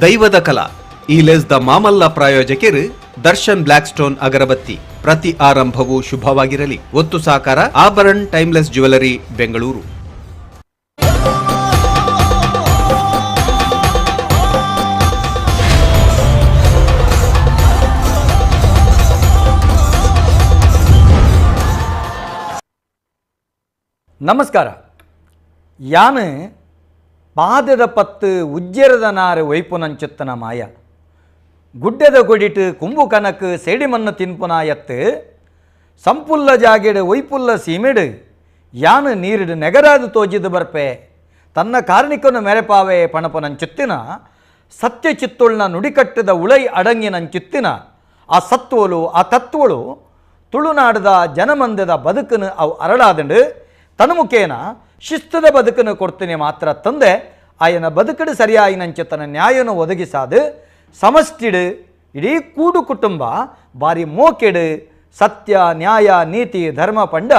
ದೈವದ ಕಲಾ ಈ ಲೇಸ್ದ ಮಾಮಲ್ಲ ಪ್ರಾಯೋಜಕರು ದರ್ಶನ್ ಬ್ಲಾಕ್ ಸ್ಟೋನ್ ಅಗರಬತ್ತಿ. ಪ್ರತಿ ಆರಂಭವೂ ಶುಭವಾಗಿರಲಿ. ಒತ್ತು ಸಾಕಾರ ಆಭರಣ್ ಟೈಮ್ಲೆಸ್ ಜ್ಯುವೆಲರಿ, ಬೆಂಗಳೂರು. ನಮಸ್ಕಾರ. ಯಾನು ಪಾದದ ಪತ್ತು ಉಜ್ಜೆರದ ನಾರು ಒಯ್ಪುನಂಚುತ್ತನ ಮಾಯ, ಗುಡ್ಡೆದ ಕೊಡಿಟ್ ಕುಂಬು ಕನಕ್ ಸೇಡಿಮಣ್ಣು ತಿನ್ಪುನ ಎತ್ತು, ಸಂಪುಲ್ಲ ಜಾಗೆಡು ಒಯ್ಪುಲ್ಲ ಸೀಮೆಡು ಯಾನು ನೀರಿಡು ನೆಗರಾದು ತೋಜಿದು ಬರ್ಪೆ, ತನ್ನ ಕಾರಣಿಕನು ಮೆರೆಪಾವೆ ಪಣಪನಂಚುತ್ತಿನ ಸತ್ಯ ಚಿತ್ತುಳ್ನ ನುಡಿಕಟ್ಟದ ಉಳೈ ಅಡಂಗಿನಂಚುತ್ತಿನ ಆ ಸತ್ವಲು ಆ ತತ್ವಳು ತುಳುನಾಡದ ಜನಮಂದದ ಬದುಕನ್ನು ಅವು ಅರಳಾದಂಡು ತನ್ಮುಖೇನ ಶಿಸ್ತದ ಬದುಕನ್ನು ಕೊಡ್ತೀನಿ ಮಾತ್ರ ತಂದೆ ಆಯನ ಬದುಕಡು ಸರಿಯಾಯಿನಂಚೆ ತನ್ನ ನ್ಯಾಯನು ಒದಗಿಸಾದು ಸಮಷ್ಟಿಡು ಇಡೀ ಕೂಡು ಕುಟುಂಬ ಬಾರಿ ಮೋಕೆಡು ಸತ್ಯ ನ್ಯಾಯ ನೀತಿ ಧರ್ಮ ಪಂಡ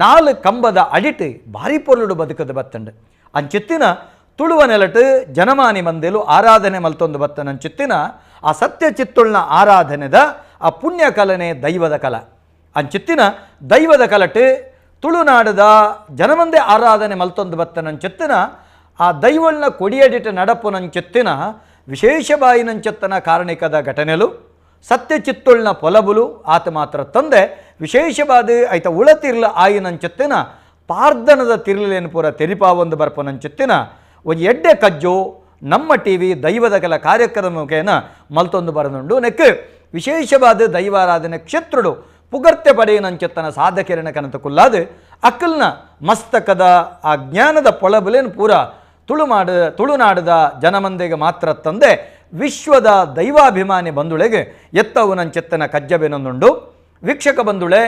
ನಾಲು ಕಂಬದ ಅಡಿಟ್ ಭಾರಿ ಪೊರ್ಲುಡು ಬದುಕದು ಬತ್ತಂಡು. ಅಂಚಿತ್ತಿನ ತುಳುವ ನೆಲಟು ಜನಮಾನಿ ಮಂದೆಲು ಆರಾಧನೆ ಮಲ್ತೊಂದು ಬತ್ತನಂಚಿತ್ತಿನ ಆ ಸತ್ಯ ಚಿತ್ತುಳ್ನ ಆರಾಧನೆದ ಆ ಪುಣ್ಯ ಕಲನೆ ದೈವದ ಕಲ. ಅಂಚಿತ್ತಿನ ದೈವದ ಕಲಟು ತುಳುನಾಡದ ಜನಮಂದೆ ಆರಾಧನೆ ಮಲ್ತೊಂದು ಬತ್ತನಂಚೆತ್ತಿನ ಆ ದೈವಳ್ನ ಕೊಡಿಯಡಿಟ ನಡಪುನಂಚೆತ್ತಿನ ವಿಶೇಷ ಬಾಯಿನಂಚೆತ್ತನ ಕಾರಣಿಕದ ಘಟನೆಲು ಸತ್ಯ ಚಿತ್ತುಳ್ನ ಪೊಲಬುಲು ಆತ ಮಾತ್ರ ತಂದೆ ವಿಶೇಷವಾದ ಐತ ಉಳತಿರ್ಲ ಆಯಿನಂಚೆತ್ತಿನ ಪಾರ್ದನದ ತಿರ್ಲೇನು ಪೂರ ತೆರಿಪಾವೊಂದು ಬರ್ಪನಂಚೆತ್ತಿನ ಒಂಜಿ ಎಡ್ಡೆ ಕಜ್ಜೋ ನಮ್ಮ ಟಿ ವಿ ದೈವದ ಕೆಲ ಕಾರ್ಯಕ್ರಮ ಮುಖೇನ ಮಲ್ತೊಂದು ಬರನುಂಡು. ನೆಕ್ ವಿಶೇಷವಾದ ದೈವಾರಾಧನೆ ಕ್ಷೇತ್ರಡು ಪುಗರ್ತೆ ಪಡೆಯನಂಚೆತ್ತನ ಸಾಧಕಿರಣ ಕನತ ಕುಲ್ಲಾದು ಅಕ್ಕಲ್ನ ಮಸ್ತಕದ ಆ ಜ್ಞಾನದ ಪೊಳಬುಲೇನು ಪೂರ ತುಳುನಾಡದ ಜನಮಂದೆಗೆ ಮಾತ್ರ ತಂದೆ ವಿಶ್ವದ ದೈವಾಭಿಮಾನಿ ಬಂಧುಳೆಗೆ ಎತ್ತವು ನಂಚೆತ್ತನ ಕಜ್ಜಬೆನೊಂದುಂಡು. ವೀಕ್ಷಕ ಬಂಧುಳೆ,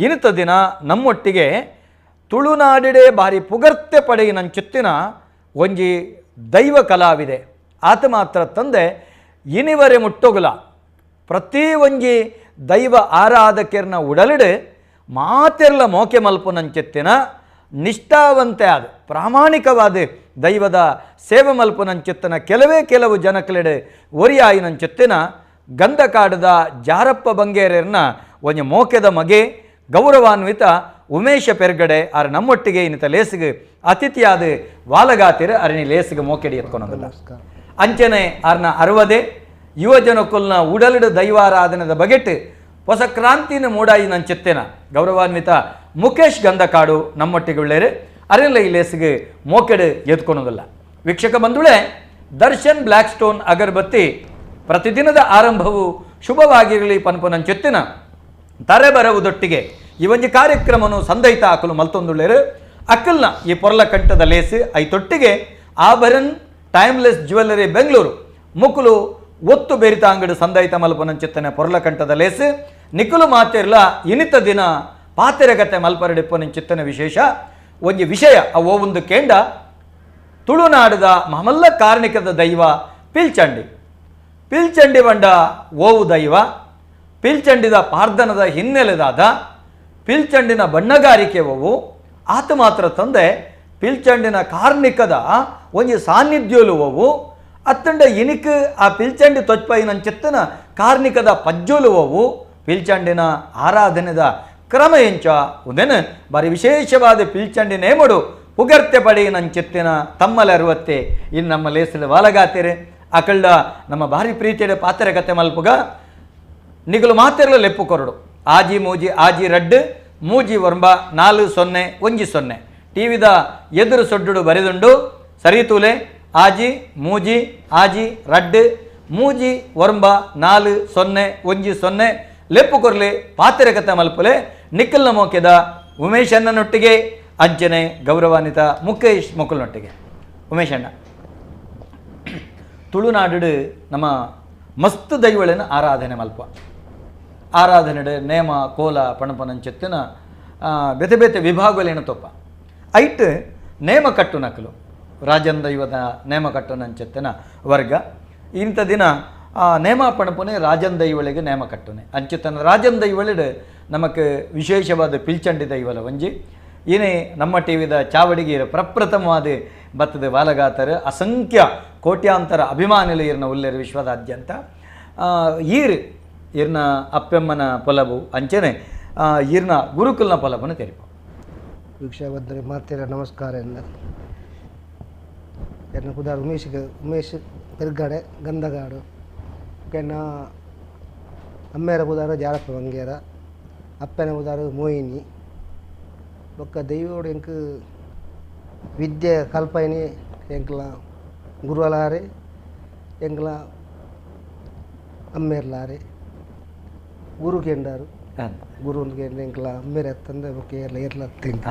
ಇನಿತ ದಿನ ನಮ್ಮೊಟ್ಟಿಗೆ ತುಳುನಾಡಿಡೆ ಭಾರಿ ಪುಗರ್ತೆ ಪಡೆಯಿನಂಚೆತ್ತಿನ ಒಂಜಿ ದೈವ ಕಲಾವಿದೆ ಆತ ಮಾತ್ರ ತಂದೆ ಇನಿವರೆ ಮುಟ್ಟೊಗುಲ ಪ್ರತಿ ಒಂಜಿ ದೈವ ಆರಾಧಕರ್ನ ಉಡಲಿಡು ಮಾತೆರ್ಲ ಮೋಕೆ ಮಲ್ಪುನಂಚೆತ್ತಿನ ನಿಷ್ಠಾವಂತೆ ಆದ ಪ್ರಾಮಾಣಿಕವಾದ ದೈವದ ಸೇವೆ ಮಲ್ಪುನಂಚೆತ್ತನ ಕೆಲವೇ ಕೆಲವು ಜನಕ್ಲೆಡೆ ಒರಿಯಾಯಿನಂಚೆತ್ತಿನ ಗಂಧಕಾಡದ ಜಾರಪ್ಪ ಬಂಗೇರರ್ನ ಒಂಜಿ ಮೋಕೆದ ಮಗೆ ಗೌರವಾನ್ವಿತ ಉಮೇಶ ಪೆರ್ಗಡೆ ಆರ್ ನಮ್ಮೊಟ್ಟಿಗೆ ಇನ್ನಿತ ಲೇಸಿಗೆ ಅತಿಥಿಯಾದ ವಾಲಗಾತಿರ ಅರಣಿ ಲೇಸಿಗೆ ಮೋಕೆಡಿ ಎತ್ಕೊಳೋದಿಲ್ಲ. ಅಂಚನೆ ಆರ್ನ ಅರವದೆ ಯುವಜನಕುಲ್ನ ಉಡಲಿಡು ದೈವಾರಾಧನೆದ ಬಗೆಟ್ ಹೊಸ ಕ್ರಾಂತಿನ ಮೂಡಾಯಿ ನಂಚೆತ್ತೇನ ಗೌರವಾನ್ವಿತ ಮುಖೇಶ್ ಗಂಧಕಾಡು ನಮ್ಮೊಟ್ಟಿಗೆ ಉಳ್ಳೇರು ಅರೆಲ್ಲ ಈ ಲೇಸಿಗೆ ಮೋಕೆಡು ಎದ್ಕೊಳೋದಿಲ್ಲ. ವೀಕ್ಷಕ ಬಂಧುಳೆ, ದರ್ಶನ್ ಬ್ಲ್ಯಾಕ್ ಸ್ಟೋನ್ ಅಗರಬತ್ತಿ ಪ್ರತಿದಿನದ ಆರಂಭವು ಶುಭವಾಗಿರಲಿ ಪನ್ಪುನಂಚೆತ್ತಿನ ತರೆಬರವುದೊಟ್ಟಿಗೆ ಈ ಒಂಜಿ ಕಾರ್ಯಕ್ರಮನು ಸಂದೈತ ಹಾಕಲು ಮಲ್ತೊಂದುಳ್ಳೇರು. ಅಕ್ಕಲ್ನ ಈ ಪೊರ್ಲ ಕಂಠದ ಲೇಸು ಐತೊಟ್ಟಿಗೆ ಆಭರಣ್ ಟೈಮ್ಲೆಸ್ ಜ್ಯುವೆಲ್ಲರಿ ಬೆಂಗಳೂರು ಮುಕುಲು ಒತ್ತು ಬೆರಿತ ಅಂಗಡಿ ಸಂದೈತ ಮಲ್ಪನಂಚಿತ್ತನೆ ಪೊರ್ಲ ಕಂಠದ ಲೇಸು ನಿಕುಲು ಮಾತಿರ್ಲ ಇನಿತ ದಿನ ಪಾತೆರಗತೆ ಮಲ್ಪರಡಿಪ್ಪನಂಚಿತ್ತನೆ ವಿಶೇಷ ಒಂಜಿ ವಿಷಯ ಅವೋ ಒಂದು ಕೇಂಡ ತುಳುನಾಡದ ಮಮಲ್ಲ ಕಾರ್ಣಿಕದ ದೈವ ಪಿಲ್ಚಂಡಿ. ಪಿಲ್ಚಂಡಿ ಬಂಡ ಓವು ದೈವ, ಪಿಲ್ಚಂಡಿದ ಪಾರ್ದನದ ಹಿನ್ನೆಲೆದಾದ ಪಿಲ್ಚಂಡಿನ ಬಣ್ಣಗಾರಿಕೆ ಓವು ಆತ ಮಾತ್ರ ತಂದೆ ಪಿಲ್ಚಂಡಿನ ಕಾರ್ಣಿಕದ ಒಂಜಿ ಸಾನ್ನಿಧ್ಯೋಲು ಓವು ಅತ್ತಂಡ ಇನಿಕ್ ಆ ಪಿಲ್ಚಂಡಿ ತೊಚ್ಪೈನಂಚೆತ್ತನ ಕಾರ್ಣಿಕದ ಪಜ್ಜೋಲು ಓವು ಪಿಲ್ಚಂಡಿನ ಆರಾಧನೆದ ಕ್ರಮ ಎಂಚ ಉದೇನು ಬಾರಿ ವಿಶೇಷವಾದ ಪಿಲ್ಚಂಡಿ ನೇಮಡು ಪುಗರ್ತೆ ಪಡೆಯಿನಂಚೆತ್ತಿನ ತಮ್ಮಲೆ ಅರುವತ್ತೆ ಇನ್ನು ನಮ್ಮ ಲೇಸಲು ವಾಲಗಾತಿರೆ ಅಕಳ್ಳ ನಮ್ಮ ಭಾರಿ ಪ್ರೀತಿಯ ಪಾತ್ರೆ ಕತೆ ಮಲ್ಪುಗ ನಿಗಲು ಮಾತೆರ್ಲ ಲೆಪ್ಪು ಕೊರಡು ಆಜಿ ಮೂಜಿ ಆಜಿ ರಡ್ಡು ಮೂಜಿ ಒಂಬ 4 0 1 0 ಟಿವಿದ ಎದುರು ಸೊಡ್ಡುಡು ಬರೆದುಂಡು ಸರಿತೂಲೆ ಆಜಿ ಮೂಜಿ ಆಜಿ ರಡ್ಡು ಮೂಜಿ ಒಂಬ 4 0 1 0 ಲೆಪ್ಪು ಕೊರ್ಲೆ ಪಾತ್ರೆ ಕತೆ ಮಲ್ಪುಲೆ. ನಿಖಲ್ನ ಮೋಕೆದ ಉಮೇಶ್ ಅಣ್ಣನೊಟ್ಟಿಗೆ ಅಂಚನೆ ಗೌರವಾನ್ವಿತ ಮುಖೇಶ್ ಮೊಕಲ್ನೊಟ್ಟಿಗೆ. ಉಮೇಶ್ ಅಣ್ಣ, ತುಳುನಾಡು ನಮ್ಮ ಮಸ್ತ್ ದೈವಳನ್ನು ಆರಾಧನೆ ಮಲ್ಪ ಆರಾಧನೆ ನೇಮ ಕೋಲ ಪಣಪನಂಚೆತ್ತಿನ ಬೇತೆ ಬೇತೆ ವಿಭಾಗಗಳೇನು ತಪ್ಪ ಐಟ್ ನೇಮ ಕಟ್ಟು ನಕಲು ರಾಜನ್ ದೈವದ ನೇಮ ಕಟ್ಟು ನಂಚೆತ್ತಿನ ವರ್ಗ ಇಂಥ ದಿನ ನೇಮ ಪಣಪುನೆ ರಾಜನ್ ದೈವಳಿಗೆ ನೇಮ ಕಟ್ಟುನೆ ಅಂಚೆತ್ತನ ರಾಜನ್ ದೈವಳಿಡು ನಮಕ್ ವಿಶೇಷವಾದ ಪಿಲ್ಚಂಡಿ ದೈವಲ ಒಂಜಿ ಏನೇ ನಮ್ಮ ಟಿ ವಿದ ಚಾವಡಿಗೆ ಪ್ರಪ್ರಥಮವಾದ ಬತ್ತದ ವಾಲಗಾತರ ಅಸಂಖ್ಯ ಕೋಟ್ಯಾಂತರ ಅಭಿಮಾನಿಲು ಈರ್ನ ಉಲ್ಲೇರು ವಿಶ್ವದಾದ್ಯಂತ ಈರ್ ಈರ್ನ ಅಪ್ಪೆಮ್ಮನ ಪೊಲಬು ಅಂಚನೆ ಈರ್ನ ಗುರುಕುಲ್ನ ಪೊಲಬನ್ನು ತೆರಿಪು. ವೀಕ್ಷಕರಿಗೆ ಮಾತಿರ ನಮಸ್ಕಾರ. ಎನ್ನ ಕುದಾರ್ ಉಮೇಶ್ ಉಮೇಶ್ ಪೆರ್ಗಡೆ ಗಂಧಗಾಡು ಕೆನ್ನ ಅಮ್ಮೇರ ಕುದಾರು ಜಾರಪ್ಪ ಬಂಗೇರ ಅಪ್ಪನ ಕುದಾರು ಮೋಹಿನಿ ಬೊಕ್ಕ ದೈವೋಡು ಎಂಕ್ ವಿದ್ಯೆ ಕಲ್ಪೈನಿ ಎಂಕ್ಲ ಗುರುವಲಾರೆ ಎಂಕ್ಲ ಅಮ್ಮೇರ್ಲಾರೆ ಗುರು ಕೇಂಡಾರು ಗುರು ಕೇಂದ್ರ ಎಂಕ್ಲ ಅಮ್ಮೇರ ಎತ್ತಂದೆ ಬೊಕ್ಕ ಏರ್ಲ ಏರ್ಲ ತಿಂಕ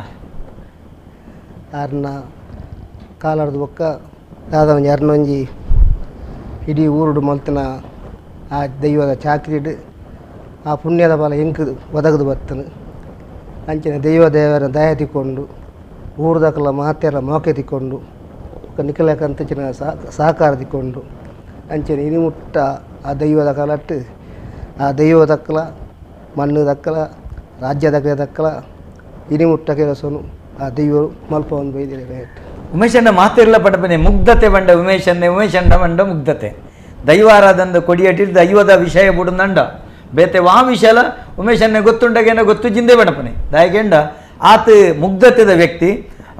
ಆರ್ನ ಕಾಲಾರ್ದು ಬೊಕ್ಕ ದಾದ ಒಂಜಿ ಅರ್ನೊಂಜಿ ಇಡೀ ಊರುಡು ಮಲ್ತಿನ ಆ ದೈವದ ಚಾಕ್ರಿಡು ಆ ಪುಣ್ಯದ ಬಲ ಎಂಕ್ ಒದಗದು ಬತ್ತನು ಅಂಚಿನ ದೈವ ದೇವರ ದಯ ತಿಕ್ಕೊಂಡು ಊರುದಕಲ ಮಾತೆರ ಮೋಕೆ ತಿಕ್ಕೊಂಡು ನಿಕಲಕಂತಚಿನ ಸಹಕಾರ ತಿಕ್ಕೊಂಡು ಅಂಚಿನ ಇನಿಮುಟ್ಟ ಆ ದೈವದ ಕಲಟ್ಟು ಆ ದೈವ ದಕ್ಕಲ ಮಣ್ಣು ದಕ್ಕಲ ರಾಜ್ಯದ ದಕ್ಕಲ ಇನಿಮುಟ್ಟ ಕೆಲಸನು ಆ ದೈವ ಮಲ್ಪ ಒಂದು ಬೈದಿರ. ಉಮೇಶಣ್ಣ ಮಾತಿರಲ ಪಡಪನೆ ಮುಗ್ಧತೆ ಬಂಡ ಉಮೇಶನ್ನೇ ಉಮೇಶಣ್ಣ ಬಂಡ ಮುಗ್ಧತೆ ದೈವಾರಾಧಂದ ಕೊಡಿಯಟ್ಟಿದ್ದು ದೈವದ ವಿಷಯ ಬುಡುನಂಡ ಬೇತೆ ವಾ ವಿಷಯಲ ಉಮೇಶನ್ನೇ ಗೊತ್ತುಂಡಗೇನ ಗೊತ್ತು ಜಿಂದೆ ಬಣಪನೆ ದಾಯಗೆಂಡ ಆತ ಮುಗ್ಧತೆದ ವ್ಯಕ್ತಿ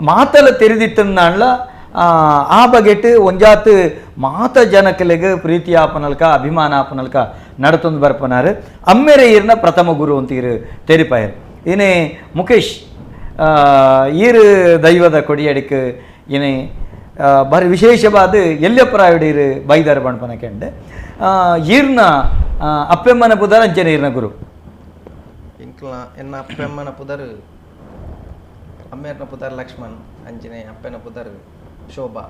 ಮಾತಲ ತೆರೆದಿತ್ತಂದಾಂಡ್ಲ ಆ ಬಗೆಟ್ ಒಂಜಾತ್ ಮಾತ ಜನಕಲೆಗ್ ಪ್ರೀತಿ ಆಪನಲ್ಕ ಅಭಿಮಾನ ಆಪನಲ್ಕ ನಡತೊಂದು ಬರ್ಪನಾರು ಅಮ್ಮೆರೆ ಈರ್ನ ಪ್ರಥಮ ಗುರು ಅಂತ ಇರು ತೆರಿಪಾಯರು. ಇನೇ ಮುಖೇಶ್ ಈರು ದೈವದ ಕೊಡಿಯಡಿಕ್ ಇನೇ ಬಾರಿ ವಿಶೇಷವಾದ ಎಲ್ಯಪ್ರಾಯುಡು ಇರು ಬೈದಾರ ಬಣ್ಪನ ಕೆಂಡೆ ಈರ್ನ ಅಪ್ಪೆಮ್ಮನ ಪುದರ್ ಅಂಚನೆ ಈರ್ನ ಗುರು. ಇಂಕ್ಲ ಎನ್ನ ಅಪ್ಪೆಮ್ಮನ ಪುದರ್ ಅಮ್ಮೇರ್ನ ಪುದರ್ ಲಕ್ಷ್ಮಣ್ ಅಂಚನೆ ಅಪ್ಪೆನ ಪುದರ್ ಶೋಭಾ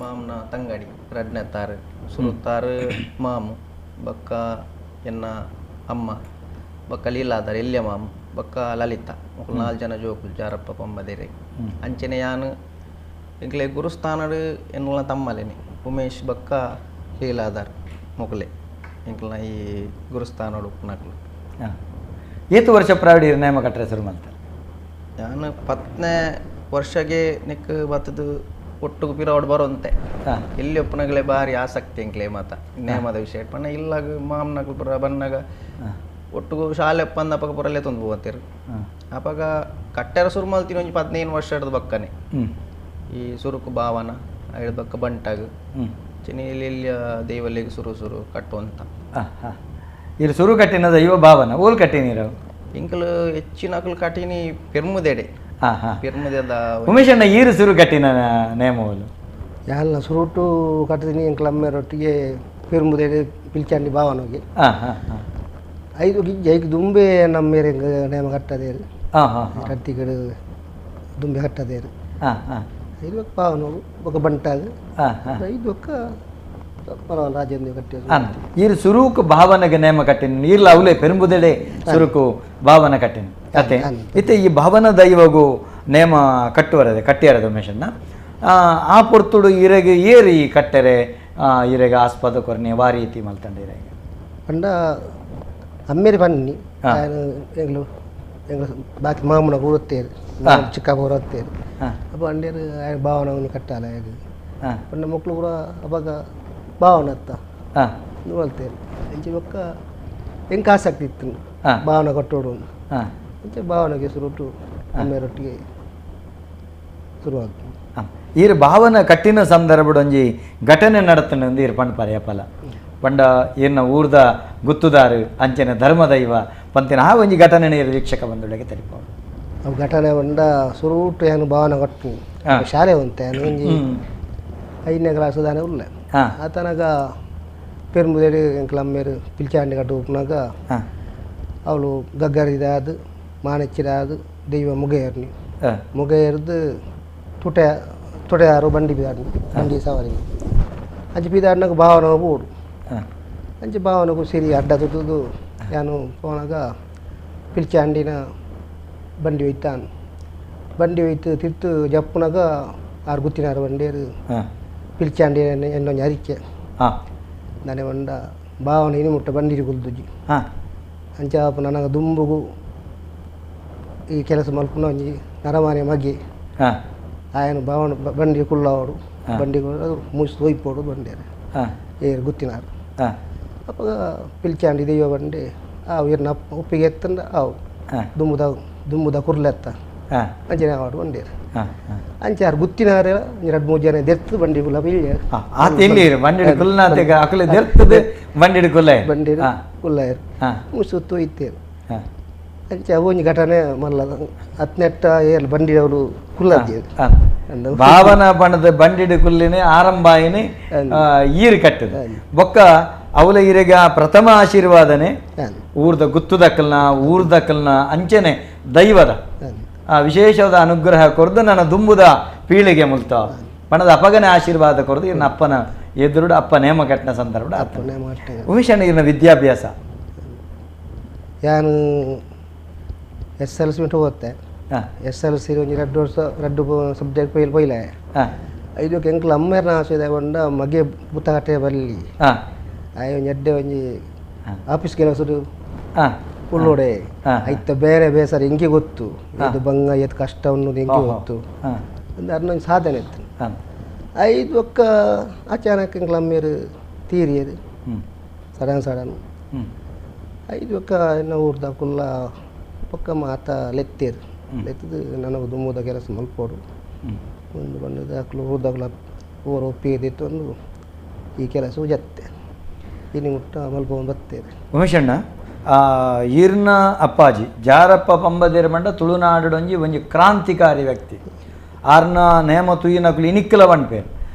ಮಾಮನ ತಂಗಡಿ ರಡ್ನೆತ್ತಾರು ಸುರುತ್ತಾರು ಮಾಮು ಬಕ್ಕ ಎನ್ನ ಅಮ್ಮ ಬಕ್ಕ ಲೀಲಾದಾರ ಎಲ್ಯ ಮಾಮು ಬಕ್ಕ ಲಲಿತಾ ಮೊಕ್ಕಲು 4 ಜನ ಜೋಕುಲು ಜಾರಪ್ಪ ಪಂಬದೇರೆ ಅಂಚನೆ ಯಾನು ಎಂಕ್ಲೆ ಗುರುಸ್ಥಾನಡು ಎನ್ನುಲ ತಮ್ಮಲೇನೆ ಉಮೇಶ್ ಬಕ್ಕ ಲೀಲಾದಾರ್ ಮೊಕಲೆ ಎಂಕ್ಲ ಈ ಗುರುಸ್ಥಾನಡು ಉಪ್ಪುನಕ್ಲು. ಏತು ವರ್ಷ ಪ್ರಾವಿಡಿ ನೇಮ ಕಟ್ಟರೆ ಶುರು ಮಾಡ್ತಾರೆ? ನಾನು 10ನೇ ವರ್ಷಗೆ ನೆಕ್ ಬತ್ತದು ಒಟ್ಟುಗು ಪಿರವಡ್ ಬರೋಂತೆ ಎಲ್ಲಿ ಒಪ್ಪನಗಲೇ ಭಾರಿ ಆಸಕ್ತಿ ಎಂಕ್ಲೆ ಮಾತ ನೇಮದ ವಿಷಯ ಪಂಡ ಇಲ್ಲಾಗ ಮಾಮನಗಳು ಪುರ ಬನ್ನಾಗ ಒಟ್ಟುಗು ಶಾಲೆ ಒಪ್ಪಂದ ಅಪಗ ಪುರಲ್ಲೇ ತೊಂದು ಹೋಗ್ತೀರಿ. ಅಪಗ ಕಟ್ಟೆರ ಶುರು ಮಲ್ತೀನಿ ಒಂಜಿ 15 ವರ್ಷ ಹಿಡ್ದು ಬಕ್ಕನೆ ಈ ಸುರುಕು ಭಾವನ ಐದು ಬಕ್ಕ ಬಂಟಾಗ ಚಿನಿಲಿ ದೇವಲ್ಲಿಗೆ ಸುರು ಸುರು ಕಟ್ಟುವಂತ. ಇದು ಸುರು ಕಟ್ಟಿನ ದೈವ ಭಾವನ ಓಲ್ ಕಟ್ಟಿನೀರು ಇಂಕಲು ಹೆಚ್ಚಿನ ಅಕಲು ಕಟ್ಟಿನಿ ಪೆರ್ಮುದೆಡೆ. ಪೆರ್ಮುದೆದ ಉಮೇಶಣ್ಣ ಈರು ಸುರು ಕಟ್ಟಿನ ನೇಮವಲು ಎಲ್ಲ ಸುರುಟು ಕಟ್ಟಿನಿ ಎಂಕಲ ಅಮ್ಮೆರೊಟ್ಟಿಗೆ ಪೆರ್ಮುದೆಡೆ ಪಿಲ್ಚಾಂಡಿ ಭಾವನೋಗಿ ಐದು ಗಿಜ್ಜೆ ಐದು ದುಂಬೆ ನಮ್ಮ ಮೇರೆ ನೇಮ ಕಟ್ಟದೇರು ಕಟ್ಟಿಗಡು ದುಂಬೆ ಕಟ್ಟದೇರು ಐದು ಒಕ್ಕ ಭಾವನೋಗು ಒಕ್ಕ ಬಂಟಾಗ ಐದು ಒಕ್ಕ ರಾಜೇಂದ್ರ ಕಟ್ಟಿ ಈರು ಸುರುಕು ಭಾವನೆಗೆ ನೇಮ ಕಟ್ಟಿನ ನೀರ್ಲ ಅವಲೇ ಪೆರುಂಬುದೆಡೆ ಸುರುಕು ಭಾವನ ಕಟ್ಟಿನ ಅತ್ತೆ ಇತ್ತೆ ಈ ಭಾವನ ದೈವಗೂ ನೇಮ ಕಟ್ಟುವರದೆ ಕಟ್ಟಿಯಾರದು ಉಮೇಶಣ್ಣ ಆ ಪೊರ್ತುಡು ಈರೆಗೆ ಏರಿ ಕಟ್ಟರೆ ಈರೆಗೆ ಆಸ್ಪದ ಕೊರ್ನೆ ವಾರೀತಿ ಮಲ್ತಂಡ ಈರೆಗೆ ಪಂಡ ಅಮ್ಮೇರಿ ಬನ್ನಿ ಎಂಗ್ಲು ಎಂಗ್ಲು ಬಾಕಿ ಮಾಮೂನ ಕೂರುತ್ತೇರು ಚಿಕ್ಕ ಊರತ್ತೇರು ಅಪ್ಪ ಅಂಡೇರು ಭಾವನ ಕಟ್ಟಾಲ ಪಂಡ ಮಕ್ಕಳು ಕೂಡ ಅವಾಗ ಭಾವನ ಅತ್ತ ನೋಡ್ತೇವೆ ಅಂಚೆ ಬೊಕ್ಕ ಎಂಕ ಆಸಕ್ತಿ ಇತ್ತು ಭಾವನ ಕಟ್ಟೋಡು ಅಂಚೆ ಭಾವನೆಗೆ ಸುರುಟು ಅಮ್ಮೇರೊಟ್ಟಿಗೆ ಶುರುವಾಗ್ತದೆ. ಈರು ಭಾವನ ಕಟ್ಟಿನ ಸಂದರ್ಭಡ್ ಒಂಜಿ ಘಟನೆ ನಡತಂದು ಈರು ಪಂಡ ಪರ್ಯಪಲ ಪಂಡ ಈರ್ನ ಊರ್ದ ಗುತ್ತುದಾರು ಅಂಚನೆ ಧರ್ಮದೈವ ಪಂತಿನ ಆ ಒಂಜಿ ಘಟನೆ ನೀರು ವೀಕ್ಷಕ ಬಂಧುಗಳಿಗೆ ತೆರಿಪೋಡು. ಅವು ಘಟನೆ ಪಂಡ ಸುರುಟು ಏನು ಭಾವನ ಕಟ್ಟು ಶಾಲೆ ಉಂಟೆ ಒಂಜಿ 5ನೇ ಕ್ಲಾಸ್ ದಾನೆ ಉಲ್ಲ ಆತನಾಗ ಪೆರ್ಮುದೇಡು ಎಂಕ್ಲ ಅಮ್ಮೇರು ಪಿಲ್ಚಾಂಡಿ ಕಟ್ಟು ಉಪ್ಪುನಾಗ ಅವಳು ಗಗ್ಗರಿದಾದು ಮಾನೆಚ್ಚಿದಾದು ದೈವ ಮುಗೆಯರ್ನಿ ಮುಗೆಯರ್ದು ತುಟೆ ತುಟೆಯಾರು ಬಂಡಿ ಬಿದಾಡ್ನಿ ಬಂಡಿ ಸವಾರಿ ಅಂಚೆ ಬಿದಾಡ್ನಾಗ ಭಾವನ ಬೋಡು ಅಂಚೆ ಭಾವನಗೂ ಸಿರಿ ಅಡ್ಡ ತುಟ್ಟುದು ಯಾನು ಪೋನಾಗ ಪಿಲ್ಚಾಂಡಿನ ಬಂಡಿ ಒಯ್ತಾನು ಬಂಡಿ ಒಯ್ತು ತಿರ್ತು ಜಪ್ಪುನಾಗ ಆರು ಗುತ್ತಿನಾರು ಬಂಡೇರು ಪಿಲ್ಚಾಂಡಿ ಎನ್ನೊಂಜಿ ಅರಿಕೆ ನಾನೇ ಬಂಡ ಭಾವನ ಇನಿ ಮುಟ್ಟ ಬಂಡಿರಿ ಕುಲ್ದುಜಿ ಅಂಚ ನನಗೆ ದುಂಬುಗು ಈ ಕೆಲಸ ಮಲ್ಪುನ ಒಂಜಿ ನರಮಾನೆ ಮಗಿ ಆಯನ ಭಾವನ ಬಂಡಿ ಕುಲ್ಲವರು ಬಂಡಿ ಮುಗಿಸ್ ಹೋಯ್ಪೋಡು ಬಂಡೇರು ಏರು ಗುತ್ತಿನಾರು. ಅಪ್ಪಗ ಪಿಲ್ಚಾಂಡಿ ದೈವ ಬಂಡಿ ಆ ಏರ್ನ ಉಪ್ಪಿಗೆ ಎತ್ತಂಡ ಅವು ದುಂಬುದ ದುಂಬುದ ಕುರ್ಲೆತ್ತ ಅಂಚನೆ ಆವಾಡು ಬಂಡೇರು. ಅಂಚಾರು ಗುತ್ತಿನಾರೆ ಎರಡು ಮೂರು ಜನ ದೆರ್ತು ಬಂಡಿ ಕುಲ್ಲ ಬಂಡಿ ಕುಲ್ನಾತೆಗ ಅಕಲೆ ದೆರ್ತದೆ ಬಂಡಿ ಕುಲ್ಲ ಬಂಡಿ ಕುಲ್ಲಾಯರು ಮುಸುತ್ತು ಇತ್ತೇರು. ಅಂಚ ಒಂಜಿ ಘಟನೆ ಮಲ್ಲ ಹತ್ನೆಟ್ಟ ಏರ್ ಬಂಡಿ ಅವರು ಕುಲ್ಲದ್ದೆ ಭಾವನ ಬಣ್ಣದ ಬಂಡಿಡು ಕುಲ್ಲಿನೆ ಆರಂಭಾಯಿನಿ ಈರು ಕಟ್ಟದ ಬೊಕ್ಕ ಅವಲ ಈರೆಗ ಪ್ರಥಮ ಆಶೀರ್ವಾದನೆ ಊರ್ದ ಗುತ್ತುದಕ್ಕಲ್ನ ಊರ್ದಕ್ಕಲ್ನ ಅಂಚನೆ ದೈವದ ಆ ವಿಶೇಷವಾದ ಅನುಗ್ರಹ ಕೊರ್ದು ನನ್ನ ದುಂಬುದ ಪೀಳಿಗೆ ಮುಲ್ತ ಬಣ್ಣದ ಅಪಗನೆ ಆಶೀರ್ವಾದ ಕೊರ್ದು ಇನ್ನ ಅಪ್ಪನ ಎದುರುಡು ಅಪ್ಪ ನೇಮ ಕಟ್ಟಿನ ಸಂದರ್ಭ. ಉಮೇಶಣ್ಣ ಇರ್ನ ವಿದ್ಯಾಭ್ಯಾಸ ಯಾನು S L C ಓದ್ತೆ. S L C ಒಂಜಿ ರಡ್ಡು ವರ್ಷ ರಡ್ಡು ಸಬ್ಜೆಕ್ಟ್ ಪೊಯ್ಲು ಪೊಯ್ಲೆ ಐದಕ್ಕೆ ಎಂಕ್ಲ ಅಮ್ಮೇರ್ನ ಆಸೆ ಪಂಡ ಮಗೆ ಪುತ್ತಕಟ್ಟೆ ಬಲ್ಲಿ ಆಯ್ ಒಂಜಿ ಎಡ್ಡೆ ಒಂಜಿ ಆಫೀಸ್ ಕೆಲಸಡು ಉಳ್ಳೋಡೆ ಐತ ಬೇರೆ ಬೇಸರ ಎಂಕೆ ಗೊತ್ತು ಇದು ಬಂಗ ಏತ್ ಕಷ್ಟ ಅನ್ನೋದು ಎಂಕೆ ಗೊತ್ತು ಅಂದ್ರೆ ಅದನ್ನೊಂದು ಸಾಧನೆ ಇತ್ತು. ಐದು ಒಕ್ಕ ಅಚಾನಕ್ ಎಂಕ್ಲ ಅಮ್ಮೇರು ತೀರಿಯರು ಸಡನ್ ಸಡನ್. ಐದು ಒಕ್ಕ ಎನ್ನ ಊರ್ದ ಕುಲ್ಲ ಪಕ್ಕ ಮಾತ ಲೆತ್ತೇರು ಲೆತ್ತದು ನನಗೆ ದುಮ್ಮುದ ಕೆಲಸ ಮಲ್ಪೋಡು ಒಂದು ಬಂದದ ಅಕ್ಲು ಊರ್ದಾಗ್ಲ ಊರು ಒಪ್ಪಿಗೆದಿತ್ತು ಒಂದು ಈ ಕೆಲಸ ಜತ್ತೆ ಇನ್ನು ಮುಟ್ಟ ಮಲ್ಪೊಂದು ಬರ್ತೇವೆ. ಉಮೇಶಣ್ಣ ಈರ್ನ ಅಪ್ಪಾಜಿ ಜಾರಪ್ಪ ಪಂಬದೇರ ಮಂಡ ತುಳುನಾಡೊಂಜಿ ಒಂಜಿ ಕ್ರಾಂತಿಕಾರಿ ವ್ಯಕ್ತಿ. ಆರ್ನ ನೇಮ ತುಯಿನಕುಲು ಇನಿಕ್ಕಲ ಪನ್ಪೇರು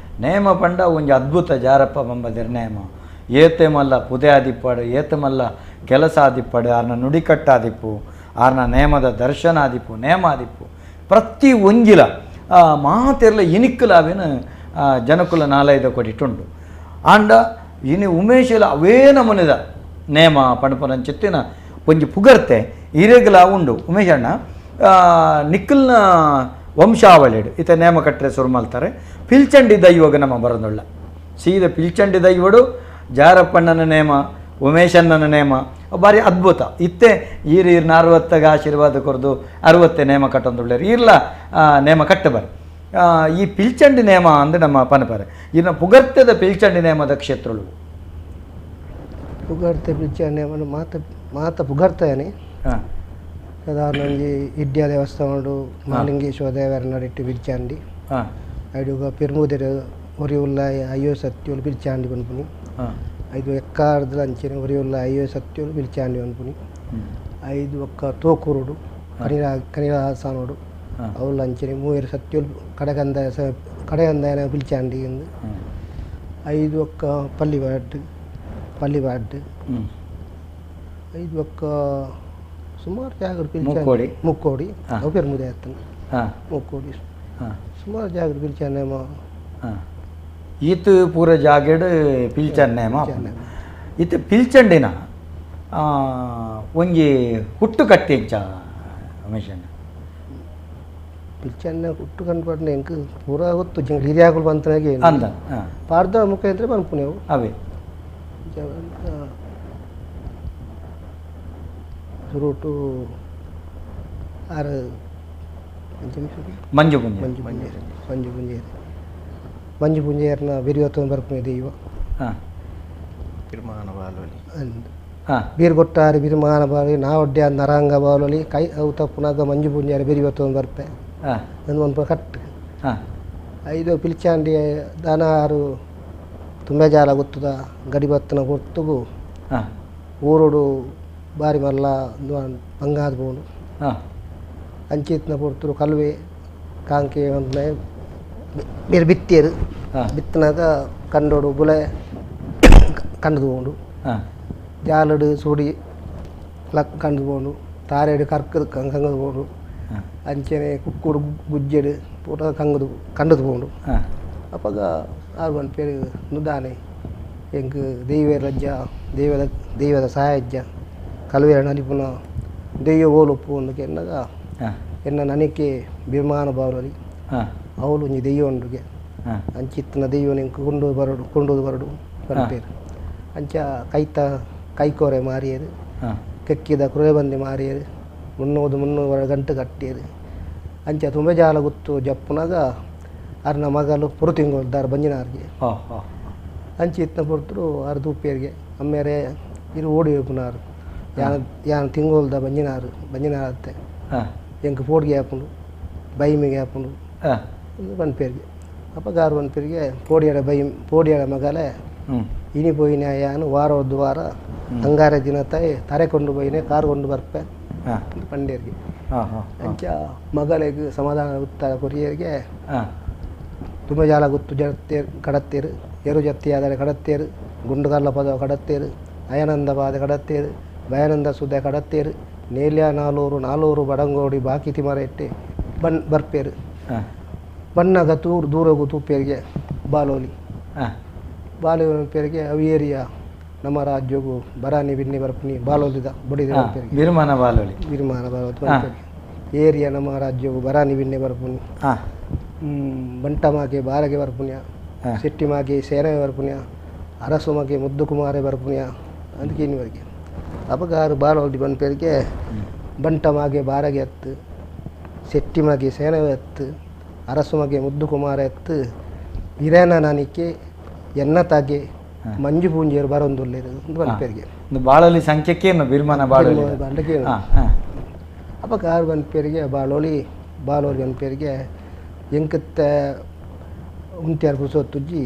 ನೇಮ ಪಂಡ ಒಂಜಿ ಅದ್ಭುತ ಜಾರಪ್ಪ ಪಂಬದೇರ್ ನೇಮ ಏತೆ ಮಲ್ಲ ಪುದೆ ಆದಿಪ್ಪಾಡು ಏತೆ ಮಲ್ಲ ಕೆಲಸ ಆದಿಪ್ಪಾಡು ಆರ್ನ ನುಡಿಕಟ್ಟಾದಿಪ್ಪು ಆರ್ನ ನೇಮದ ದರ್ಶನ ಆದಿಪ್ಪು ನೇಮ ಆದಿಪ್ಪು ಪ್ರತಿ ಒಂಜಿಲ ಮಾತೆರ್ಲ ಇನಿಕ್ಕಲ ಅವೇನು ಜನಕುಲ ನಾಲೈದ ಕೊಡಿಟ್ಟುಂಡು. ಆಂಡ ಇನಿ ಉಮೇಶಲ ಅವೇ ನಮೂನೆದ ನೇಮ ಪಣಪನಂಚಿತ್ತಿನ ಒಂಜಿ ಪುಗರ್ತೆ ಇರೆಗಲ ಉಂಡು. ಉಮೇಶಣ್ಣ ನಿಕ್ಕಲ್ನ ವಂಶಾವಳಿಡು ಈತ ನೇಮ ಕಟ್ಟರೆ ಶುರು ಮಲ್ತಾರೆ ಪಿಲ್ಚಂಡಿ ದೈವಗ ನಮ್ಮ ಬರೋದುಳ್ಳ ಸೀದ ಪಿಲ್ಚಂಡಿ ದೈವಡು ಜಾರಪ್ಪಣ್ಣನ ನೇಮ ಉಮೇಶಣ್ಣನ ನೇಮ ಭಾರಿ ಅದ್ಭುತ. ಇತ್ತೆ ಈರು ಈರ್ನ ಅರವತ್ತಾಗ ಆಶೀರ್ವಾದ ಕೊರ್ದು ಅರವತ್ತೆ ನೇಮ ಕಟ್ಟೊಂದುಳ್ಳೆ ಈರ್ಲ ನೇಮ ಕಟ್ಟಬಾರ. ಈ ಪಿಲ್ಚಂಡಿ ನೇಮ ಅಂದ್ರೆ ನಮ್ಮ ಪನಪರೆ ಇನ್ನು ಪುಗರ್ತೆದ ಪಿಲ್ಚಂಡಿ ನೇಮದ ಕ್ಷೇತ್ರಗಳು ಪುಗರ್ತೆ ಪಿಲ್ಚಂಡಿ ನೇಮ ಮಾತ ಮಾತ ಪುಗರ್ತಾನೆ. ಸಾಧಾರಣ ಒಂಜಿ ಇಡ್ಯಾ ದೇವಸ್ಥಾನ ಮಾಲಿಂಗೇಶ್ವರ ದೇವರ ನಡಿಟ್ಟು ಪಿಲ್ಚಾಂಡಿ ಐಡುಗ ಪೆರ್ಮುದೆರ ಒರಿಯುಲ್ಲ ಅಯ್ಯೋ ಸತ್ಯೋಲು ಪಿಲ್ಚಾಂಡಿ ಪನ್ಪುನಿ ಐದು ಎಕ್ಕಾರ್ದ ಅಂಚನೆ ಒರಿಯುಲ್ಲ ಅಯ್ಯೋ ಸತ್ಯೋಲು ಪಿಲ್ಚಾಂಡಿ ಪನ್ಪುನಿ ಐದು ಒಕ್ಕ ತೋಕೂರುಡು ಕನಿರಾ ಕನಿರಾಸಾನೋಡು ಅವಳು ಅಂಚನೆ ಮೂವರು ಸತ್ಯೋಲು ಕಡಗಂದ ಕಡಗಂದಾಯನ ಪಿಲ್ಚಾಂಡಿ ಎಂದು ಐದು ಒಕ್ಕ ಪಲ್ಲಿವಾಡ್ ಪಲ್ಲಿವಾಡ್ ಐದು ಒಕ್ಕ ಸುಮಾರು ಜಾಗ ಮುಕ್ಕೋಡಿ ಮುಕ್ಕೋಡಿ ಅವು ಪೆರ್ಮುದೆ ಆತನ ಮುಕ್ಕೋಡಿ ಸುಮಾರು ಜಾಗ ಪಿಲ್ಚಾಂಡಿ ಈತ ಪೂರ ಜಾಗೆಡ್ ಪಿಲ್ಚಂಡಿ ನೇಮ ಈತ ಪಿಲ್ಚಂಡಿನ ಒಂಜಿ ಹುಟ್ಟು ಕಟ್ಟಿ ಎಂಚ ಉಮೇಶಣ್ಣ? ಪಿಲ್ಚಂಡ ಹುಟ್ಟು ಕಂಡು ಎಂಕ್ ಪೂರ ಗೊತ್ತು ಜಿಂಗ್ ಹಿರಿಯಾಕುಲು ಬಂತನಾಗೆ ಅಂದ ಪಾರ್ದ ಮುಖಾಂತರ ಪನ್ಪುನೆವು ಅವೇ ಸುರುಟು ಆರು ಮಂಜು ಪುಂಜೆ ಮಂಜು ಪುಂಜೆ ಮಂಜು ಪುಂಜೆ ಮಂಜು ಪುಂಜೆಯರ್ನ ಬೆರಿಯೊತ್ತೊಂದು ಬರ್ಪುನೆ ದೈವ ಬಿರ್ಮಾನ ಬಾಲೊಲಿ ಬೀರ್ಗೊಟ್ಟಾರಿ ಬಿರ್ಮಾನ ಬಾಲೊಲಿ ನಾವಡ್ಯ ನರಾಂಗ ಬಾಲೊಲಿ ಕೈ ಅವು ತಪ್ಪುನಾಗ ಮಂಜು ಪುಂಜಾರಿ ಬೆರಿಯೊತ್ತೊಂದು ಬರ್ಪೆ ಒಂದು ಒಂದು ಕಟ್ಟು ಐದು ಪಿಲ್ಚಾಂಡಿ ದನ ಆರು ತುಂಬೆ ಜಾಲ ಗೊತ್ತದ ಗಡಿಬತ್ತನ ಗೊತ್ತುಗು ಊರುಡು ಬಾರಿ ಮಲ್ಲ ಬಂಗಾದ ಬೋನು ಅಂಚಿತ್ನ ಪೊರ್ತುರು ಕಲ್ವೆ ಕಾಂಕೆ ಒಂದು ಬೇರೆ ಬಿತ್ತಿಯರು ಬಿತ್ತನಾಗ ಕಂಡೋಡು ಬುಲೆ ಕಂಡು ತಗೊಂಡು ಜಾಲಡು ಸುಡಿ ಲಕ್ ಕಂಡು ತಗೊಂಡು ತಾರೇಡು ಕರ್ಕದ ಕಂಗದು ಬೋಡು ಅಂಚನೆ ಕುಕ್ಕುಡು ಗುಜ್ಜೆಡು ಪೂರ ಕಂಗದು ಕಂಡದು ಬೋಡು. ಅಪ್ಪಗ ಆರು ಬಂದು ಪೇರು ನುದಾನೆ ಎಂಕ್ ದೈವ ರಜ್ಜ ದೈವದ ದೈವದ ಸಹಾಯಜ್ಜ ಕಲ್ವೇರ ನಲಿಪುನ ದೈವ ಓಲುಪ್ಪು ಒಂದು ಕೆನ್ನಗ ಎನ್ನ ನನಕ್ಕೆ ಬಿರ್ಮಾನ ಬಾವಲಿ ಅವಳು ಒಂಜಿ ದೈವ ಉಂಡುಗೆ ಅಂಚಿತ್ತಿನ ದೈವ ನಿಂಕ್ ಕೊಂಡು ಬರಡು ಕೊಂಡು ಬರಡು ಪನ್ಪೇರು ಅಂಚ ಕೈತ ಕೈಕೋರೆ ಮಾರಿಯರು ಕೆಕ್ಕಿದ ಕುರೆ ಬಂದಿ ಮಾರಿಯರು 300 350 ಗಂಟೆ ಕಟ್ಟಿಯರು ಅಂಚ ತುಂಬೆ ಜಾಲ ಗೊತ್ತು ಜಪ್ಪುನಾಗ ಅರ್ನ ಮಗಲು ಪುರು ತಿಂಗೊಳ್ದಾರು ಬಂಜಿನಾರ್ಗೆ ಅಂಚಿ ಇತ್ತನ ಪೊರ್ತರು ಆರು ತೂಪೇರಿಗೆ ಅಮ್ಮೇರೆ ಇರು ಓಡಿ ಹೋಗ್ನಾರು ಯಾನ ಯಾನ ತಿಂಗೊಳ್ದ ಬಂಜಿನಾರು ಬಂಜಿನಾರತ್ತೆ ಎಂಕ್ ಪೋಡ್ಗೆ ಹಾಪುಂಡು ಬೈಮಿಗೆ ಹಾಪುಂಡು ಬನ್ಪೇರಿಗೆ ಅಪ್ಪಗಾರು ಬನ್ಪೇರಿಗೆ ಪೋಡಿಯಾಡ ಬೈ ಪೋಡಿಯಾಡ ಮಗಲೆ ಇನಿ ಪೋಯಿನ ಯಾನು ವಾರ ಒಂದು ವಾರ ಅಂಗಾರೆ ದಿನ ತಾಯಿ ತರೆ ಕೊಂಡು ಪೋಯಿನೆ ಕಾರು ಕೊಂಡು ಬರ್ಪೆ ಪಂಡೇರಿಗೆ ಅಂಚ ಮಗಲೆಗ್ ಸಮಾಧಾನ ಉತ್ತರ ಕೊರಿಯರಿಗೆ ತುಂಬ ಜಾಲ ಗೊತ್ತು ಜಡತ್ತೇರು ಕಡತ್ತೇರು ಎರು ಜತ್ತಿ ಆದರೆ ಕಡತ್ತೇರು ಗುಂಡುಗಲ್ಲ ಪದ ಕಡತ್ತೇರು ಅಯನಂದ ಪಾದ ಕಡತ್ತೇರು ಭಯಾನಂದ ಸುದ್ದ ಕಡತ್ತೇರು ನೇಲ್ಯ ನಾಲೂರು ನಾಲೂರು ಬಡಂಗೋಡಿ ಬಾಕಿ ತಿಮರ ಇಟ್ಟೆ ಬನ್ ಬರ್ಪೇರು ಬಣ್ಣಗ ತೂರು ದೂರಗು ತೂಪೇರಿಗೆ ಬಾಲೋಲಿ ಬಾಲೋಲಿ ಪೇರಿಗೆ ಅವು ಏರಿಯಾ ನಮ್ಮ ರಾಜ್ಯಗೂ ಬರಾನಿ ಬಿನ್ನಿ ಬರ್ಪನಿ ಬಾಲೋಲಿದ ಬಡಿದ ಬರ್ಪೇರಿಗೆ ಬಿರ್ಮಾನ ಬಾಲೋಲಿ ಬಿರ್ಮಾನ ಬಾಲೋಲಿ ಏರಿಯಾ ನಮ್ಮ ರಾಜ್ಯಗೂ ಬರಾನಿ ಬಿನ್ನಿ ಬರ್ಪುನಿ ಬಂಟಮಾಗೆ ಬಾರಗೆ ಬರ್ಪುಣ್ಯ ಶೆಟ್ಟಿಮಾಗೆ ಸೇನೆ ಬರ್ಪುಣ್ಯ ಅರಸುಮಗೆ ಮುದ್ದು ಕುಮಾರೆ ಬರ್ಪುಣ್ಯ ಅದಕ್ಕೆ ಇನ್ನುವರೆಗೆ ಅಪಗಾರು ಬಾಲೋಲಿ ಬಂಪೇರಿಗೆ ಬಂಟಮಾಗೆ ಬಾರಗೆ ಎತ್ತು ಶೆಟ್ಟಿಮಗೆ ಸೇನೆ ಎತ್ತು ಅರಸುಮಗೆ ಮುದ್ದು ಕುಮಾರ ಎತ್ತು ಹಿರೇನ ನಾನಿಕ್ಕೆ ಎನ್ನ ತಾಗೆ ಮಂಜು ಪೂಂಜೆಯರು ಬರೊಂದುಲ್ಲೇರು ಬಂಪೇರಿಗೆ ಬಾಳೋಲಿ ಸಂಖ್ಯಕ್ಕೆ ಬಿರ್ಮಾನ ಬಾಳೋಲಿ ಬಾಳಕ್ಕೆ ಅಪಗಾರು ಬಂಪೇರಿಗೆ ಬಾಳೋಲಿ ಬಾಲೋಲಿ ಬಂಪೇರಿಗೆ ಎಂಕತ್ತ ಉಂತ್ಯಾರ ಕುಸೊತ್ತುಜ್ಜಿ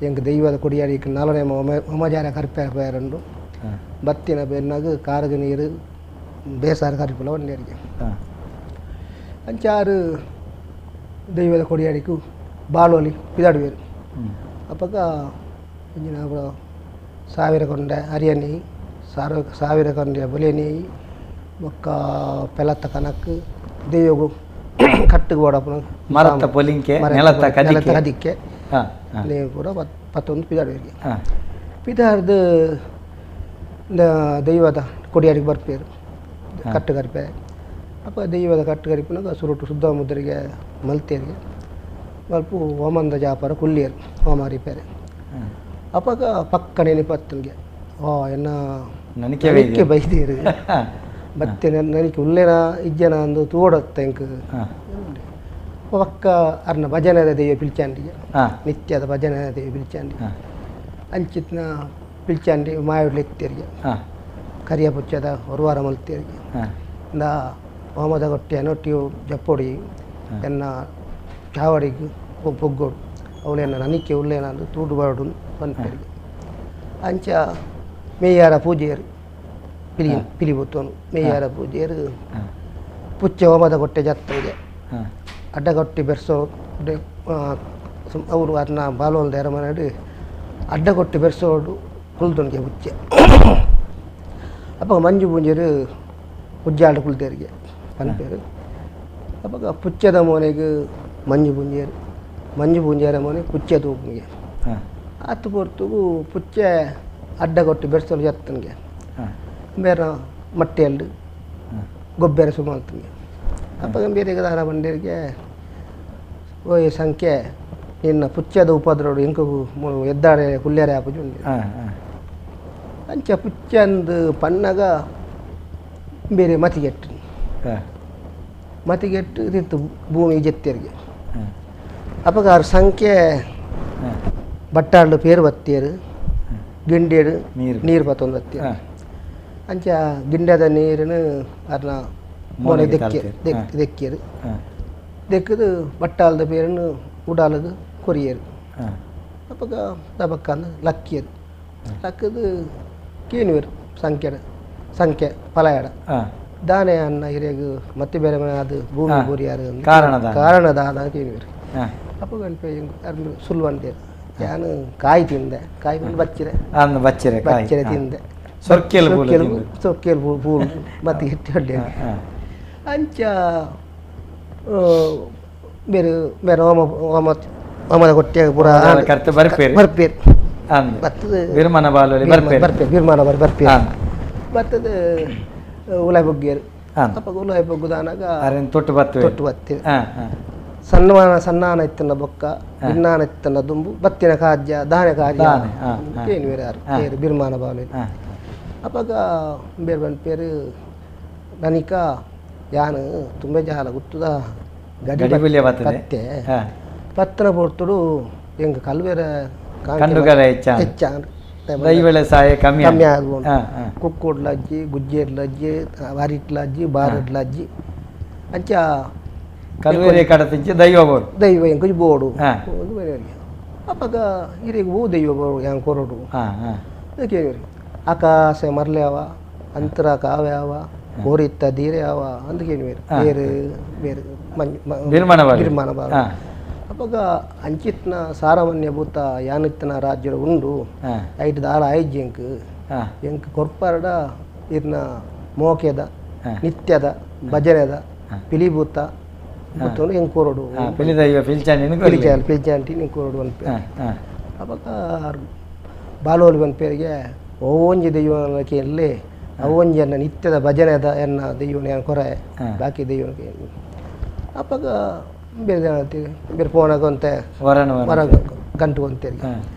ಎಂಕ್ ದೈವದ ಕೊಡಿಯಾಡಿ ನಾಲನೇ ಹೋಮಜಾರ ಕರ್ಪೇರ ಪೇರಂಡು ಬತ್ತಿನ ಬೆನ್ನಾಗ ಕಾರಗ ನೀರು ಬೇಸಾರ ಕರಿಪುಲ ಒಂದೇರಿಗೆ ಅಂಚಾರು ದೈವದ ಕೊಡಿಯಾಡಿಕು ಬಾಳೋಲಿ ಪಿದಾಡುವೇರು ಅಪ್ಪಗ ಇಂಜಿನ ಸಾವಿರ ಕೊಂಡ ಅರಿಯನಿ ಸಾವಿರ ಕೊಂಡ ಬೊಲೆನಿ ಬೊಕ್ಕ ಪೆಲತ್ತ ಕನಕ್ ದೈವಗು ಕಟ್ಟಿಗೆ ಓಡಪ್ಪನ ಮರತ್ತ ಪೊಲಿಂಕೆ ನೆಲತ್ತ ಕದಿಕ್ಕೆ ನೀವು ಕೂಡ ಪತ್ತೊಂದು ಪಿದಾಡುವರಿಗೆ ಪಿದಾರ್ದು ದೈವದ ಕೊಡಿಯಾಡಿಗೆ ಬರ್ಪೇರು ಕಟ್ಟು ಕರಿಪೆ ಅಪ್ಪ ದೈವದ ಕಟ್ಟು ಕರಿಪನಾಗ ಸುರುಟು ಶುದ್ಧ ಮುದ್ರಿಗೆ ಮಲ್ತೇರಿಗೆ ಮಲ್ಪು ಹೋಮಂದ ಜಾಪರ ಕುಲ್ಲಿಯರು ಹೋಮ ಹರಿಪೇರೆ ಅಪ್ಪಾಗ ಪಕ್ಕ ನೆನಪತ್ತನಿಗೆ ಓ ಎನ್ನ ನನಗೆ ಬೈದೇರು ಮತ್ತೆ ನನಗೆ ಉಲ್ಲೇನ ಇಜ್ಜನ ಅಂದು ತೋಡತ್ತ ಎಂಕ್ ಪಕ್ಕ ಅರ್ನ ಭಜನೆ ದೈವ ಪಿಲ್ಚಾಂಡಿಗೆ ನಿತ್ಯದ ಭಜನೆ ದೈವ ಪಿಲ್ಚಾಂಡಿ ಅಂಚಿತ್ನ ಪಿಲ್ಚಾಂಡಿ ಮಾಯುಡ್ಲೆತ್ತೇರಿಗೆ ಕರಿಯ ಪುಚ್ಚದ ಹೊರವಾರ ಮಲ್ತೇರಿಗೆ ಇಂದ ಹೋಮದ ಕೊಟ್ಟೆ ನೊಟ್ಟಿಯು ಜಪ್ಪೊಡಿ ಎನ್ನ ಚಾವಡಿಗೆ ಪೊಗ್ಗೋಡು ಅವಳೆನ್ನ ನನಿಕೆ ಉಲ್ಲೇನ ಅಂದು ತೂಡು ಬಾಡು ಪನ್ಪೇರಿಗೆ ಅಂಚ ಮೇಯಾರ ಪೂಜೆಯರು ಪಿಲಿ ಪಿಲಿಬುತ್ತೋನು ಮೇಯಾರ ಪೂಜೆಯರು ಪುಚ್ಚ ಹೋಮದ ಕೊಟ್ಟೆ ಜತ್ತನಿಗೆ ಅಡ್ಡಗೊಟ್ಟಿ ಬೆರ್ಸೋ ಅವರು ಅದನ್ನ ಬಾಲೋಲ್ದ ಎರಮನಾಡು ಅಡ್ಡಗೊಟ್ಟಿ ಬೆರ್ಸೋಡು ಕುಲ್ದೊನ್ಗೆ ಪುಚ್ಚೆ ಅಪ್ಪ ಮಂಜು ಪೂಂಜರು ಉಜ್ಜಾಡು ಕುಲ್ದೇರಿಗೆ ಪನ್ಪೇರು ಅಪ್ಪ ಪುಚ್ಚದ ಮೋನೆಗೆ ಮಂಜು ಪೂಂಜೇರು ಮಂಜು ಪೂಂಜೇರ ಮೋನೆ ಪುಚ್ಚೆ ತೂಪುನಿಗೆ ಆತು ಪೊರ್ತುಗು ಪುಚ್ಚೆ ಅಡ್ಡಗೊಟ್ಟು ಬೆರ್ಸೋಲು ಜತ್ತನಿಗೆ ಬೇರೆ ಮಟ್ಟೆಯಲ್ಲಿ ಗೊಬ್ಬರ ಸುಮಾಲ್ತನಿಗೆ ಅಪ್ಪ ಬೇರೆ ದಾರ ಬಂಡೇರಿಗೆ ಓಯ್ ಸಂಖ್ಯೆ ನಿನ್ನ ಪುಚ್ಚದ ಉಪದ್ರಡು ಇಂಕು ಎದ್ದಾಡೆ ಕುಲ್ಲೇರೆ ಆಪುಜು ಅಂಚ ಪುಚ್ಚ ಅಂದು ಪಣ್ಣಗ ಬೇರೆ ಮತಿಗೆಟ್ಟು ಮತಿಗೆಟ್ಟು ಇದಿತ್ತು ಭೂಮಿ ಜೆತ್ತೇರಿಗೆ ಅಪ್ಪಗಾರು ಸಂಖ್ಯೆ ಬಟ್ಟಾಳು ಪೇರು ಬತ್ತೇರು ಗಿಂಡೇಡು ನೀರು ಬತ್ತೊಂದು ಬತ್ತೇರು ಅಂಚ ಗಿಂಡದ ನೀರನ್ನು ಅದನ್ನ ಮೊನೆ ದೆಕ್ಕಿ ದೆಕ್ಕಿಯರು ದೆಕ್ಕದು ಬಟ್ಟಾಲದ ಪೇರನ್ನು ಉಡಾಲದು ಕೊರಿಯರು ಅಪ್ಪಗ ದಬಕ್ಕಂದು ಲಕ್ಕಿಯರು ಲಕ್ಕದು ಕೇನುವರು ಸಂಖ್ಯೆ ಸಂಖ್ಯೆ ಪಲಾಯಡ ದಾನೆ ಅನ್ನ ಹಿರಿಯಗು ಮತ್ತೆ ಬೇರೆ ಮನೆ ಅದು ಭೂಮಿ ಬೋರಿಯಾರು ಕಾರಣದಾದ ಕೇನುವರು ಅಪ್ಪ ಗಣಪೆ ಸುಲ್ವಂಟೇರು ನಾನು ಕಾಯಿ ತಿಂದೆ ಕಾಯಿ ಬಂದು ಬಚ್ಚಿರೆ ಬಚ್ಚಿರೆ ಬಚ್ಚಿರೆ ತಿಂದೆ ಸೊರ್ಕೆಲ್ ಸೊರ್ಕೆಲ್ ಪೂಲು ಮತ್ತೆ ಹಿಟ್ಟು ಅಂಚ ಬೇರೆ ಬೇರೆ ಹೋಮ ಹೋಮ ಹೋಮದ ಕೊಟ್ಟೆ ಪೂರ ಬರ್ಪೇರು ಬರ್ಪೇರು ಬರ್ತದೆ ಬಿರ್ಮಾನ ಬಾಲೋಲಿ ಬರ್ಪೇರು ಬಿರ್ಮಾನ ಬಾರಿ ಬರ್ಪೇರು ಬರ್ತದೆ ಉಲಾಯ್ ಬೊಗ್ಗೇರು ಅಪ್ಪ ಉಲಾಯ್ ಬೊಗ್ಗುದಾನಾಗ ತೊಟ್ಟು ಬತ್ತು ತೊಟ್ಟು ಬತ್ತಿ ಸಣ್ಣವಾನ ಸಣ್ಣಾನ ಇತ್ತನ ಬೊಕ್ಕ ಭಿನ್ನಾನ ಇತ್ತನ ದುಂಬು ಬತ್ತಿನ ಕಾಜ್ಯ ದಾನೆ ಕಾಜ್ಯ ಏನು ಬೇರೆ ಯಾರು ಬೇರೆ ಬಿರ್ಮಾನ ಬಾವಲಿ ಅಪ್ಪಾಗ ಬೇರೆ ಬಂದ ಪೇರು ನನಕ ಯಾನು ತುಂಬ ಜಾಲ ಗುತ್ತದ ಗಡಿ ಕತ್ತೆ ಪತ್ತನ ಪೊರ್ತುಡು ಎಂಕ್ ಕಲ್ವೆರ ಕಂಡುಗಲ ಹೆಚ್ಚಾಂಡ್ ದೈವಳೆ ಸಾಯ ಕಮ್ಮಿ ಕಮ್ಮಿ ಆದ್ಬೋಂಡು ಕುಕ್ಕುಡ್ಲಜ್ಜಿ ಗುಜ್ಜೇರ್ಲಜ್ಜಿ ವಾರಿಟ್ಲಜ್ಜಿ ಬಾರಡ್ಲಜ್ಜಿ ಅಂಚ ಕಲ್ವೇರೆ ಕಡತಿಂಚಿ ದೈವ ಬೋಡು ದೈವ ಎಂಕುಜಿ ಬೋಡು ಅಪಗ ಇರೆಗ್ ಓ ದೈವ ಬೋಡು ಯಾನ್ ಕೊರಡು ಕೇಳಿ ಆಕಾಶ ಮರ್ಲೆ ಅವ ಅಂತರ ಕಾವ್ಯ ಅವ ಕೋರಿತ್ತ ದೀರೆ ಅವ ಅಂದ್ ಕೇಳಿವೇರು ಬೇರೆ ಬೇರೆ ಬಿರ್ಮಾನ ಬಾರ ಅಪಗ ಅಂಚಿತ್ನ ಸಾರವನ್ಯ ಭೂತ ಯಾನಿತ್ತನ ರಾಜ್ಯದ ಉಂಡು ಐಟ್ ದಾಲ ಆಯ್ಜಿ ಎಂಕ್ ಎಂಕ್ ಕೊರ್ಪರಡ ಇರ್ನ ಮೋಕೆದ ನಿತ್ಯದ ಭಜನೆದ ಪಿಲಿಭೂತ ಭೂತನು ಎಂಕ್ ಕೊರಡು ಪಿಲಿಚಾಂಟಿ ನಿಂಗೆ ಕೊರಡು ಅನ್ಪೆ ಅಪಗ ಬಾಲೋಲಿ ಪನ್ಪೇರಿಗೆ ಓಂಜಿ ದೈವನ ಕೇಳಿ ಅವೊಂಜಿ ಎನ್ನ ನಿತ್ಯದ ಭಜನೆದ ಎನ್ನ ದೈವನ ಕೊರೆ ಬಾಕಿ ದೈವನ ಅಪಗ ಬೇರೆ ಬೇರೆ ಫೋನಾಗ ಒಂತೆ ವರ ಗಂಟು ಒಂತೇರಿ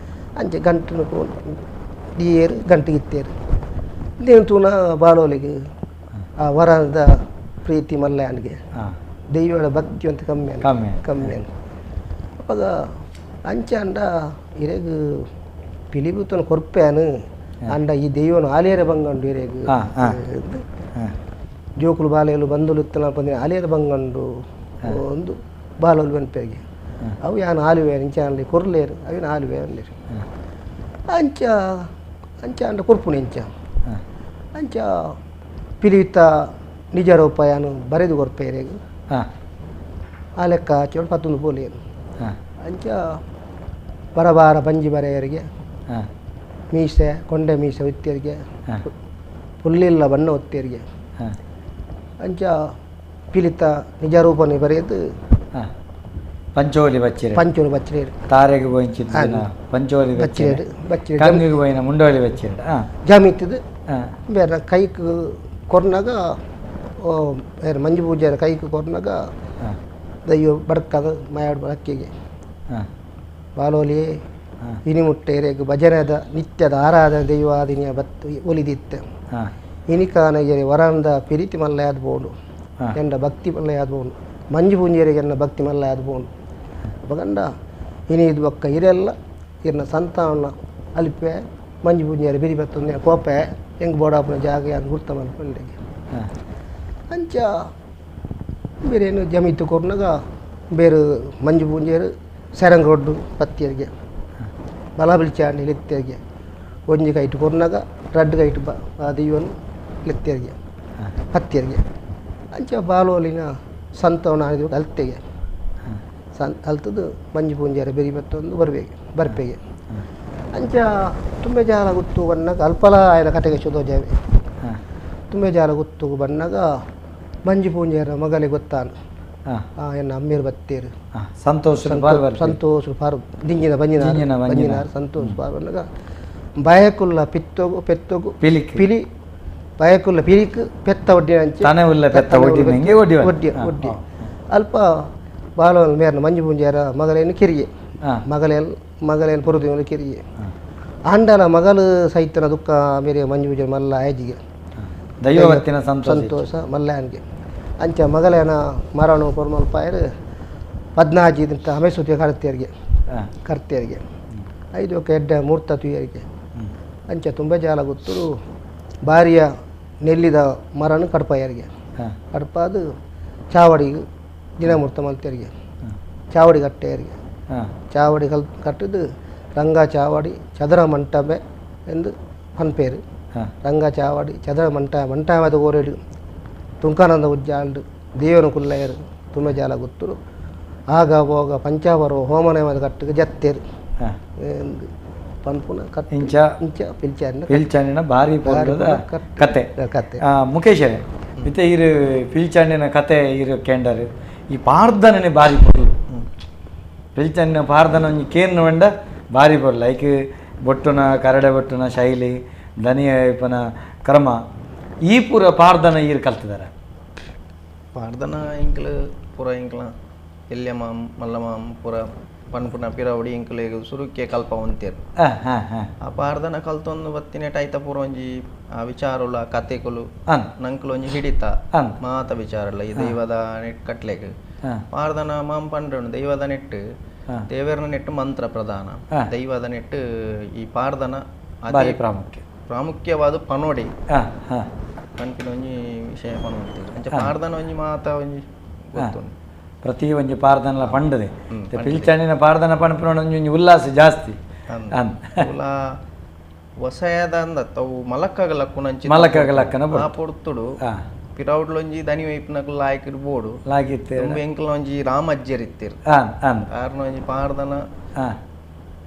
ಅಂಚೆ ಗಂಟು ಏರು ಗಂಟು ಇತ್ತೇರು ದೇನು ತೂನ ಬಾಲೋಲಿಗೆ ಆ ವರದ ಪ್ರೀತಿ ಮಲ್ಯಾನ್ಗೆ ದೈವಳ ಭಕ್ತಿ ಅಂತ ಕಮ್ಮಿ ಕಮ್ಮಿ ಕಮ್ಮಿ ಅಪಗ ಅಂಚೆ ಅಂಡ ಇರೆಗ್ ಪಿಲಿಬೂತನ ಕೊರ್ಪೇನು ಅಂಡ ಈ ದೈವನ ಆಲೇರ ಬಂಗಂಡು ಇರೆಗ್ ಜೋಕುಲು ಬಾಲೆಲು ಬಂದುಲು ಇತ್ತನ ಪಂದಿನ ಆಲೇರ ಬಂಗಂಡು ಒಂದು ಬಾಲೋಲು ಬನ್ಪೇರಿಗೆ ಅವು ಯಾನ್ ಆಲುವೆ ಇಂಚ ಕೊರ್ಲೇರು ಅವಿನ ಆಲುವೆ ಅಲ್ಲೇರು ಅಂಚ ಅಂಚ ಅಂಡ ಕೊರ್ಪುಣಿ ಇಂಚ ಅಂಚ ಪಿಲಿಯುತ್ತ ನಿಜ ರೂಪ ಯಾನು ಬರೆದು ಕೊರ್ಪೇರೆಗ್ ಆ ಲೆಕ್ಕ ಚೋಳು ಪತ್ತೊಂದು ಪೋಲೇರು ಅಂಚ ಬರಬಾರ ಬಂಜಿ ಬರೆಯರಿಗೆ ಮೀಸೆ ಕೊಂಡೆ ಮೀಸೆ ಒತ್ತಿಯರಿಗೆ ಪುಲ್ಲಿಲ್ಲ ಬಣ್ಣ ಒತ್ತಿಯರಿಗೆ ಅಂಚ ಪಿಲಿತ ನಿಜ ರೂಪನೆ ಬರೆಯದು ಪಂಚೋಲಿ ಬಚ್ಚಿರೆ ಪಂಚೋಲಿ ಬಚ್ಚಿರೇರು ತಾರೆಗೆ ಬೋಯಿಂಚಿನ ಪಂಚೋಲಿ ಬಚ್ಚಿರೇಡು ಬಚ್ಚಿರೇಡು ಕಂಗಿಗೆ ಬೋಯಿನ ಮುಂಡೋಲಿ ಬಚ್ಚಿರೇಡು ಜಾಮಿತ್ತದು ಬೇರೆ ಕೈಕ್ ಕೊರ್ನಾಗ ಬೇರೆ ಮಂಜು ಪೂಜಾರ ಕೈಕ್ ಕೊರ್ನಾಗ ದೈವ ಬಡ್ಕದ ಮಾಯಾಡು ಬಡಕ್ಕಿಗೆ ಬಾಲೋಲಿ ಇನಿಮುಟ್ಟೆರೆಗ್ ಭಜನೆದ ನಿತ್ಯದ ಆರಾಧನೆ ದೈವಾದಿನಿಯ ಬತ್ತು ಒಲಿದಿತ್ತ ಇನಿಕಾನಗೆರೆ ವರಂದ ಪಿರಿತಿ ಮಲ್ಲೆಯಾದ ಬೋಡು ಎಂಡ ಭಕ್ತಿ ಮಲ್ಲೆಯಾದ ಬೋಡು ಮಂಜು ಪೂಂಜೆರಿಗೆ ಎನ್ನ ಭಕ್ತಿ ಮಲ್ಲೆಯಾದ ಬೋಡು ಬಗಂಡ ಇನಿ ಇದು ಬೊಕ್ಕ ಇರೆಲ್ಲ ಇರ್ನ ಸಂತಾನ ಅಲಿಪೆ ಮಂಜು ಪೂಂಜೆರೆ ಬಿರಿ ಬತ್ತೊಂದು ಕೋಪೆ ಹೆಂಗೆ ಬೋಡಾಪುನ ಜಾಗ ಅದು ಗುರ್ತ ಮಲ್ಪಂಡೆಗೆ ಅಂಚ ಬೇರೇನು ಜಮೀತು ಕೊರ್ನಾಗ ಬೇರೆ ಮಂಜು ಪೂಂಜೆರು ಸೆರಂಗ್ ರೋಡ್ಡು ಪತ್ತಿಯರಿಗೆ ಬಲ ಬಿಲ್ಚಾಂಡಿ ಲೆತ್ತಿಯರಿಗೆ ಒಂಜಿ ಕೈಟ್ ಕೊರ್ನಾಗ ರಡ್ಡು ಕೈಟ್ ಬ ದೈವನು ಲೆತ್ತಿಯರಿಗೆ ಪತ್ತಿಯರಿಗೆ ಅಂಚ ಬಾಲೋಲಿನ ಸಂತವನ ಅಲ್ತೆಗೆ ಸನ್ ಅಲ್ತದ್ದು ಮಂಜು ಪೂಂಜಾರ ಬೆರಿ ಬತ್ತೊಂದು ಬರ್ಬೇಕು ಬರ್ಪೆಗೆ ಅಂಚ ತುಂಬ ಜಾಲ ಗುತ್ತು ಬಣ್ಣಾಗ ಅಲ್ಪಲ ಆಯನ ಕಟೆಗೆ ಶುದೋಜಾವೆ ತುಂಬ ಜಾಲ ಗುತ್ತು ಬಣ್ಣಾಗ ಮಂಜು ಪೂಂಜಾರ ಮಗಲಿಗೆ ಗೊತ್ತಾನು ಎನ್ನ ಅಮ್ಮೇರು ಬತ್ತೇರು ಸಂತೋಷ ಸಂತೋಷ ಪಾರು ದಿಂಜಿನ ಬಂಜಿನ ಬಂಜಿನಾರು ಸಂತೋಷ ಪಾರು ಬಣ್ಣಾಗ ಬಯಕುಲ್ಲ ಪಿತ್ತೊಗು ಪೆತ್ತೊಗು ಪಿಲಿ ಬಯಕುಲ್ಲ ಪಿಲಿಕ್ ಪೆತ್ತ ಒಡ್ಡಿನ ಒಡ್ಡಿ ಒಡ್ಡಿ ಅಲ್ಪ ಬಾಲ ಮೇರ್ನ ಮಂಜು ಪೂಂಜಾರ ಮಗಳೇನು ಕಿರಿಯೆ ಮಗಳೇನು ಮಗಳೇನು ಪುರುದಿನ ಕಿರಿಯೆ ಆಂಡಲ ಮಗಳು ಸೈತನ ದುಃಖ ಮೇರೆ ಮಂಜು ಪೂಂಜಾರ ಮಲ್ಲ ಆಯಜಿಗೆ ದೈವವತ್ತಿನ ಸಂತೋಷ ಮಲ್ಲಾನ್ಗೆ ಅಂಚ ಮಗಳೇನ ಮರಣ ಕೊರ್ಮಲ್ಪಾಯರು ಪದ್ನಾಜಿ ಅಂತ ಹಮೇಸುತಿಯ ಕರ್ತಿಯರಿಗೆ ಕರ್ತಿಯರಿಗೆ ಐದು ಎಡ್ಡೆ ಮೂರ್ತ ತುಯರಿಗೆ ಅಂಚ ತುಂಬ ಜಾಲ ಗೊತ್ತರು ಭಾರಿಯ ನೆಲ್ಲಿದ ಮರನು ಕಡ್ಪಾಯರಿಗೆ ಕಡ್ಪಾದು ಚಾವಡಿಗೆ ದಿನಮೂರ್ತ ಮಲ್ತಿಯರಿಗೆ ಚಾವಡಿ ಕಟ್ಟೆಯರಿಗೆ ಚಾವಡಿ ಕಲ್ ಕಟ್ಟಿದ್ದು ರಂಗ ಚಾವಡಿ ಚದರ ಮಂಟಪೆ ಎಂದು ಪನ್ಪೇರು ರಂಗ ಚಾವಡಿ ಚದರ ಮಂಟ ಮಂಟಪದ ಓರೇಡು ತುಂಕಾನಂದ ಉಜ್ಜಾಲ್ಡು ದೇವನ ಕುಲ್ಲಯರು ತುಂಬ ಜಾಲ ಗೊತ್ತರು ಆಗ ಹೋಗ ಪಂಚಾವರ ಹೋಮನ ಕಟ್ಟಿಗೆ ಜತ್ತೇರು ಎಂದು ಪನ್ಪುನ ಕಟ್ ಇಂಚ ಇಂಚ ಪಿಲ್ಚಾರಿನ ಪಿಲ್ಚಾಣಿನ ಭಾರಿ ಕತೆ ಕತೆ ಮುಖೇಶರೇ ಇತ್ತೆ ಇರು ಪಿಲ್ಚಾಣಿನ ಕತೆ ಇರು ಕೇಂಡರು ಈ ಪಾರ್ದನೇ ಭಾರಿ ಪೊರ್ಲು ಪಿಲ್ಚಾಣಿನ ಪಾರ್ದನ ಒಂಜಿ ಕೇರ್ನ ವಂಡ ಭಾರಿ ಪೊರ್ಲು ಐಕ್ ಬೊಟ್ಟುನ ಕರಡೆ ಬೊಟ್ಟುನ ಶೈಲಿ ದನಿಯ ಇಪ್ಪನ ಕ್ರಮ ಈ ಪೂರ ಪಾರ್ದನ ಈರು ಕಲ್ತಿದಾರೆ ಪಾರ್ದನ ಇಂಕ್ಲು ಪೂರ ಇಂಕ್ಲ ಎಲ್ಯ ಮಾಮ್ ಮಲ್ಲ ಮಾಮ್ ಪೂರ ಪನ್ಪುನ ಪಿರವಡಿ ಇಂಕ್ಲೆಗ್ ಸುರುಕ್ಕೆ ಕಲ್ಪ ಒಂತೇರು ಆ ಪಾರ್ದನ ಕಲ್ತೊಂದು ಬತ್ತಿನ ಟೈತ ಪೂರ ಒಂಜಿ ಆ ವಿಚಾರುಲ ಕತೆಕುಲು ನಂಕ್ಲು ಒಂಜಿ ಹಿಡಿತ ಮಾತ ವಿಚಾರಲ್ಲ ಈ ದೈವದ ನೆಟ್ ಕಟ್ಲೆಗ್ ಪಾರ್ದನ ಮಾಮ್ ಪಂಡ್ರನು ದೈವದ ನೆಟ್ಟು ದೇವರನ ನೆಟ್ಟು ಮಂತ್ರ ಪ್ರಧಾನ, ದೈವದ ನೆಟ್ಟು ಈ ಪಾರ್ದನ ಬಾರಿ ಪ್ರಾಮುಖ್ಯ ಪ್ರಾಮುಖ್ಯವಾದ ಪನೋಡಿ ಪನ್ಪಿನ ಒಂಜಿ ವಿಷಯ ಪನೋಡಿ ಅಂಚ ಪಾರ್ದನ ಒಂಜಿ ಮಾತ ಒಂಜಿ ಗೊತ್ತುಂಡು. ಪ್ರತಿ ಒಂಜಿ ಪಾರ್ದನಲ ಪಂಡದೆ ಪಿಲ್ಚಂಡಿನ ಪಾರ್ದನ ಪನ್ಪಿನ ಒಂಜಿ ಉಲ್ಲಾಸ ಜಾಸ್ತಿ. ವಸಯದ ಅಂದತ್ತ ಅವು ಮಲಕ್ಕಾಗ ಲಕ್ಕುನಂಚಿ ಮಲಕ್ಕಾಗ ಲಕ್ಕನ ಆ ಪೊರ್ತುಡು ಪಿರೌಡ್ಲೊಂಜಿ ದನಿ ವೈಪ್ನಕುಲು ಲಾಯ್ಕಿಡ್ ಬೋಡು ಲಾಗಿತ್ತೆ ಎಂಕಲ ಒಂಜಿ ರಾಮಜ್ಜರ್ ಇತ್ತೀರ್ ಆರ್ನ ಒಂಜಿ ಪಾರ್ದನ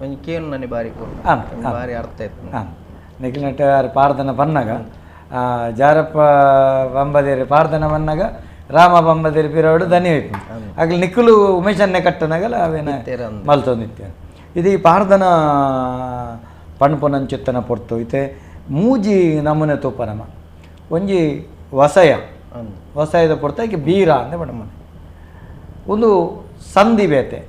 ಒಂಜಿ ಕೇನು ನನಿ ಬಾರಿ ಕೊರು ಬಾರಿ ಅರ್ಥ ಇತ್ತು. ನಿಖಿಲ್ನಟ್ಟ ಪಾರ್ದನ ಪನ್ನಗ ಜಾರಪ್ಪ ಬಂಬದೇರಿ ಪಾರ್ದನ ಬನ್ನಾಗ ರಾಮ ಬಂಬದೇರಿ ಪಿರೌಡು ದನಿ ವೈಪು ಆಗಲಿ ನಿಖಲು ಉಮೇಶನ್ನೇ ಕಟ್ಟನಾಗಲ್ಲ ಅವೇನ ಮಲ್ತೊಂದಿತ್ತೆ. ಇದು ಈ ಪಾರ್ದನ ಪಣ್ಪುನಂಚಿತ್ತನ ಪೊರ್ತು ಇತ್ತೆ ಮೂಜಿ ನಮೂನೆ ತೂಪ ನಮ ಒಂಜಿ ವಸಯ ವಸಯದ ಪೊರ್ತು ಬೀರ ಅಂದೆ ಬಣ್ಣಮನೆ ಒಂದು ಸಂಧಿ ಬೇತೆ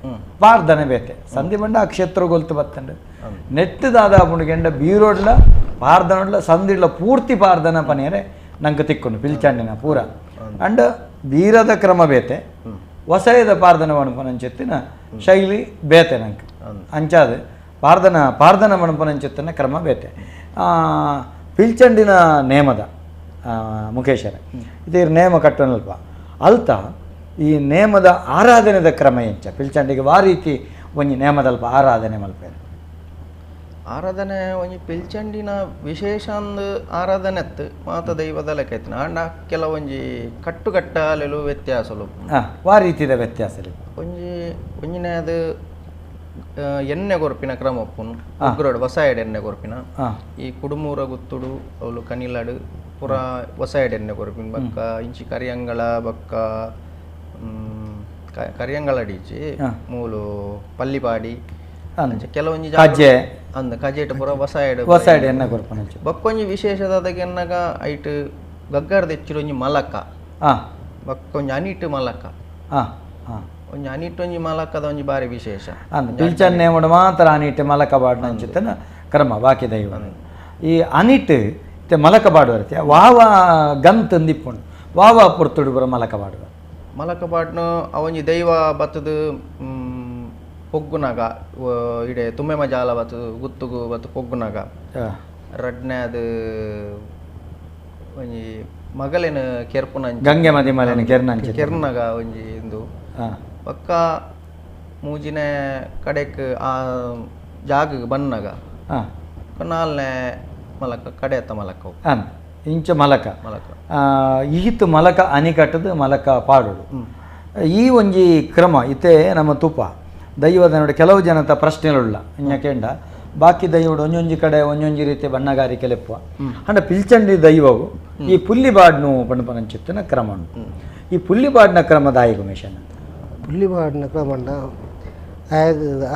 ಪಾರ್ದನೆ ಬೇತೆ ಸಂಧಿ ಬಂಡ ಆ ಕ್ಷೇತ್ರ ಗೊಲ್ತು ಬತ್ತಂಡು ನೆಟ್ಟದಾದ ಪುಂಡು ಬೀರೋಡ್ಲ ಪಾರ್ದನೊಡ್ಲ ಸಂಧಿಡ್ಲ ಪೂರ್ತಿ ಪಾರ್ದನ ಪನಿಯರೆ ನಂಗೆ ತಿಕ್ಕೊಂಡು ಪಿಲ್ಚಂಡಿನ ಪೂರ ಅಂಡ್ ಬೀರದ ಕ್ರಮ ಬೇತೆ ವಸಯದ ಪಾರ್ದನ ಪಣಪನಂಚೆತ್ತಿನ ಶೈಲಿ ಬೇತೆ ನಂಗೆ ಅಂಚಾದ ಪಾರ್ದನ ಪಾರ್ದನ ಮಣಪನಂಚೆತ್ತಿನ ಕ್ರಮ ಬೇತೆ. ಪಿಲ್ಚಂಡಿನ ನೇಮದ ಮುಖೇಶರ ಇದು ನೇಮ ಕಟ್ಟೋನಲ್ಪ ಅಲ್ತ ಈ ನೇಮದ ಆರಾಧನೆದ ಕ್ರಮ ಎಂಚ ಪಿಲ್ಚಂಡಿಗೆ ವಾ ರೀತಿ ಒಂಜಿ ನೇಮದಲ್ಪ ಆರಾಧನೆ ಮಲ್ಪೇರು ಆರಾಧನೆ ಒಂಜಿ ಪಿಲ್ಚಂಡಿನ ವಿಶೇಷ ಅಂದ್ ಆರಾಧನೆ ಅತ್ತು ಮಾತ ದೈವದ ಲೆಕ್ಕ ಐತಿನ ಆಂಡ ಕೆಲವೊಂಜಿ ಕಟ್ಟುಕಟ್ಟಾಲೆಲು ವ್ಯತ್ಯಾಸಲು ವಾ ರೀತಿದ ವ್ಯತ್ಯಾಸ ಒಂಜಿ ಒಂಜಿನೇ ಅದು ಎಣ್ಣೆ ಕೊರ್ಪಿನ ಕ್ರಮ ಒಪ್ಪುನು ಉಗ್ರೋಡು ವಸಾಯಡ್ ಎಣ್ಣೆ ಕೊರ್ಪಿನ ಈ ಕುಡುಮೂರ ಗುತ್ತುಡು ಅವಳು ಕನಿಲಡು ಪೂರ ವಸಾಯಡ್ ಎಣ್ಣೆ ಕೊರ್ಪಿನ ಬಕ್ಕ ಇಂಚಿ ಕರಿಯಂಗಳ ಬಕ್ಕ ಕರಿಯಂಗಳ ಅಡಿಚಿ ಮೂಲು ಪಲ್ಲಿಪಾಡಿ ಕೆಲವೊಂಜಿ ಕಜೆ ಅಂದ ಕಜೆಟ್ ಪೂರ ವಸಾಯಡ್ ವಸಾಯಡ್ ಎಣ್ಣೆ ಕೊರ್ಪಿನ ಬಕ್ಕೊಂಜಿ ವಿಶೇಷದಾದಾಗ ಎನ್ನಾಗ ಐಟ್ ಗಗ್ಗರ್ದ ಹೆಚ್ಚಿರ ಒಂಜಿ ಮಲಕ ಬಕ್ಕೊಂಜಿ ಅನಿಟ್ ಮಲಕ ಒಂಜಿ ಅನಿಟ್ ಒಂಜಿ ಮಲಕದ ಒಂಜಿ ಬಾರಿ ವಿಶೇಷ ಪಿಲ್ಚನ್ ನೇಮಡು ಮಾತ್ರ ಅನಿಟ್ ಮಲಕ ಬಾಡ್ನ ಅಂಚಿತ್ತನ ಕ್ರಮ ಬಾಕಿ ದೈವ ಈ ಅನಿಟ್ ಇತ್ತೆ ಮಲಕ ಬಾಡುವರ್ತಿ ವಾವ ಗಂತ ಅಂದಿಪ್ಪುಂಡು ವಾವ ಪೊರ್ತುಡು ಬರ ಮಲಕ ಬಾಡುವ ಮಲಕ ಬಾಡ್ನ ಅವೊಂಜಿ ದೈವ ಬತ್ತದ ಪೊಗ್ಗುನಾಗ ಇಡೆ ತುಮ್ಮೆಮ ಜಾಲ ಬತ್ತದು ಗುತ್ತುಗು ಬತ್ತು ಪೊಗ್ಗುನಾಗ ರಡ್ನೆ ಅದು ಒಂಜಿ ಮಗಲೇನ ಕೆರ್ಪುನ ಗಂಗೆ ಮದಿ ಮಲೇನ ಕೆರ್ನ ಕೆರ್ನಾಗ ಒಂಜಿ ಇಂದು ಪಕ್ಕ ಮೂಜಿನ ಕಡೆಕ್ ಆ ಜಾಗ ಬನ್ನಾಗ ನಾಲ್ನೇ ಮಲಕ ಕಡೆತ ಮಲಕ ಇಂಚ ಮಲಕ ಮಲಕ ಈತು ಮಲಕ ಅನಿಕಟ್ಟದು ಮಲಕ ಪಾಡೋಡು ಈ ಒಂಜಿ ಕ್ರಮ ಇತ್ತೆ ನಮ್ಮ ತುಪ್ಪ ದೈವದ ನೋಡಿ ಕೆಲವು ಜನತ ಪ್ರಶ್ನೆಗಳುಳ್ಳ ಇಂಜ ಬಾಕಿ ದೈವಡು ಒಂಜೊಂಜಿ ಕಡೆ ಒಂಜೊಂಜಿ ರೀತಿ ಬಣ್ಣಗಾರಿಕೆ ಲೆಪ್ಪುವ ಅಂಡ ಪಿಲ್ಚಂಡಿ ದೈವವು ಈ ಪುಲ್ಲಿಬಾಡ್ನು ಪಂಡುಪನಂಚಿತ್ತಿನ ಕ್ರಮ ಉಂಟು. ಈ ಪುಲ್ಲಿಬಾಡ್ನ ಕ್ರಮ ದಾಯಿ ಉಮೇಶನ ಪುಲ್ಲಿಬಾಡ್ನ ಕ್ರಮಂಡ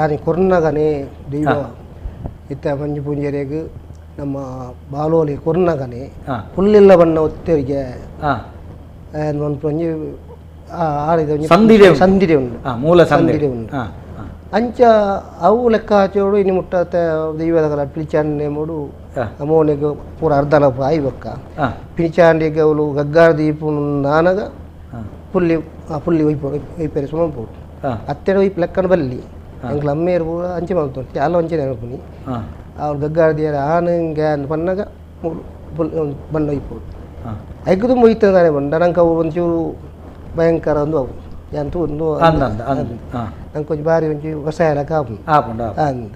ಆನೆ ಕೊರ್ನಗನೆ ದೈವ ಇತ್ತ ಮಂಜು ಪೂಂಜರಿಗೆ ನಮ್ಮ ಬಾಲೋಲಿ ಕೊರ್ನಗನೆ ಪುಲ್ಲಿಲ್ಲ ಬಣ್ಣ ಒತ್ತರಿಗೆ ಒಂಜಿ ಸಂಧಿಡೆ ಸಂಧಿಡೆ ಉಂಟು ಮೂಲ ಸಂಧಿಡೆ ಉಂಟು. ಅಂಚ ಅವು ಲೆಕ್ಕ ಹಾಚೋಡು ಇನ್ನು ಮುಟ್ಟ ದೈವದ ಪಿಲ್ಚಾಂಡಿ ಮೂಡು ಅಮೋನಿಗೆ ಪೂರ ಅರ್ಧನ ಆಯ್ಬಕ್ಕ ಪಿಲ್ಚಾಂಡಿಗೆ ಅವಳು ಗಗ್ಗಾರ ದೀಪ ನಾನಗ ಪುಲ್ಲಿ ಪುಲ್ಲಿ ಒಯ್ಪೇರೆ ಸುಮ ಪೋಡು ಅತ್ತೆಡ ಒಯ್ಪು ಲೆಕ್ಕನ ಬಲ್ಲಿ ಎಂಕ್ಲ ಅಮ್ಮೇರು ಪೂರ ಅಂಚೆ ಮಾಡ್ತು ಅಲ್ಲ ಅಂಚೆ ನೆನಪುನಿ ಅವ್ರು ಗಗ್ಗಾರ ದಿಯರ ಆನಂಗೆ ಪನ್ನಾಗ ಪುಲ್ ಬಣ್ಣ ಒಯ್ಪೋಡು ಐಕು ತುಂಬ ಒಯ್ತಾನೆ ಬಂಡ ನಂಗೆ ಅವು ಒಂಚೂರು ಭಯಂಕರ ಒಂದು ಅವು ಎಂತೂ ಒಂದು ನಂಗೆ ಒಂಜಿ ಬಾರಿ ಒಂಜಿ ವಸಾಯ ಲೆಕ್ಕ ಆಪುಂಡು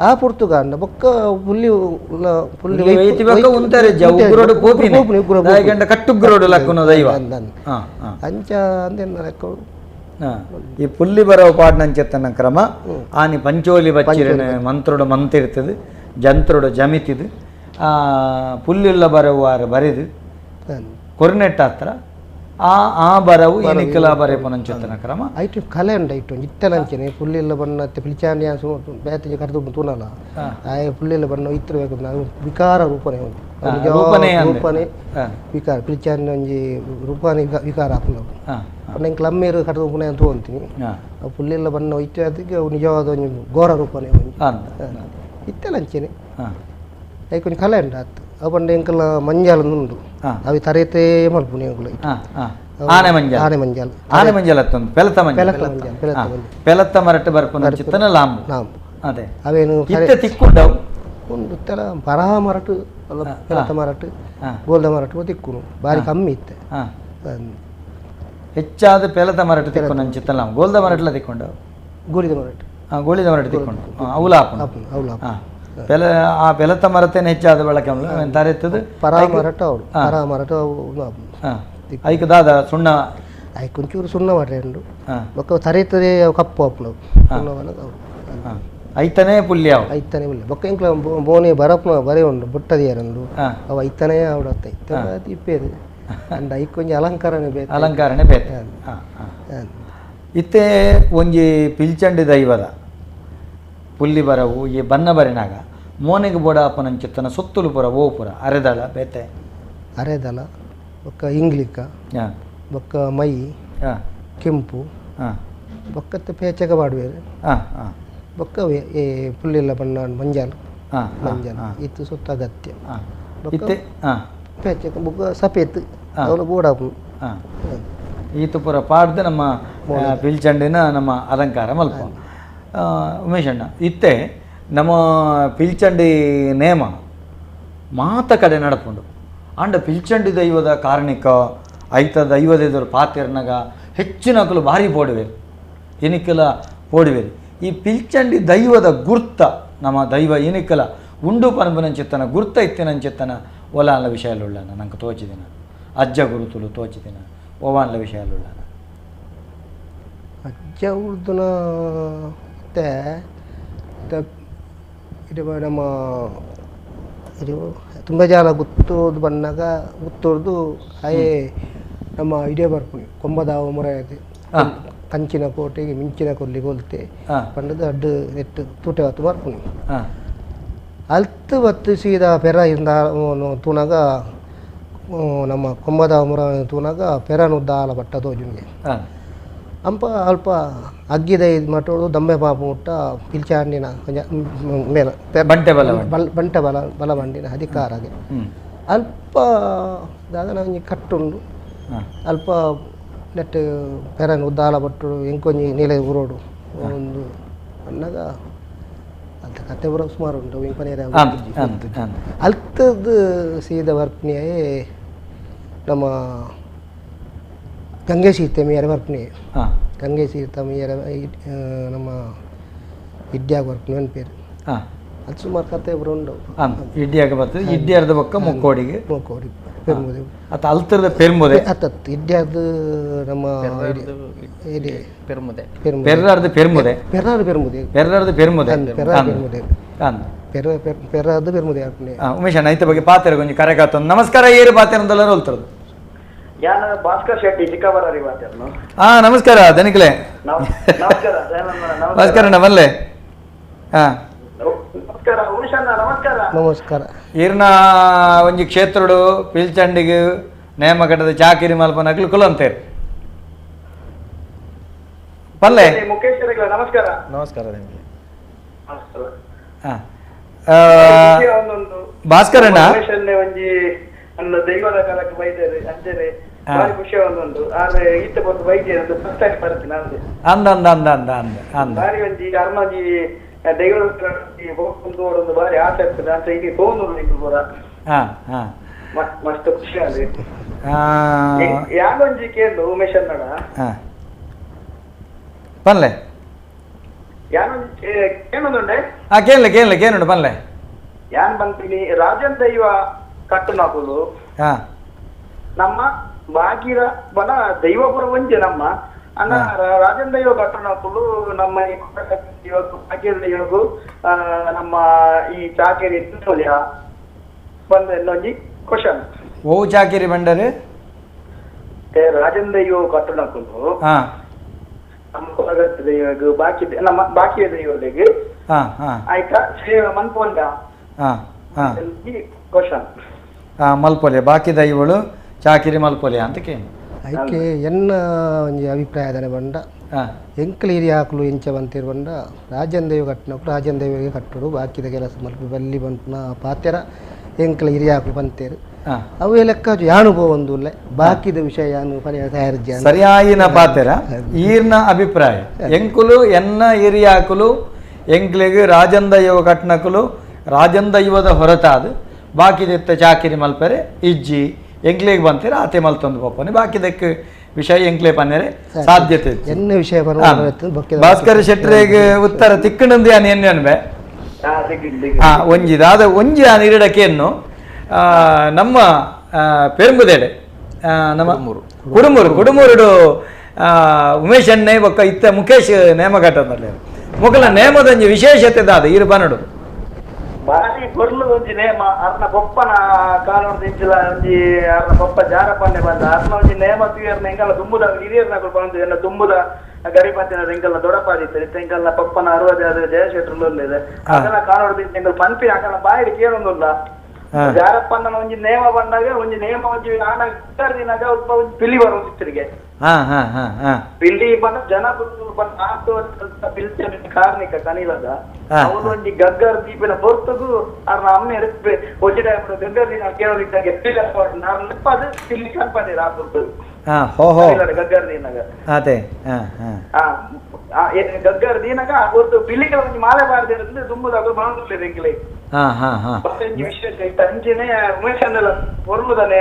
ಆ ಪುರ್ತುಗಾಂಡ ಬೊಕ್ಕ ಪುಲ್ಲಿ ಪುಲ್ಲಿ ಅಂಚ ಅಂದೆನ್ನ ಲೆಕ್ಕ. ಈ ಪುಲ್ಲಿ ಬರೋ ಪಾಡ್ನಂಚೆತ್ತನ ಕ್ರಮ ಆನಿ ಪಂಚೋಲಿ ಬಚ್ಚಿರನೆ ಮಂತ್ರೋಡು ಮಂತಿರ್ತದೆ ಜಂತ್ರೋಡು ಜಮಿತಿದು ಪುಲ್ಲಿಲ್ಲ ಬರವಾರ ಬರೆದು ಕೊರ್ನೆಟ್ ಹತ್ರ ಆ ಆ ಬರವು ಈ ನಿಕ್ಕಲ ಬರೆಪುನಂಚೆತ್ತನ ಕ್ರಮ ಐಟು ಕಲೆ ಉಂಡು ಐಟು ಇತ್ತಲಂಚನೆ ಪುಲ್ಲಿಲ್ಲ ಬಣ್ಣ ಪಿಲ್ಚಾಂಡಿ ಬೇತೆ ಕರೆದು ತೂನಲ್ಲ ಆಯ ಪುಲ್ಲಿಲ್ಲ ಬಣ್ಣ ಇತ್ತಿರ ಬೇಕು ವಿಕಾರ ರೂಪನೆ ಉಂಟು ರೂಪನೆ ವಿಕಾರ ಪಿಲ್ಚಾಂಡಿ ಒಂಜಿ ರೂಪನೆ ವಿಕಾರ ಆಪುಂಡು ಪಂಡ ಎಂಕ್ಲ ಅಮ್ಮೇರು ಕರೆದು ಪುನ ತೂಂತೀನಿ ಆ ಪುಲ್ಲಿಲ್ಲ ಬಣ್ಣ ಇತ್ತು ಅದಕ್ಕೆ ಅವು ನಿಜವಾದ ಒಂಜಿ ಘೋರ ರೂಪನೆ ಒಂಜಿ ಇತ್ತಲಂಚನೆ ಐಕ್ ಒಂಜಿ ಕಲೆ ಉಂಡು ಆತು ಅವು ಪಂಡ ಎಂಕಲ ಮಂಜಾಲ ಉಂಡು ಅವು ತರೇತೇ ಮಲ್ಪುನಿ ಎಂಕುಲು ಆನೆ ಮಂಜಲ್. ಆನೆ ಮಂಜಲ್. ಆನೆ ಮಂಜಲ್ ಅತ್ತೊಂದು ಪೆಲತ ಮಂಜಲ್. ಪೆಲತ ಮಂಜಲ್, ಪೆಲತ ಮಂಜಲ್. ಪೆಲತ ಮರಟ್ ಬರ್ಪುನ ಚಿತ್ತನ ಲಾಂಬು. ಲಾಂಬು. ಅದೇ ಅವೇನು ಇತ್ತೆ ತಿಕ್ಕುಂಡವು ಒಂದು ತೆಲ ಪರಹ ಮರಟು ಪೆಲತ ಮರಟು ಗೋಲ್ದ ಮರಟು ತಿಕ್ಕುನು ಬಾರಿ ಕಮ್ಮಿ ಇತ್ತೆ. ಹೆಚ್ಚಾದ ಪೆಲತ ಮರಟು ತಿಕ್ಕುನ ಚಿತ್ತನ ಲಾಂಬು. ಗೋಲ್ದ ಮರಟ್ಲ ತಿಕ್ಕೊಂಡವು? ಗೋಳಿದ ಮರಟು. ಗೋಳಿದ ಮರಟು ತಿಕ್ಕೊಂಡು ಅವುಲ ಅವುಲ. ಪೆಲ ಆ ಪೆಲತ ಮರತೇನೆ ಹೆಚ್ಚಾದ ಬಳಕೆ ತರೆತ್ತದು ಪರ ಮರಟು ಅವಳು ಪರ ಮರಟು ಐಕ್ ದಾದ ಸುಣ್ಣ ಐಕ್ ಒಂಚೂರು ಸುಣ್ಣ ಮಾಡ್ರೆ ಉಂಡು ಬೊಕ್ಕ ತರೆತ್ತದೆ ಕಪ್ಪು ಆಪುನ ಸುಣ್ಣ ಅವಳು ಐತನೇ ಪುಲ್ಯ ಐತನೇ ಪುಲ್ಯ. ಬೊಕ್ಕ ಎಂಕ್ಲ ಬೋನೆ ಬರಪುನ ಬರೆ ಉಂಡು ಬುಟ್ಟದಿಯರುಂಡು ಅವು ಐತನೇ ಅವಡು ಅತ್ತ ಐತ ಇಪ್ಪೇದು ಅಂಡ್ ಐಕ್ ಒಂಜಿ ಅಲಂಕಾರನೇ ಬೇಕು. ಅಲಂಕಾರನೇ ಬೇಕು. ಇತ್ತೆ ಒಂಜಿ ಪಿಲ್ಚಂಡಿ ದೈವದ ಪುಲ್ಲಿ ಬರವು ಈ ಬನ್ನ ಬರಿನಾಗ ಮೋನೆಗೆ ಬೋಡ ಅಪ್ಪನಂಚಿತ್ತನ ಸುತ್ತಲು ಪುರ ಓಪುರ ಅರೆದಳ ಬೇತೆ ಅರೆದಳ ಬೊಕ್ಕ ಇಂಗ್ಲಿಕ ಬೊಕ್ಕ ಮೈ ಕೆಂಪು ಬೊಕ್ಕತ್ತೆ ಪೇಚಕ ಮಾಡುವೇರು ಬೊಕ್ಕ ಪುಲ್ಲಿಲ್ಲ ಬಣ್ಣ ಮಂಜಾಲ್ ಮಂಜಾಲ್ ಇತ್ತು ಸುತ್ತ ಅಗತ್ಯ ಪೇಚಕ ಬೊಕ್ಕ ಸಪೇತ್ ಅವಳು ಬೋಡ ಈತು ಪುರ ಪಾಡ್ದು ನಮ್ಮ ಪಿಲ್ಚಂಡಿನ ನಮ್ಮ ಅಲಂಕಾರ ಮಲ್ಪ. ಉಮೇಶಣ್ಣ ಇತ್ತೆ ನಮ್ಮ ಪಿಲ್ಚಂಡಿ ನೇಮ ಮಾತ ಕಡೆ ನಡಪುಂಡು. ಅಂಡ ಪಿಲ್ಚಂಡಿ ದೈವದ ಕಾರಣಿಕ ಐತ ದೈವದ ಪಾತಿರ್ನಾಗ ಹೆಚ್ಚಿನಕಲು ಭಾರಿ ಪೋಡುವೇರು ಇನಿಕಲ ಪೋಡುವೇರು. ಈ ಪಿಲ್ಚಂಡಿ ದೈವದ ಗುರ್ತ ನಮ್ಮ ದೈವ ಇನಿಕಲ ಉಂಡು ಪನಪುನಂಚಿತ್ತನ ಗುರ್ತ ಇತ್ತಿನಂಚಿತ್ತನ ಒಲಾನ್ಲ ವಿಷಯಲುಳ್ಳನ ನಂಗೆ ತೋಚಿದಿನ ಅಜ್ಜ ಗುರುತುಲು ತೋಚಿದಿನ ಓವಾನ್ಲ ವಿಷಯಲುಳ್ಳನ ಅಜ್ಜ ಉರ್ದುನ ಮತ್ತೆ ಇದು ನಮ್ಮ ಇದು ತುಂಬ ಜಾಲ ಗುತ್ತೋದು ಬಂದಾಗ ಗುತ್ತೋರ್ದು ಅಯೇ ನಮ್ಮ ಇಡೇ ಬರ್ಪುನಿ ಕೊಂಬದಾವ ಮೊರೆ ಕಂಚಿನ ಕೋಟೆಗೆ ಮಿಂಚಿನ ಕೊಲ್ಲಿ ಕೊಲ್ತೆ ಪಂಡದ ಅಡ್ಡು ನೆಟ್ಟು ತೂಟೆ ಹೊತ್ತು ಬರ್ಪುನಿ ಅಲ್ತು ಬತ್ತು ಸೀದಾ ಪೆರ ಇಂದ ತೂನಾಗ ನಮ್ಮ ಕೊಂಬದಾವ ಮೊರ ತೂನಾಗ ಪೆರನುದ್ದಾಲ ಬಟ್ಟ ತೋಜುನಿಗೆ ಅಂಪ ಅಲ್ಪ ಅಗ್ಗಿದ ಇದು ಮಟ್ಟೋಡು ದಂಬೆ ಪಾಪ ಮುಟ್ಟ ಪಿಲ್ಚಾಂಡಿನ ಮೇಲ ಬಂಟೆ ಬಲ ಬಂಟೆ ಬಲ ಬಲಬಂಡಿನ ಅಧಿಕಾರಗೆ ಅಲ್ಪ ದಾದ ಒಂಜಿ ಕಟ್ಟುಂಡು ಅಲ್ಪ ನೆಟ್ ಪೆರನ್ ಉದ್ದಾಲ ಬಟ್ಟು ಎಂಕೊಂಜಿ ನೀಲೆ ಊರೋಡು ಒಂದು ಅನ್ನಾಗ ಅಂತ ಕತೆ ಬರೋ ಸುಮಾರು ಉಂಟು ಇಂಪನೇರ ಅಲ್ತದ್ದು ಸೀದ ಬರ್ಪಣಿಯೇ ನಮ್ಮ ಗಂಗೆ ಸೀತೆ ಮೇರೆ ಬರ್ಪಣಿ ಗಂಗೆ ಸೀತ ಮೇರೆ ನಮ್ಮ ಇಡ್ಯಾಗ ಬರ್ಪಣಿ ಒಂದು ಪೇರು ಅದು ಸುಮಾರು ಕತೆ ಉಂಡು. ಇಡ್ಯಾಗ ಬರ್ತದೆ ಇಡ್ಯಾರ್ದ ಬೊಕ್ಕ ಮುಕ್ಕೋಡಿಗೆ ಮುಕ್ಕೋಡಿ ಪೆರ್ಮುದೆ ಅತ್ತ ಅಲ್ತರದ ಪೆರ್ಮುದೆ ಅತ್ತತ್ತು ಇಡ್ಯಾರ್ದು ನಮ್ಮ ಪೆರ್ಮುದೆ ಪೆರ್ರಾರ್ದು ಪೆರ್ಮುದೆ ಪೆರ್ರಾರ್ದು ಪೆರ್ಮುದೆ ಪೆರ್ರಾರ್ದು ಪೆರ್ಮುದೆ ಪೆರ್ರಾರ್ದು ಪೆರ್ಮುದೆ ಪೆರ್ರಾರ್ದು ಪೆರ್ಮುದೆ ಉಮೇಶ್ ಅಣ್ಣ ಐತ ಬಗ್ಗೆ ಪಾತ್ರ ಕೊಂಚ ಕರೆ ಕಾತೊಂದು. ನಮಸ್ಕಾರ ಏರು ಪಾತ್ರ ಅಂದೆಲ್ಲರೂ ಹೋಲ್ತರದು. ಯಾನ ಭಾಸ್ಕರ್ ಶೆಟ್ಟಿ ಚಿಕ್ಕಬಳ್ಳಾರಿ ಮಾತಾಡ್ನು. ಹಾ ನಮಸ್ಕಾರ ದನಿಕಲೆ. ನಮಸ್ಕಾರ ನಮಸ್ಕಾರ ಅಣ್ಣ ಬಲ್ಲೆ. ಹಾ ನಮಸ್ಕಾರ ಉಮೇಶ್ ಅಣ್ಣ ನಮಸ್ಕಾರ. ನಮಸ್ಕಾರ. ಈರ್ನ ಒಂಜಿ ಕ್ಷೇತ್ರಡು ಪಿಲ್ಚಂಡಿಗೆ ನೇಮ ಕಟ್ಟದ ಚಾಕಿರಿ ಮಲ್ಪನಕ್ಲು ಕುಲಂತೇರು ಪಲ್ಲೆ. ಮುಖೇಶ್ ನಮಸ್ಕಾರ. ನಮಸ್ಕಾರ ನಿಮಗೆ. ಭಾಸ್ಕರ್ ಅಣ್ಣ ಒಂಜಿ ನನ್ನ ದೈವದ ಕಾಲಕ್ಕೆ ಬೈದೇರು ಅಂಜನೆ ಭಾರಿ ಖುಷಿ ಒಂದೊಂದು ಆದ್ರೆ ಈತ ಬಂದು ಬೈದೇರು ಅಂತ ಫಸ್ಟ್ ಟೈಮ್ ಬರ್ತೀನಿ ಅಂದೆ ಅಂದ ಅಂದ ಅಂದ ಅಂದ ಅಂದ ಅಂದ ಬಾರಿ ಒಂಜಿ ಅರ್ಮಾಜಿ ದೈವದ ಹೋಗ್ಕೊಂಡು ಒಂದು ಬಾರಿ ಆಸೆ ಆಗ್ತದೆ ಅಂತ ಈಗ ಹೋಗ್ನು ಪೂರ ಮಸ್ತ್ ಖುಷಿ ಆದ್ರೆ ಯಾನೊಂಜಿ ಕೇಂದ್ರ ಉಮೇಶ್ ಅನ್ನಡ ಪನ್ಲೆ ಯಾನೊಂಜಿ ಕೇಳೊಂದುಂಡೆ. ಹಾ ಕೇಳಲೆ ಕೇಳಲೆ ಕೇಳುಂಡು ಪನ್ಲೆ. ಯಾನ್ ಬಂತೀನಿ ರಾಜನ್ ದೈವ ಕಟ್ಟುನಕುಲು ನಮ್ಮ ಬಾಗಿರ ಬನ ದೈವಪುರ ಒಂಜೆ ನಮ್ಮ ಅನ್ನ ರಾಜನ್ ದೈವ ಕಟ್ಟುನಕುಲು ನಮ್ಮ ಬಾಗಿರ ದೈವಗು ನಮ್ಮ ಈ ಚಾಕೇರಿ ಬಂದ ಒಂಜಿ ಕ್ವಶನ್. ಓ ಚಾಕೇರಿ ಬಂಡರೆ ರಾಜನ್ ದೈವ ಕಟ್ಟುನಕುಲು ನಮ್ಮ ಕೊಲಗತ್ತ ದೈವಗು ಬಾಕಿ ನಮ್ಮ ಬಾಕಿಯ ದೈವಗಳಿಗೆ ಆಯ್ತಾ ಸೇವೆ ಮನ್ಪೊಂಡ ಕ್ವಶನ್. ಮಲ್ಪೊಲೆ ಬಾಕಿ ದೈವಳು ಚಾಕಿರಿ ಮಲ್ಪೊಲೆ ಅಂತ ಕೇಳಿ ಐಕೆ ಎನ್ನ ಒಂಜಿ ಅಭಿಪ್ರಾಯ ದಾನೆ ಬಂಡ ಎಂಕಲ್ ಹಿರಿಯ ಹಾಕಲು ಇಂಚ ಬಂತಿರು ಬಂಡ ರಾಜನ್ ದೈವ ಕಟ್ಟನಕ್ಕೂ ರಾಜನ್ ದೈವಗೆ ಕಟ್ಟಡು ಬಾಕಿದ ಕೆಲಸ ಮಲ್ಪ ಬಲ್ಲಿ ಬಂಪುನ ಪಾತೆರ ಎಂಕಲ ಹಿರಿಯಾಕಲು ಪಂತೇರು ಅವೇ ಲೆಕ್ಕ ಯಾನು ಪೋವೊಂದುಲ್ಲೆ ಬಾಕಿದ ವಿಷಯ ಯಾನು ಪರ್ಯಾಯ ತಯಾರಿಜ್ಜ ಸರಿಯಾಯಿನ ಪಾತೆರ ಈರ್ನ ಅಭಿಪ್ರಾಯ ಎಂಕುಲು ಎನ್ನ ಹಿರಿಯಾಕುಲು ಎಂಕ್ಲೆಗ್ ರಾಜಂದೈವ ಕಟ್ನಕುಲು ರಾಜಂದೈವದ ಹೊರತಾದ ಬಾಕಿದೆತ್ತ ಚಾಕಿರಿ ಮಲ್ಪರೆ ಇಜ್ಜಿ ಎಂಕ್ಲೆಗ್ ಬಂತೀರ ಆತೆ ಮಲ್ತೊಂದು ಪಪ್ಪನೆ ಬಾಕಿದಕ್ಕೆ ವಿಷಯ ಎಂಕ್ಲೆ ಪನ್ನೆರೆ ಸಾಧ್ಯತೆ ಎನ್ನ ವಿಷಯ ಭಾಸ್ಕರ ಶೆಟ್ಟರಿಗೆ ಉತ್ತರ ತಿಕ್ಕಣಂದು ಯಾನ್ ಎನ್ನೆ ಅನ್ಬೆ ಒಂಜಿ ದಾದ ಒಂಜಿ ಆ ನೀರಿಡಕ್ಕೆ ನಮ್ಮ ಪೆರುಂಬುದೆಡೆ ನಮ್ಮ ಕುಡುಮೂರು ಕುಡುಮೂರುಡು ಉಮೇಶ್ ಅಣ್ಣೆ ಬೊಕ್ಕ ಇತ್ತ ಮುಖೇಶ್ ನೇಮಘಟ್ಟದಲ್ಲಿ ಮೊಗಲ ನೇಮದಂಜಿ ವಿಶೇಷತೆ ದಾದ ಈರು ಬನ್ನಡು ಬಾರಿ ಕೊರ್ಲು ಒಂಜಿ ನೇಮ ಅರ್ನ ಬೊಪ್ಪನ ಕಾಲೊಂದು ಇಂಚಿಲ ಒಂಜಿ ಅರ್ನ ಬೊಪ್ಪ ಜಾರಪನ್ನೆ ಬಂದ ಅರ್ನ ಒಂಜಿ ನೇಮ ತೂಯರ್ನ ಎಂಕಲ್ಲ ದುಂಬುದ ಹಿರಿಯರ್ನಕುಲು ಬಂದು ಎಲ್ಲ ದುಂಬುದ ಗರಿಪತ್ತಿನ ಎಂಕಲ್ನ ದೊಡಪಾದಿತ್ತು ಇತ್ತ ಎಂಕಲ್ನ ಪಪ್ಪನ ಅರುವದೆ ಅದು ಜಯಶೆಟ್ರು ಇದೆ ಅದನ್ನ ಕಾಲೊಡ್ದು ಎಂಕಲ್ ಪನ್ಪಿ ಅಕಲ್ನ ಬಾಯಿಡ್ ಕೇಳೊಂದುಲ್ಲ ಜಾರಪ್ಪನ ಒಂಜಿ ನೇಮ ಬಂದಾಗ ಒಂಜಿ ನೇಮ ಒಂಜಿ ಆನ ದಿನಾಗ ಒಂಜಿ ಪಿಲಿ ಬರೋದಿತ್ತಿರಿಗೆ ಪಿಲಿ ಬಂದ ಜನ ಕಾರ್ಣಿಕ ಕನಿಲದ ಅವನು ಒಂಜಿ ಗಗ್ಗರ್ ದೀಪಿನ ಪೊರ್ತುಗು ಅರ್ನ ಅಮ್ಮೆ ಒಂಜಿ ಟೈಮ್ ಗಗ್ಗರ್ ದಿನ ಕೇಳೋದಿತ್ತಾಗೆ ಪಿಲಿ ಅದು ಪಿಲಿ ಕಲ್ಪನೆ ಆ ಪೊರ್ತುಗು ಗಗ್ಗರ್ ದಿನಾಗ ಗಗ್ಗರ್ ದಿನಾಗ ಆ ಪೊರ್ತು ಪಿಲಿಗಳ ಒಂಜಿ ಮಾಲೆ ಬಾರದಿರೋದ್ರಿಂದ ದುಂಬುದಾಗ ಬಂದಿಲ್ಲ ಎಂಕ್ಲೆ ವಿಶೇಷ ಅಂಚೆನೆ ಉಮೇಶ್ ಅನ್ನೆಲ್ಲ ಪೊರ್ಲುದನೆ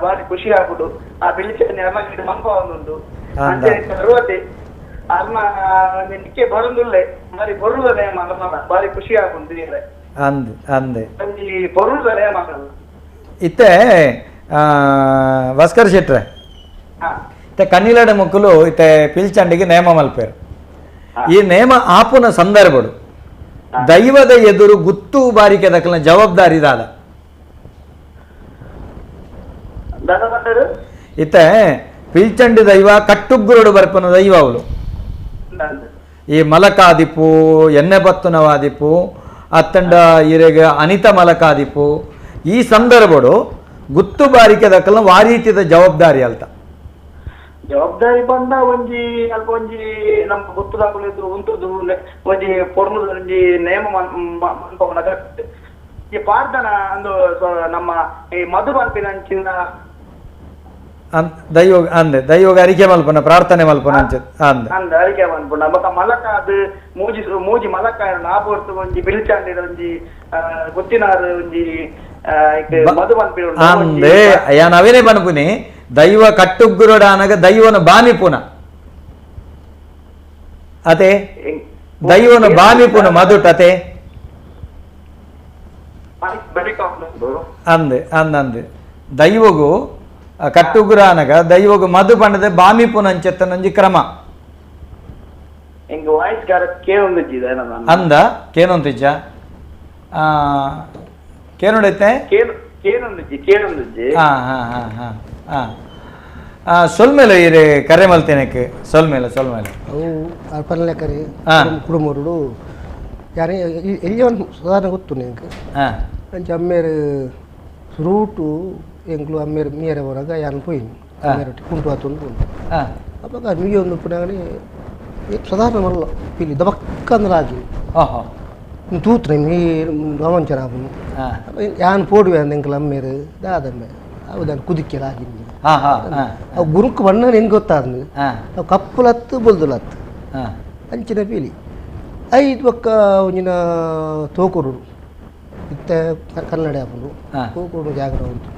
ಬಾರಿ ಖುಷಿ ಆಗುದು ಆ ಬಿಳಿಚನೆ ಅರ್ನ ಮಂಪ ಒಂದುಂಡು ಅಂಚೆ ಅರುವತೆ ಅರ್ನ ನಿಕ್ಕೆ ಬರುದುಲ್ಲೆ ಬಾರಿ ಪೊರ್ಲುದನೆ ಅರ್ನ ಬಾರಿ ಖುಷಿ ಆಗುಂಡು ಅಂದ್ ಅಂದೆ ಒಂಜಿ ಪೊರ್ಲುದನೆ ಮಾರಲ್ಲ ಇತ್ತೆ ಭಾಸ್ಕರ್ ಶೆಟ್ರೆ ಇತ್ತೆ ಕನ್ನಿಲಡ ಮುಕ್ಕುಲು ಇತ್ತೆ ಪಿಲ್ಚಂಡಿಗೆ ನೇಮ ಮಲ್ಪೇರು ಈ ನೇಮ ಆಪುನ ಸಂದರ್ಭಡು ದೈವದ ಎದುರು ಗುತ್ತು ಬಾರಿಕೆ ದಕ್ಕಲ ಜವಾಬ್ದಾರಿ ದಾದ ಇತ್ತೆ ಪಿಲ್ಚಂಡಿ ದೈವ ಕಟ್ಟುಗ್ಗುರುಡು ಬರ್ಪನ ದೈವ ಅವಳು ಈ ಮಲಕಾದಿಪ್ಪು ಎಣ್ಣೆ ಬತ್ತುನವಾದಿಪ್ಪು ಅತ್ತಂಡ ಇರೆಗ ಅನಿತ ಮಲಕಾದಿಪ್ಪು ಈ ಸಂದರ್ಭಡು ಗುತ್ತು ಬಾರಿಕೆ ದಕ್ಕಲ ವಾರೀತಿದ ಜವಾಬ್ದಾರಿ ಅಲ್ತ ಜವಾಬ್ದಾರಿ ಬಂದ ಒಂಜಿ ಅಲ್ಪ ಒಂಜಿ ನಮ್ಮ ಗೊತ್ತುದಾಕುಲು ಇದ್ರು ಉಂಟುದು ಒಂಜಿ ಪೊರ್ಲುದ ಒಂಜಿ ನೇಮ ಮನ್ಪವನ ಈ ಪಾರ್ದನ ಅಂದು ನಮ್ಮ ಈ ಮಧು ಪನ್ಪಿನ ಅಂಚಿನ ದೈವ ಅಂದೆ ದೈವಗ ಅರಿಕೆ ಮಲ್ಪನ ಪ್ರಾರ್ಥನೆ ಮಲ್ಪನ ಅಂದೆ ಅಂದ ಅರಿಕೆ ಮಲ್ಪನ ಬೊಕ ಮಲಕ ಅದು ಮೂಜಿ ಮೂಜಿ ಮಲಕ ನಾಪೊರ್ತು ಒಂಜಿ ಬಿಲ್ಚಾಂಡಿದ ಒಂಜಿ ಗೊತ್ತಿನಾರು ಒಂಜಿ ಮಧು ಪನ್ಪಿನ ಅಂದೆ ಅಯ್ಯ ನಾವೇನೇ ಪನ್ಪುನಿ ದೈವ ಕಟ್ಟುಗ್ಗುರುಡಾನಗ ದೈವನ ಬಾನಿಪುನ ಅದೇ ದೈವನ ಬಾನಿಪುನ ಮಧುಟತೆ ಅಂದೆ ಅಂದ ಅಂದೆ ದೈವಗು ಕಟ್ಟುಗುರಾನಗ ದೈವಗು ಮಧು ಪಂಡದೆ ಬಾಮಿಪುನ ಅಂಚೆತ್ತನಂಜಿ ಕ್ರಮ ಅಂದ ಕೇನೊಂತಿಜ್ಜ ಕೇನೊಡೈತೆ ಹಾ ಹಾ ಹಾ ಹಾ ಹಾ ಸೊಲ್ಮೇಲೆ ಇರೆ ಕರೆ ಮಲ್ತೇನಕ್ಕೆ ಸೊಲ್ಮೇಲೆ ಸೊಲ್ಮೇಲೆ ಅವು ಅರ್ಪಣೆ ಕರೆ ಕುಡುಮರುಡು ಯಾರೇ ಎಲ್ಲಿ ಒಂದು ಸಾಧಾರಣ ಗೊತ್ತು ನಿಂಗೆ ಅಂಚೆ ಅಮ್ಮೇರು ಸುರೂಟು ಎಂಕ್ಲು ಅಮ್ಮೇರು ಮೀರೆ ಬರಾಗ ಯಾರು ಪೋಯಿನಿ ಅಮ್ಮೇರೊಟ್ಟಿ ಕುಂಟು ಆತೊಂದು ಪೋನು ಅವಾಗ ಮೀಯೊಂದು ಪುನಾಗನೆ ಸಾಧಾರಣ ಮಲ್ಲ ಪಿಲಿ ದಬಕ್ಕ ಅಂದ್ರೆ ಆಗಿ ತೂತ್ರ ಮೀರು ರೋಮಾಂಚನ ಆಪುನು ಯಾನ್ ಪೋಡುವೆ ಅಂದ ಎಂಕ್ಲ ಅಮ್ಮೇರು ದಾದಮ್ಮೆ ಅವು ಕುದಿಕ್ಕೆಲ್ಲ ಆಗಿನಿ ಅವು ಗುರುಕು ಬಣ್ಣ ಹೆಂಗೆ ಗೊತ್ತಾದ ಅವು ಕಪ್ಪುಲತ್ತು ಬೊಲ್ದುಲತ್ತು ಅಂಚಿನ ಪೀಲಿ ಐದು ಪಕ್ಕ ಒಂಜಿನ ತೋಕೂರು ಇತ್ತ ಕನ್ನಡ ಆಪುಂಡು ತೋಕೂರು ಜಾಗರ ಉಂಟು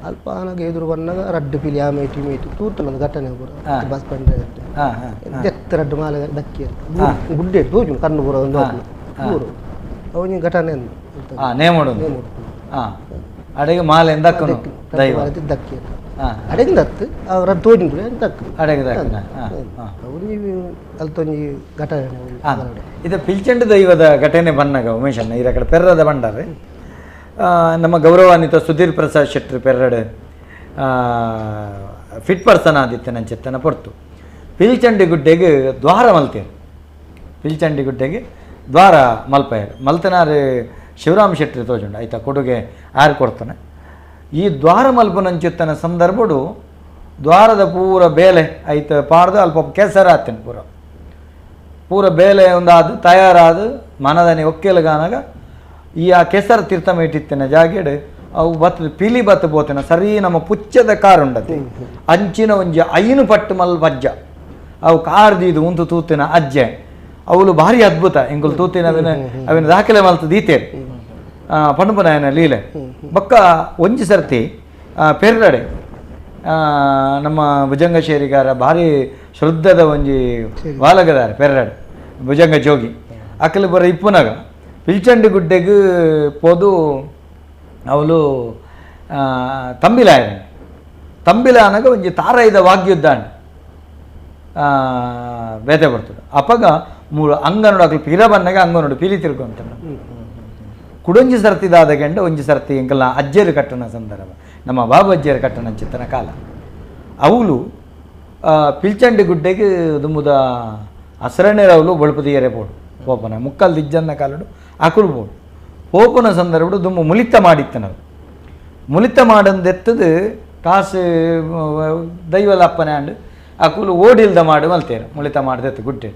ಅಲ್ಪ ಆನಗ ಎದುರು ಬನ್ನಾಗ ರಡ್ಡು ಪೀಲಿ ಆ ಮೇಟಿ ಮೇಟಿ ತೂತುಂಡು ಘಟನೆ ಪೂರ ಬಸ್ ಬಂಡ ದೆತ್ತ ರಡ್ಡು ಮಾಲೆ ದಕ್ಕಿ ಗುಡ್ಡೆ ತೋಜು ಕಣ್ಣು ಪೂರ ಒಂದು ಊರು ಅವನಿಗೆ ಘಟನೆ ನೇಮಡು ಅಡೆಗೆ ಮಾಲೆ ದೈವ ದಕ್ಕಿ ಅಡೆಗೆ ದತ್ತು ಅವರ ತೋಜಿಂದು ದಕ್ಕು ಅಡೆಗೆ ಅವನಿಗೆ ಅಲ್ತೊಂಜಿ ಘಟನೆ ಇದು ಪಿಲ್ಚಂಡು ದೈವದ ಘಟನೆ ಬನ್ನಾಗ ಉಮೇಶಣ್ಣ ಈ ಕಡೆ ಪೆರ್ರದ ಬಂಡಾರೆ ನಮ್ಮ ಗೌರವಾನ್ವಿತ ಸುಧೀರ್ ಪ್ರಸಾದ್ ಶೆಟ್ಟರ್ ಪೆರ್ರಡೆ ಫಿಟ್ ಪರ್ಸನ್ ಆದಿತ್ತೆ ನನ್ನ ಚೆತ್ತನ ಪೊರ್ತು ಪಿಲ್ಚಂಡಿ ಗುಡ್ಡೆಗೆ ದ್ವಾರ ಮಲ್ತೇರು ಪಿಲ್ಚಂಡಿ ಗುಡ್ಡೆಗೆ ದ್ವಾರ ಮಲ್ಪಯರು ಮಲ್ತನಾರು ಶಿವರಾಮ್ ಶೆಟ್ಟರ್ ತೋಜುಂಡು ಆಯ್ತಾ ಕೊಡುಗೆ ಆರು ಕೊಡ್ತಾನೆ ಈ ದ್ವಾರ ಮಲ್ಪನಂಚುತ್ತನ ಸಂದರ್ಭಡು ದ್ವಾರದ ಪೂರ ಬೇಲೆ ಐತ ಪಾಡ್ದು ಅಲ್ಪ ಕೆಸರ ಆತೇನೆ ಪೂರ ಪೂರ ಬೇಲೆ ಒಂದಾದು ತಯಾರಾದು ಮನದನಿ ಒಕ್ಕೆಲಗಾನಾಗ ಈ ಆ ಕೆಸರು ತೀರ್ಥ ಮೇಟಿತ್ತಿನ ಜಾಗೆಡ್ ಅವು ಬತ್ತದ ಪಿಲಿ ಬತ್ತು ಪೋತನ ಸರಿ ನಮ್ಮ ಪುಚ್ಚದ ಕಾರ್ ಉಂಡತೆ ಅಂಚಿನ ಒಂಜಿ ಐನು ಪಟ್ಟು ಮಲ್ ಬಜ್ಜ ಅವು ಕಾರ್ ದೀದು ಉಂತು ತೂತಿನ ಅಜ್ಜೆ ಅವಳು ಭಾರಿ ಅದ್ಭುತ ಎಂಕುಲು ತೂತಿನ ಅವಿನ ಅವಿನ ದಾಖಲೆ ಮಲ್ತು ದೀತೇರು ಪಣಪನಾಯನ ಲೀಲೆ ಬೊಕ್ಕ ಒಂಜಿ ಸರ್ತಿ ಪೆರ್ಲಡೆ ನಮ್ಮ ಭುಜಂಗ ಶೇರಿಗಾರ ಭಾರಿ ಶ್ರದ್ಧದ ಒಂಜಿ ವಾಲಗದಾರ ಪೆರ್ಲಡೆ ಭುಜಂಗ ಜೋಗಿ ಅಕಲು ಬರ ಇಪ್ಪುನಾಗ ಪಿಲ್ಚಂಡಿ ಗುಡ್ಡೆಗೆ ಪೋದು ಅವಳು ತಂಬಿಲಾಯ ತಂಬಿಲ ಅನಗ ಒಂಜಿ ತಾರೈದ ವಾಗ್ಯುದ್ಧಾಂಡ್ ಬೇತೆ ಬರ್ತದೆ ಅಪಗ ಮೂರು ಅಂಗನೋಡು ಅಕಲು ಪಿರ ಬನ್ನಗ ಅಂಗನೋಡು ಪಿಲಿ ತಿರ್ಕೊಂತ ಕುಡೊಂಜಿ ಸರ್ತಿ ದಾದ ಗಂಡ ಒಂಜಿ ಸರ್ತಿ ಎಂಕಲ್ನ ಅಜ್ಜೇರು ಕಟ್ಟಣ ಸಂದರ್ಭ ನಮ್ಮ ಬಾಬು ಅಜ್ಜೇರು ಕಟ್ಟಣ ಚಿತ್ತನ ಕಾಲ ಅವಳು ಪಿಲ್ಚಂಡಿ ಗುಡ್ಡೆಗೆ ದುಂಬುದ ಅಸರಣೆರವಳು ಬೊಳುಪುದಿಯರೆ ಪೋಡು ಪೋಪನ ಮುಕ್ಕಲ್ ದಿಜ್ಜನ್ನ ಕಾಲಡು ಅಕುಲು ಪೋಡು ಪೋಪನ ಸಂದರ್ಭಡು ದುಂಬು ಮುಲಿತ ಮಾಡಿತ್ತನವು ಮುಲಿತ ಮಾಡಂದೆತ್ತದು ಕಾಸು ದೈವಲಪ್ಪನೆ ಅಂಡ್ ಅಕುಲು ಓಡಿಲ್ದ ಮಾಡು ಮಲ್ತೇರು ಮುಲಿತ ಮಾಡ್ದೆತ್ತು ಗುಡ್ಡೆ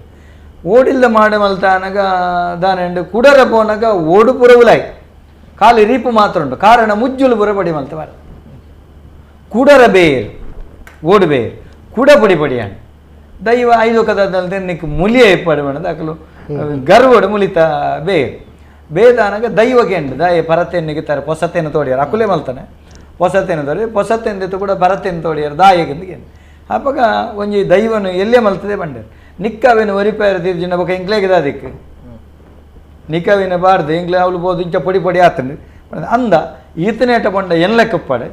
ಓಡಿಲ್ದ ಮಾಡು ಮಲ್ತಾನಗ ದಾನೆಂಡು ಕುಡರ ಪೋನಗ ಓಡು ಪುರವುಲಾಯ್ ಖಾಲಿ ರೀಪು ಮಾತ್ರ ಉಂಟು ಕಾರಣ ಮುಜ್ಜುಲು ಪುರ ಪಡಿ ಮಲ್ತವಾರ ಕುಡರ ಬೇರು ಓಡು ಬೇರು ಕುಡ ಪೊಡಿ ಪಡಿಯಾಣ ದೈವ ಐದು ಕದಲ್ದೆ ನಿಕ್ ಮುಲಿಯೇ ಪಡಿ ಬಣ್ಣದ ಅಕಲು ಗರ್ವಡು ಮುಲಿತ ಬೇರು ಬೇದಾನಗ ದೈವಕ್ಕೆ ದಾಯ ಪರತೆನ್ನಿಗೆ ತರ ಪೊಸತೆಯನ್ನು ತೋಡಿಯಾರ ಅಕುಲೇ ಮಲ್ತಾನೆ ಪೊಸತೆಯನ್ನು ತೋಡಿ ಪೊಸತೆಂದಿತ್ತು ಕೂಡ ಭರತೆಯನ್ನು ತೋಡಿಯಾರ ದಾಯಗೆಂದು ಅಪಗ ಒಂಜಿ ದೈವನು ಎಲ್ಲೇ ಮಲ್ತದೆ ಬಂಡೇರು ನಿಕ್ಕವೇನು ಒರಿಪೇರ ತೀರ್ಜಿನ ಬೊಕ ಇಂಕ್ಲೇಗೆ ದಾದಿಕ್ ನಿಕ್ಕವೇನು ಬಾರ್ದು ಇಂಕ್ಲೆ ಅವಳು ಬೋದು ಇಂಚ ಪೊಡಿ ಪೊಡಿ ಆತಂಡು ಅಂದ ಈತನೇಟ ಪೊಂಡ ಎನ್ ಲೆಕ್ಕಪ್ಪಾಡೆ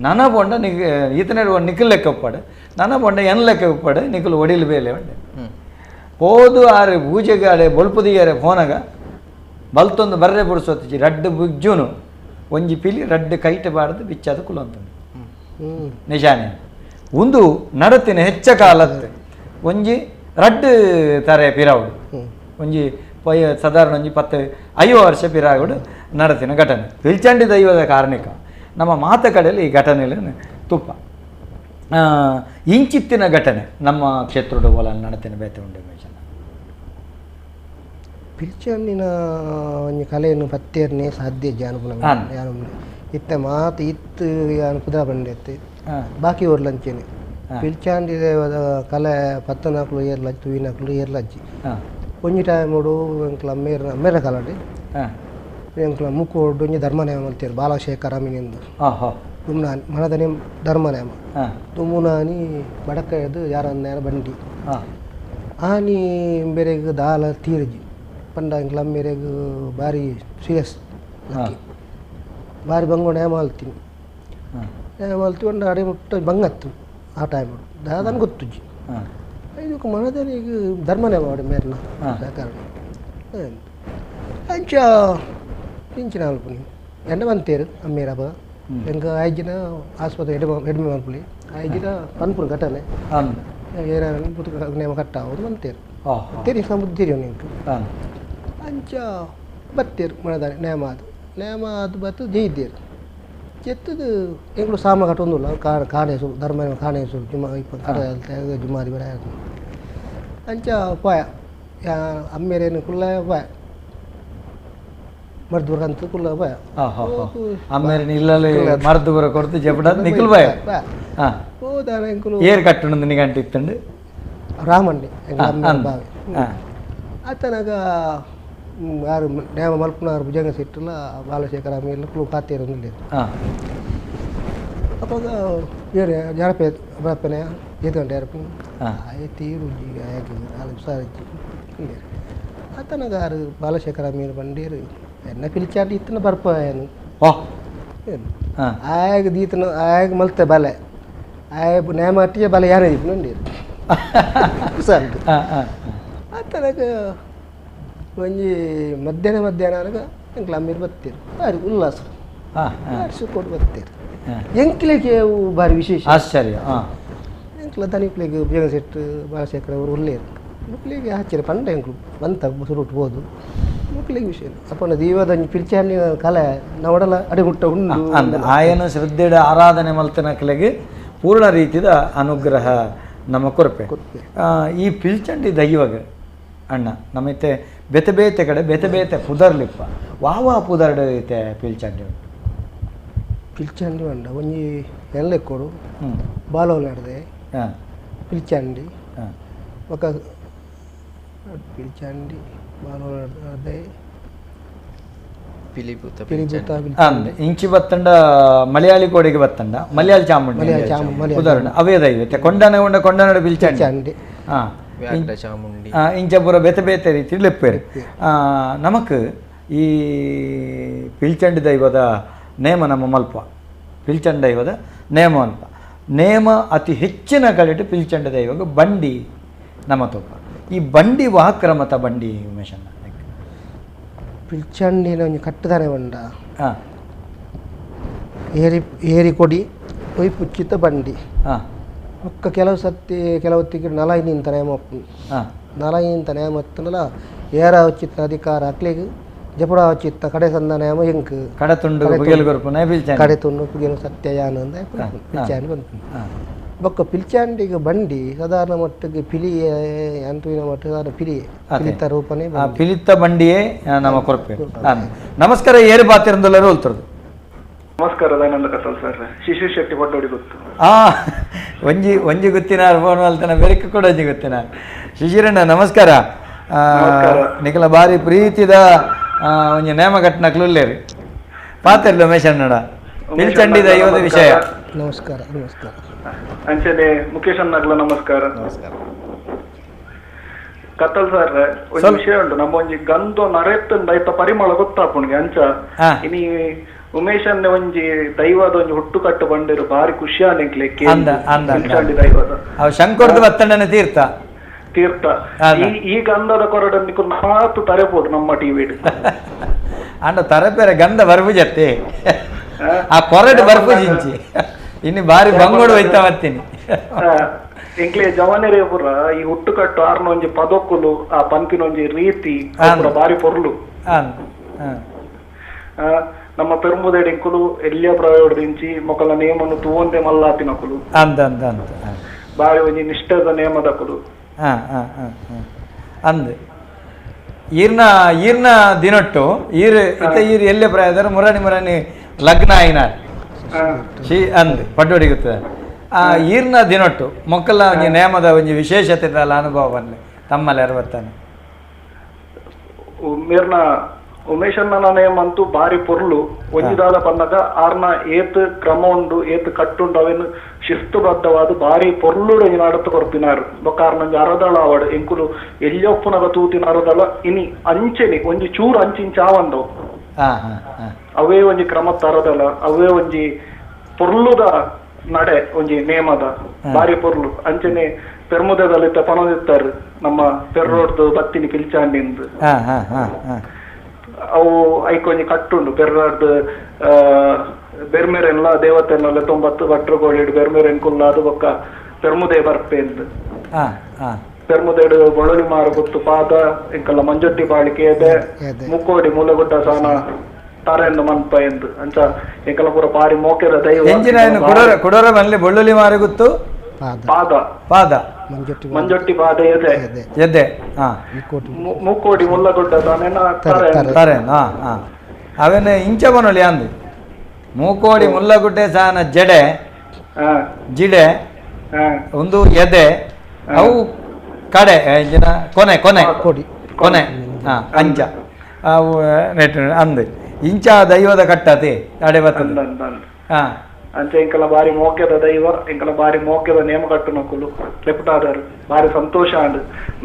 ನನ ಪೊಂಡ ನಿಕ್ ಈತನೇಟ ಪೊಂಡ ನಿಕ್ಕಲ್ ಲೆಕ್ಕಪ್ಪಾಡೆ ನನ ಪೊಂಡ ಎನ್ ಲೆಕ್ಕಪ್ಪಾಡೆ ನಿಕ್ಕಲು ಒಡಿಲು ಬೇಲೆ ಬಂಡೆ ಪೋದು ಆರೆ ಪೂಜೆಗೆ ಆಡೆ ಬೊಲ್ಪುದಿಯಾರೆ ಫೋನಗ ಬಲ್ತೊಂದು ಬರ್ರೆ ಪುರುಸೊತ್ತಿಜಿ ರಡ್ಡು ಬುಜ್ಜುನು ಒಂಜಿ ಪಿಲಿ ರಡ್ಡು ಕೈಟ ಬಾರ್ದು ಬಿಚ್ಚಾದ ಕುಲಂತುಂಡು ನಿಶಾನೆ ಒಂದು ನಡತಿನ ಹೆಚ್ಚ ಕಾಲತ್ತು ಒಂಜಿ ರಡ್ಡು ತಾರೆ ಪಿರಾವುಡು ಒಂಜಿ ಪೊಯ್ಯ ಸಾಧಾರಣ ಒಂಜಿ 10-50 ವರ್ಷ ಪಿರಾವುಡು ನಡತಿನ ಘಟನೆ ಪಿಲ್ಚಂಡಿ ದೈವದ ಕಾರಣಿಕ ನಮ್ಮ ಮಾತ ಕಡೆಯಲ್ಲಿ ಈ ಘಟನೆಯಲ್ಲಿ ತುಪ್ಪ ಇಂಚಿತ್ತಿನ ಘಟನೆ ನಮ್ಮ ಕ್ಷೇತ್ರದ ಒಲ ನಡತಿನ ಬೇತೆ ಉಂಡು ಮೇಷನ ಪಿಲ್ಚಂಡಿನ ಒಂಜಿ ಕಲೆಯನ್ನು ಪತ್ತೇರ್ನೆ ಸಾಧ್ಯ ಜಾನಪದ ಇತ್ತ ಮಾತು ಇತ್ತು ಅನುಪದ ಬಂಡೆತ್ತೆ ಬಾಕಿ ಓರ್ಲಂಚೇನೆ ಪಿಲ್ಚಾಂಡಿ ದೇವದ ಕಲೆ ಪತ್ತನಾಕ್ಲು ಏರ್ಲಜ್ಜಿ ತುವಿನಾಕ್ಲು ಏರ್ಲಜ್ಜಿ ಒಂಜಿ ಟೈಮ್ ಎಂಕ್ಲ ಅಮ್ಮೇರ ಅಮ್ಮೇರ ಕಲಾಡಿ ಎಂಕ್ಲ ಮುಕ್ಕೋಡು ಒಂಜಿ ಧರ್ಮನೇಮ ಅಂತೀರು ಬಾಲಶೇಖರ ಅಮೀನಿಂದು ತುಮ್ನಾನಿ ಮನದನೇ ಧರ್ಮನೇಮ ತುಮುನಾನಿ ಬಡಕದು ಯಾರನ್ನ ಬಂಡಿ ಆನಿ ಬೇರೆಗ್ ದಾಲ ತೀರ್ಜಿ ಪಂಡ ಎಂಕ್ಲ ಅಮ್ಮೇರೆಗ್ ಬಾರಿ ಸೀರಿಯಸ್ ಬಾರಿ ಬಂಗೋ ನೇಮ ಅಲ್ತೀನಿ ನೇಮ ಅಲ್ತಿ ಒಂದು ಅಡಿ ಮುಟ್ಟ ಬಂಗತ್ತು ಆ ಟೈಮ್ ದಾದನ್ ಗೊತ್ತುಜ್ಜಿ ಇದಕ್ಕೆ ಮನದನಿಗೆ ಧರ್ಮನೇ ಮಾಡಿ ಮೇರ್ನ ಸಹಕಾರ ಅಂಚ ಇಂಚಿನ ಅಲ್ಪುನಿ ಎಂಡ ಬಂತೇರು ಅಮ್ಮೇರ ಅಬ್ಬ ಎಂಕ ಐದು ಜನ ಆಸ್ಪತ್ರೆ ಎಡಮೆ ಎಡಮೆ ಮಲ್ಪುಲಿ ಐದು ಜನ ಪನ್ಪುನ ಘಟನೆ ಏನ ನೇಮ ಕಟ್ಟಾವುದು ಬಂತೇರು ತೆರಿ ಸಮುದ್ರ ನಿಂಕು ಅಂಚ ಬತ್ತೇರು ಮನದಾನೆ ನೇಮ ಅದು ನೇಮ ಅದು ಬತ್ತು ಜೈದೇರು ಚೆತ್ತದು ಎಂಗಳು ಸಾಮ ಕಟ್ಟೊಂದುಲ್ಲ ಕಾಣೇಸು ಧರ್ಮ ಕಾಣೇಸು ಜುಮಾ ಇಪ್ಪ ಕಡ ಜುಮಾರಿ ಬರ ಅಂಚ ಪಾಯ ಅಮ್ಮೇರೇನು ಕುಲ್ಲ ಪಾಯ ಮರ್ದುವರ್ ಅಂತ ಕುಲ್ಲ ಪಾಯ ಅಮ್ಮೇರೇನು ಇಲ್ಲಲ್ಲಿ ಮರ್ದುವರ ಕೊಡ್ತು ಜಪಡ ನಿಕ್ಕಲ್ ಬಾಯ ಹೋದಾನ ಎಂಕುಲು ಏರ್ ಕಟ್ಟಣಂದು ನಿಗಂಟು ಇತ್ತಂಡು ರಾಮಣ್ಣೆ ಬಾವಿ ಆತನಾಗ ಯಾರು ನೇಮ ಮಲ್ಪುನಾರು ಭುಜಂಗ ಸಿಟ್ಟಲ್ಲ ಬಾಲಶೇಖರ ಮೇಲೆ ಕುಲು ಪಾತೇರು ಅವಾಗ ಏರು ಜರಪೆ ಬರಪನೆ ಏತು ಗಂಟೆ ಯಾರಪ್ಪ ಆಯ್ ತೀರು ಸಾರಿಜ್ಜಿ ಆತನಾಗ ಆರು ಬಾಲಶೇಖರ ಮೀನು ಬಂಡೇರು ಎನ್ನ ಪಿಲಿಚಾಡಿ ಇತ್ತನ ಬರ್ಪ ಏನು ಆಯಾಗ ದೀತನ ಆಯಾಗ ಮಲ್ತೆ ಬಲೆ ಆಯ ನೇಮ ಅಟ್ಟಿಗೆ ಬಲೆ ಯಾನೇ ದೀಪನ ಅಂಡೇರು ಸಾಕು ಆತನಾಗ ಒಂಜಿ ಮಧ್ಯಾಹ್ನ ಮಧ್ಯಾಹ್ನ ಅನಗ ಎಂಕ್ಲ ಅಮ್ಮೇರು ಬತ್ತೀರು ಬಾರಿ ಉಲ್ಲಾಸ ಬಾರಿ ಸುಖ ಬತ್ತೀರು ಎಂಕ್ಲೆಗೆ ಅವು ಬಾರಿ ವಿಶೇಷ ಆಶ್ಚರ್ಯ ಎಂಕ್ಲ ದನಿಕ್ಲೆಗೆ ಉಪಯೋಗ ಸೆಟ್ಟು ಬಾಲಶೇಖರ ಅವರು ಒಳ್ಳೆಯರು ಮಕ್ಕಳಿಗೆ ಆಶ್ಚರ್ಯ ಪಂಡ ಎಂಕ್ಲು ಬಂತ ಸುರುಟ್ಬೋದು ಮಕ್ಕಳಿಗೆ ವಿಷಯ ಅಪ್ಪನ ದೀವದ ಪಿಲ್ಚಾನಿ ಕಲೆ ನವಡಲ ಅಡಿಗುಟ್ಟ ಉಂಡು ಆಯನ ಶ್ರದ್ಧೆಡ ಆರಾಧನೆ ಮಲ್ತನಕ್ಲೆಗೆ ಪೂರ್ಣ ರೀತಿಯ ಅನುಗ್ರಹ ನಮ್ಮ ಕೊರಪೆ. ಈ ಪಿಲ್ಚಂಡಿ ದೈವಗ ಅಣ್ಣ ನಮ್ಮೈತೆ ಬೇತೆ ಬೇತೆ ಕಡೆ ಬೇತೆ ಬೇತೆ ಪುದರ್ಲಿಪ್ಪ ವಾವಾ ಪುದರ್ಡು ಐತೆ ಪಿಲ್ಚಂಡಿ ಉಂಟು. Pilchandi ಪಂಡ ಒಂಜಿ ಎಲ್ಲೆಕ್ಕೊಡು ಬಾಲೋಲ್ ನಡ್ದೆ ಪಿಲ್ಚಂಡಿ ಬೊಕ ಪಿಲ್ಚಂಡಿ ಬಾಲೋಲ್ ನಡ್ದೆ ಪಿಲಿಪುತ ಪಿಲಿಪುತ ಇಂಚಿ ಬತ್ತಂಡ ಮಲಯಾಳಿ ಕೋಡಿಗೆ ಬತ್ತಂಡ ಮಲಯಾಳಿ ಚಾಮುಂಡಿ ಉದಾಹರಣೆ ಅವೇ ದೈವ ಕೊಂಡನೆ ಉಂಡ ಕೊಂಡನಡ ಪಿಲ್ಚಂಡಿ ಚಾಮುಂಡಿ ಇಂಚ ಪೂರ ಬೇತೆ ಬೇತೆ ರೀತಿ ಲೆಪ್ಪೇರು. ನಮಕ್ ಈ ಪಿಲ್ಚಂಡಿ ದೈವದ ನೇಮ ನಮ್ಮ ಮಲ್ಪ ಪಿಲ್ಚಂಡಿ ದೈವದ ನೇಮ ಮಲ್ಪ ನೇಮ ಅತಿ ಹೆಚ್ಚಿನ ಕಡೆಟು ಪಿಲ್ಚಂಡಿ ದೈವಗ ಬಂಡಿ ನಮ್ಮ ತೋಪ ಈ ಬಂಡಿ ವಾಕ್ರಮತ ಬಂಡಿ ಉಮೇಶಣ್ಣ ಪಿಲ್ಚಂಡಿನ ಒಂಜಿ ಕಟ್ಟುದಾನೆ ಬಂಡ ಏರಿ ಏರಿ ಕೊಡಿ ಒಯ್ ಪುಚ್ಚಿತ ಬಂಡಿ ಒಕ್ಕ ಕೆಲವು ಸತ್ತಿ ಕೆಲವು ತಿಂಗಳು ನಲಾಯಿ ನಿಂತ ನೇಮ ನಲಾಯಿ ನಿಂತ ನೇಮ ಹತ್ತನಲ್ಲ ಏರ ಉಚಿತ ಅಧಿಕಾರ ಅಕ್ಲಿಗೆ ಜಪುಡ ಉಚಿತ ಕಡೆ ಸಂದ ನೇಮ ಎಂಕ್ ಕಡೆ ತುಂಡು ಕಡೆ ತುಂಡು ಪುಗೆಲು ಸತ್ಯ ಯಾನ ಅಂದ ಪಿಲ್ಚಾಂಡಿ ಬಂತು. ಬೊಕ್ಕ ಪಿಲ್ಚಾಂಡಿಗೆ ಬಂಡಿ ಸಾಧಾರಣ ಮಟ್ಟಿಗೆ ಪಿಲಿ ಅಂತುವಿನ ಮಟ್ಟ ಸಾಧಾರಣ ಪಿಲಿ ಪಿಲಿತ ರೂಪನೇ ಪಿಲಿತ ಬಂಡಿಯೇ ನಮ್ಮ ಕೊರಪೆ. ನಮಸ್ಕಾರ ಏರು ಬಾತಿರಂದಲ್ಲರೂ ಹೋಲ್ತರದು. ನಮಸ್ಕಾರ ದಯಾನಂದ ಕತ್ತಲ್ ಸರ್, ಶಿಶು ಶೆಟ್ಟಿ ಪಡ್ಡೋಡಿ ಗೊತ್ತು. ಒಂಜಿ ಒಂಜಿ ಗೊತ್ತಿನಾರ್ ಫೋನ್ ಅಲ್ತನ ಬೆರಕು ಕೂಡ ಒಂಜಿ ಗೊತ್ತಿನಾರ್. ಶಿಶಿರಣ್ಣ ನಮಸ್ಕಾರ. ನಿಖಲ ಬಾರಿ ಪ್ರೀತಿದ ಒಂಜಿ ನೇಮ ಕಟ್ಟನಕ್ಲು ಪಾತಿರ್ಲ ಉಮೇಶ್ ಅಣ್ಣಡ ಪಿಲ್ಚಂಡಿ ದೈವದ ವಿಷಯ. ನಮಸ್ಕಾರ ನಮಸ್ಕಾರ. ಅಂಚನೆ ಮುಖೇಶ್ ಅಣ್ಣಗ್ಲ ನಮಸ್ಕಾರ. ನಮಸ್ಕಾರ ಕತ್ತಲ್ ಸರ್, ಒಂಜಿ ವಿಷಯ ಉಂಟು ನಮ್ಮ ಒಂಜಿ ಗಂಧೋ ನರೆತ್ತುಂಡ ಐತ ಪರಿಮಳ ಗೊತ್ತಾಪುಣಿಗೆ ಅಂಚ ಇನಿ ಉಮೇಶ್ ಒಂಜಿ ದೈವದ ಒಂಜಿ ಹುಟ್ಟು ಕಟ್ಟು ಬಂಡಿರು ಬಾರಿ ಖುಷಿ ಪಿಲ್ಚಂಡಿ ದೈವದ ಶಂಕರದ ಬತ್ತಣ್ಣನ ತೀರ್ಥ ತೀರ್ಥ ಈ ಗಂಧದ ಕೊರಡನ್ನು ಮಾತು ತರೆಬೋದು ನಮ್ಮ ಟಿವಿ ಅಂಡ ತರಪೇರೆ ಗಂಧ ಬರ್ಪುಜತ್ತೆ ಆ ಕೊರಡು ಬರ್ಪುಜಿಂಚಿ ಇನ್ನು ಬಾರಿ ಬಂಗೋಡು ಹೋಯ್ತಾ ಬರ್ತೀನಿ. ಎಂಕ್ಲೆ ಜವಾನರೇ ಪುರ ಈ ಹುಟ್ಟು ಕಟ್ಟು ಆರ್ನ ಒಂಜಿ ಪದೊಕ್ಕುಲು ಆ ಪಂಪಿನ ಒಂಜಿ ರೀತಿ ಬಾರಿ ಪೊರ್ಲು. ನಮ್ಮ ಪೆರುಂಬುದೇಡಿಂಕುಲು ಎಲ್ಲಿಯ ಪ್ರಯೋಗದಿಂಚಿ ಮೊಕಲ ನೇಮನ್ನು ತೂವಂದೆ ಮಲ್ಲಾತಿನಕುಲು ಅಂದ ಅಂದ ಅಂದ ಬಾರಿ ಒಂಜಿ ನಿಷ್ಠದ ನೇಮದಕುಲು. ಅಂದ್ ಈರ್ನ ಈರ್ನ ದಿನೊಟ್ಟು ಈರ್ ಇತ್ತ ಈರ್ ಎಲ್ಲೆ ಪ್ರಾಯದಾರ ಮುರಾಣಿ ಮುರಾಣಿ ಲಗ್ನ ಆಯಿನಾರ್ she ಅಂದ್ ಪಡ್ಡೋಡಿ ಗೊತ್ತದ ಆ ಈರ್ನ ದಿನೊಟ್ಟು ಮೊಕ್ಕಲ ಒಂಜಿ ನೇಮದ ಒಂಜಿ ವಿಶೇಷತೆ ಅನುಭವ ಬನ್ನಿ ತಮ್ಮಲ್ಲಿ ಅರವತ್ತಾನೆ. ಮೇರ್ನ ಉಮೇಶಣ್ಣನ ನೇಮ ಅಂತೂ ಬಾರಿ ಪೊರ್ಲು ಒಂಜಿದಾದ ಪನ್ನಗ ಆರ್ನ ಏತ್ ಕ್ರಮ ಉಂಡು ಏತ್ ಕಟ್ಟುಂಡು ಅವೇನು ಶಿಸ್ತುಬದ್ಧವಾದ ಬಾರಿ ಪೊರ್ಲು ನಡತು ಕೊರ್ಪಿನಾರು ಬೊಕ್ಕ ಆರ್ನೊಂಜಿ ಅರದಳ ಅವಡು ಎಂಕುಲು ಎಲ್ಲಿಯೊಪ್ಪುನಗ ತೂತಿನ ಅರದಳ ಇನಿ ಅಂಚೆನಿ ಒಂಜಿ ಚೂರು ಅಂಚಿಂಚಾವಂದವು ಅವೇ ಒಂಜಿ ಕ್ರಮತ್ತ ಅರದಳ ಅವೇ ಒಂಜಿ ಪೊರ್ಲುದ ನಡೆ ಒಂಜಿ ನೇಮದ ಬಾರಿ ಪೊರ್ಲು. ಅಂಚನೆ ಪೆರ್ಮುದದಲ್ಲಿ ಪಣದಿತ್ತಾರೆ ನಮ್ಮ ಪೆರ್ರೋಡ್ದು ಬತ್ತಿನಿ ಪಿಲ್ಚಾಂಡಿಂದು ಅವು ಐಕೊಂಜಿ ಕಟ್ಟುಂಡು ಪೆರ್ರಾಡ್ದು ಬೆರ್ಮೆರೆನ್ಲ ದೇವತೆನ್ನೆಲ್ಲ ತೊಂಬತ್ತು ಭಟ್ರುಗೋಳಿಡು ಬೆರ್ಮೆರೆನ್ ಕುಲ್ಲಾದು ಬೊಕ್ಕ ಪೆರ್ಮುದೆ ಬರ್ಪೆಂದು ಪೆರ್ಮುದೇಡು ಬೊಳಲಿ ಮಾರು ಗುತ್ತು ಪಾದ ಎಂಕಲ್ಲ ಮಂಜೊಟ್ಟಿ ಬಾಳಿಕೆ ಎದೆ ಮುಕ್ಕೋಡಿ ಮೂಲಗುಡ್ಡ ಸಾನ ತಾರೆಂದು ಮನ್ಪ ಎಂದು ಅಂಚ ಎಂಕಲ್ಲ ಪೂರ ಪಾರಿ ಮೋಕೆದ ದೈವ ಕೊಡೋರ ಮಲ್ಲಿ ಬೊಳ್ಳುಲಿ ಮಾರು ಗುತ್ತು ಪಾದ ಪಾದ ಮಂಜೊಟ್ಟಿ ಪಾದ ಎದೆ ಎದೆ ಮುಕ್ಕೋಡಿ ಮುಲ್ಲಗುಡ್ಡ ತಾರೆ ಅವೇನು ಇಂಚ ಬನೊಲಿ ಅಂದು ಮೂಕೋಡಿ ಮುಲ್ಲಗುಡ್ಡೆ ಸಾನ ಜಡೆ ಜಿಡೆ ಒಂದು ಎದೆ ಅವು ಕಡೆ ಕೊನೆ ಕೊನೆ ಕೊನೆ ಅಂಚ ಅವು ಅಂದು ಇಂಚ ದೈವದ ಕಟ್ಟತಿ ಅಡೆ ಬರ್ತದೆ. ಅಂಚೆ ಎಂಕಲ ಬಾರಿ ಮೋಕ್ಯದ ದೈವ ಎಂಕಲ ಬಾರಿ ಮೋಕ್ಯದ ನೇಮ ಕಟ್ಟುನಕುಲು ಲೆಪುಟಾದರು ಬಾರಿ ಸಂತೋಷ ಅಂಡ್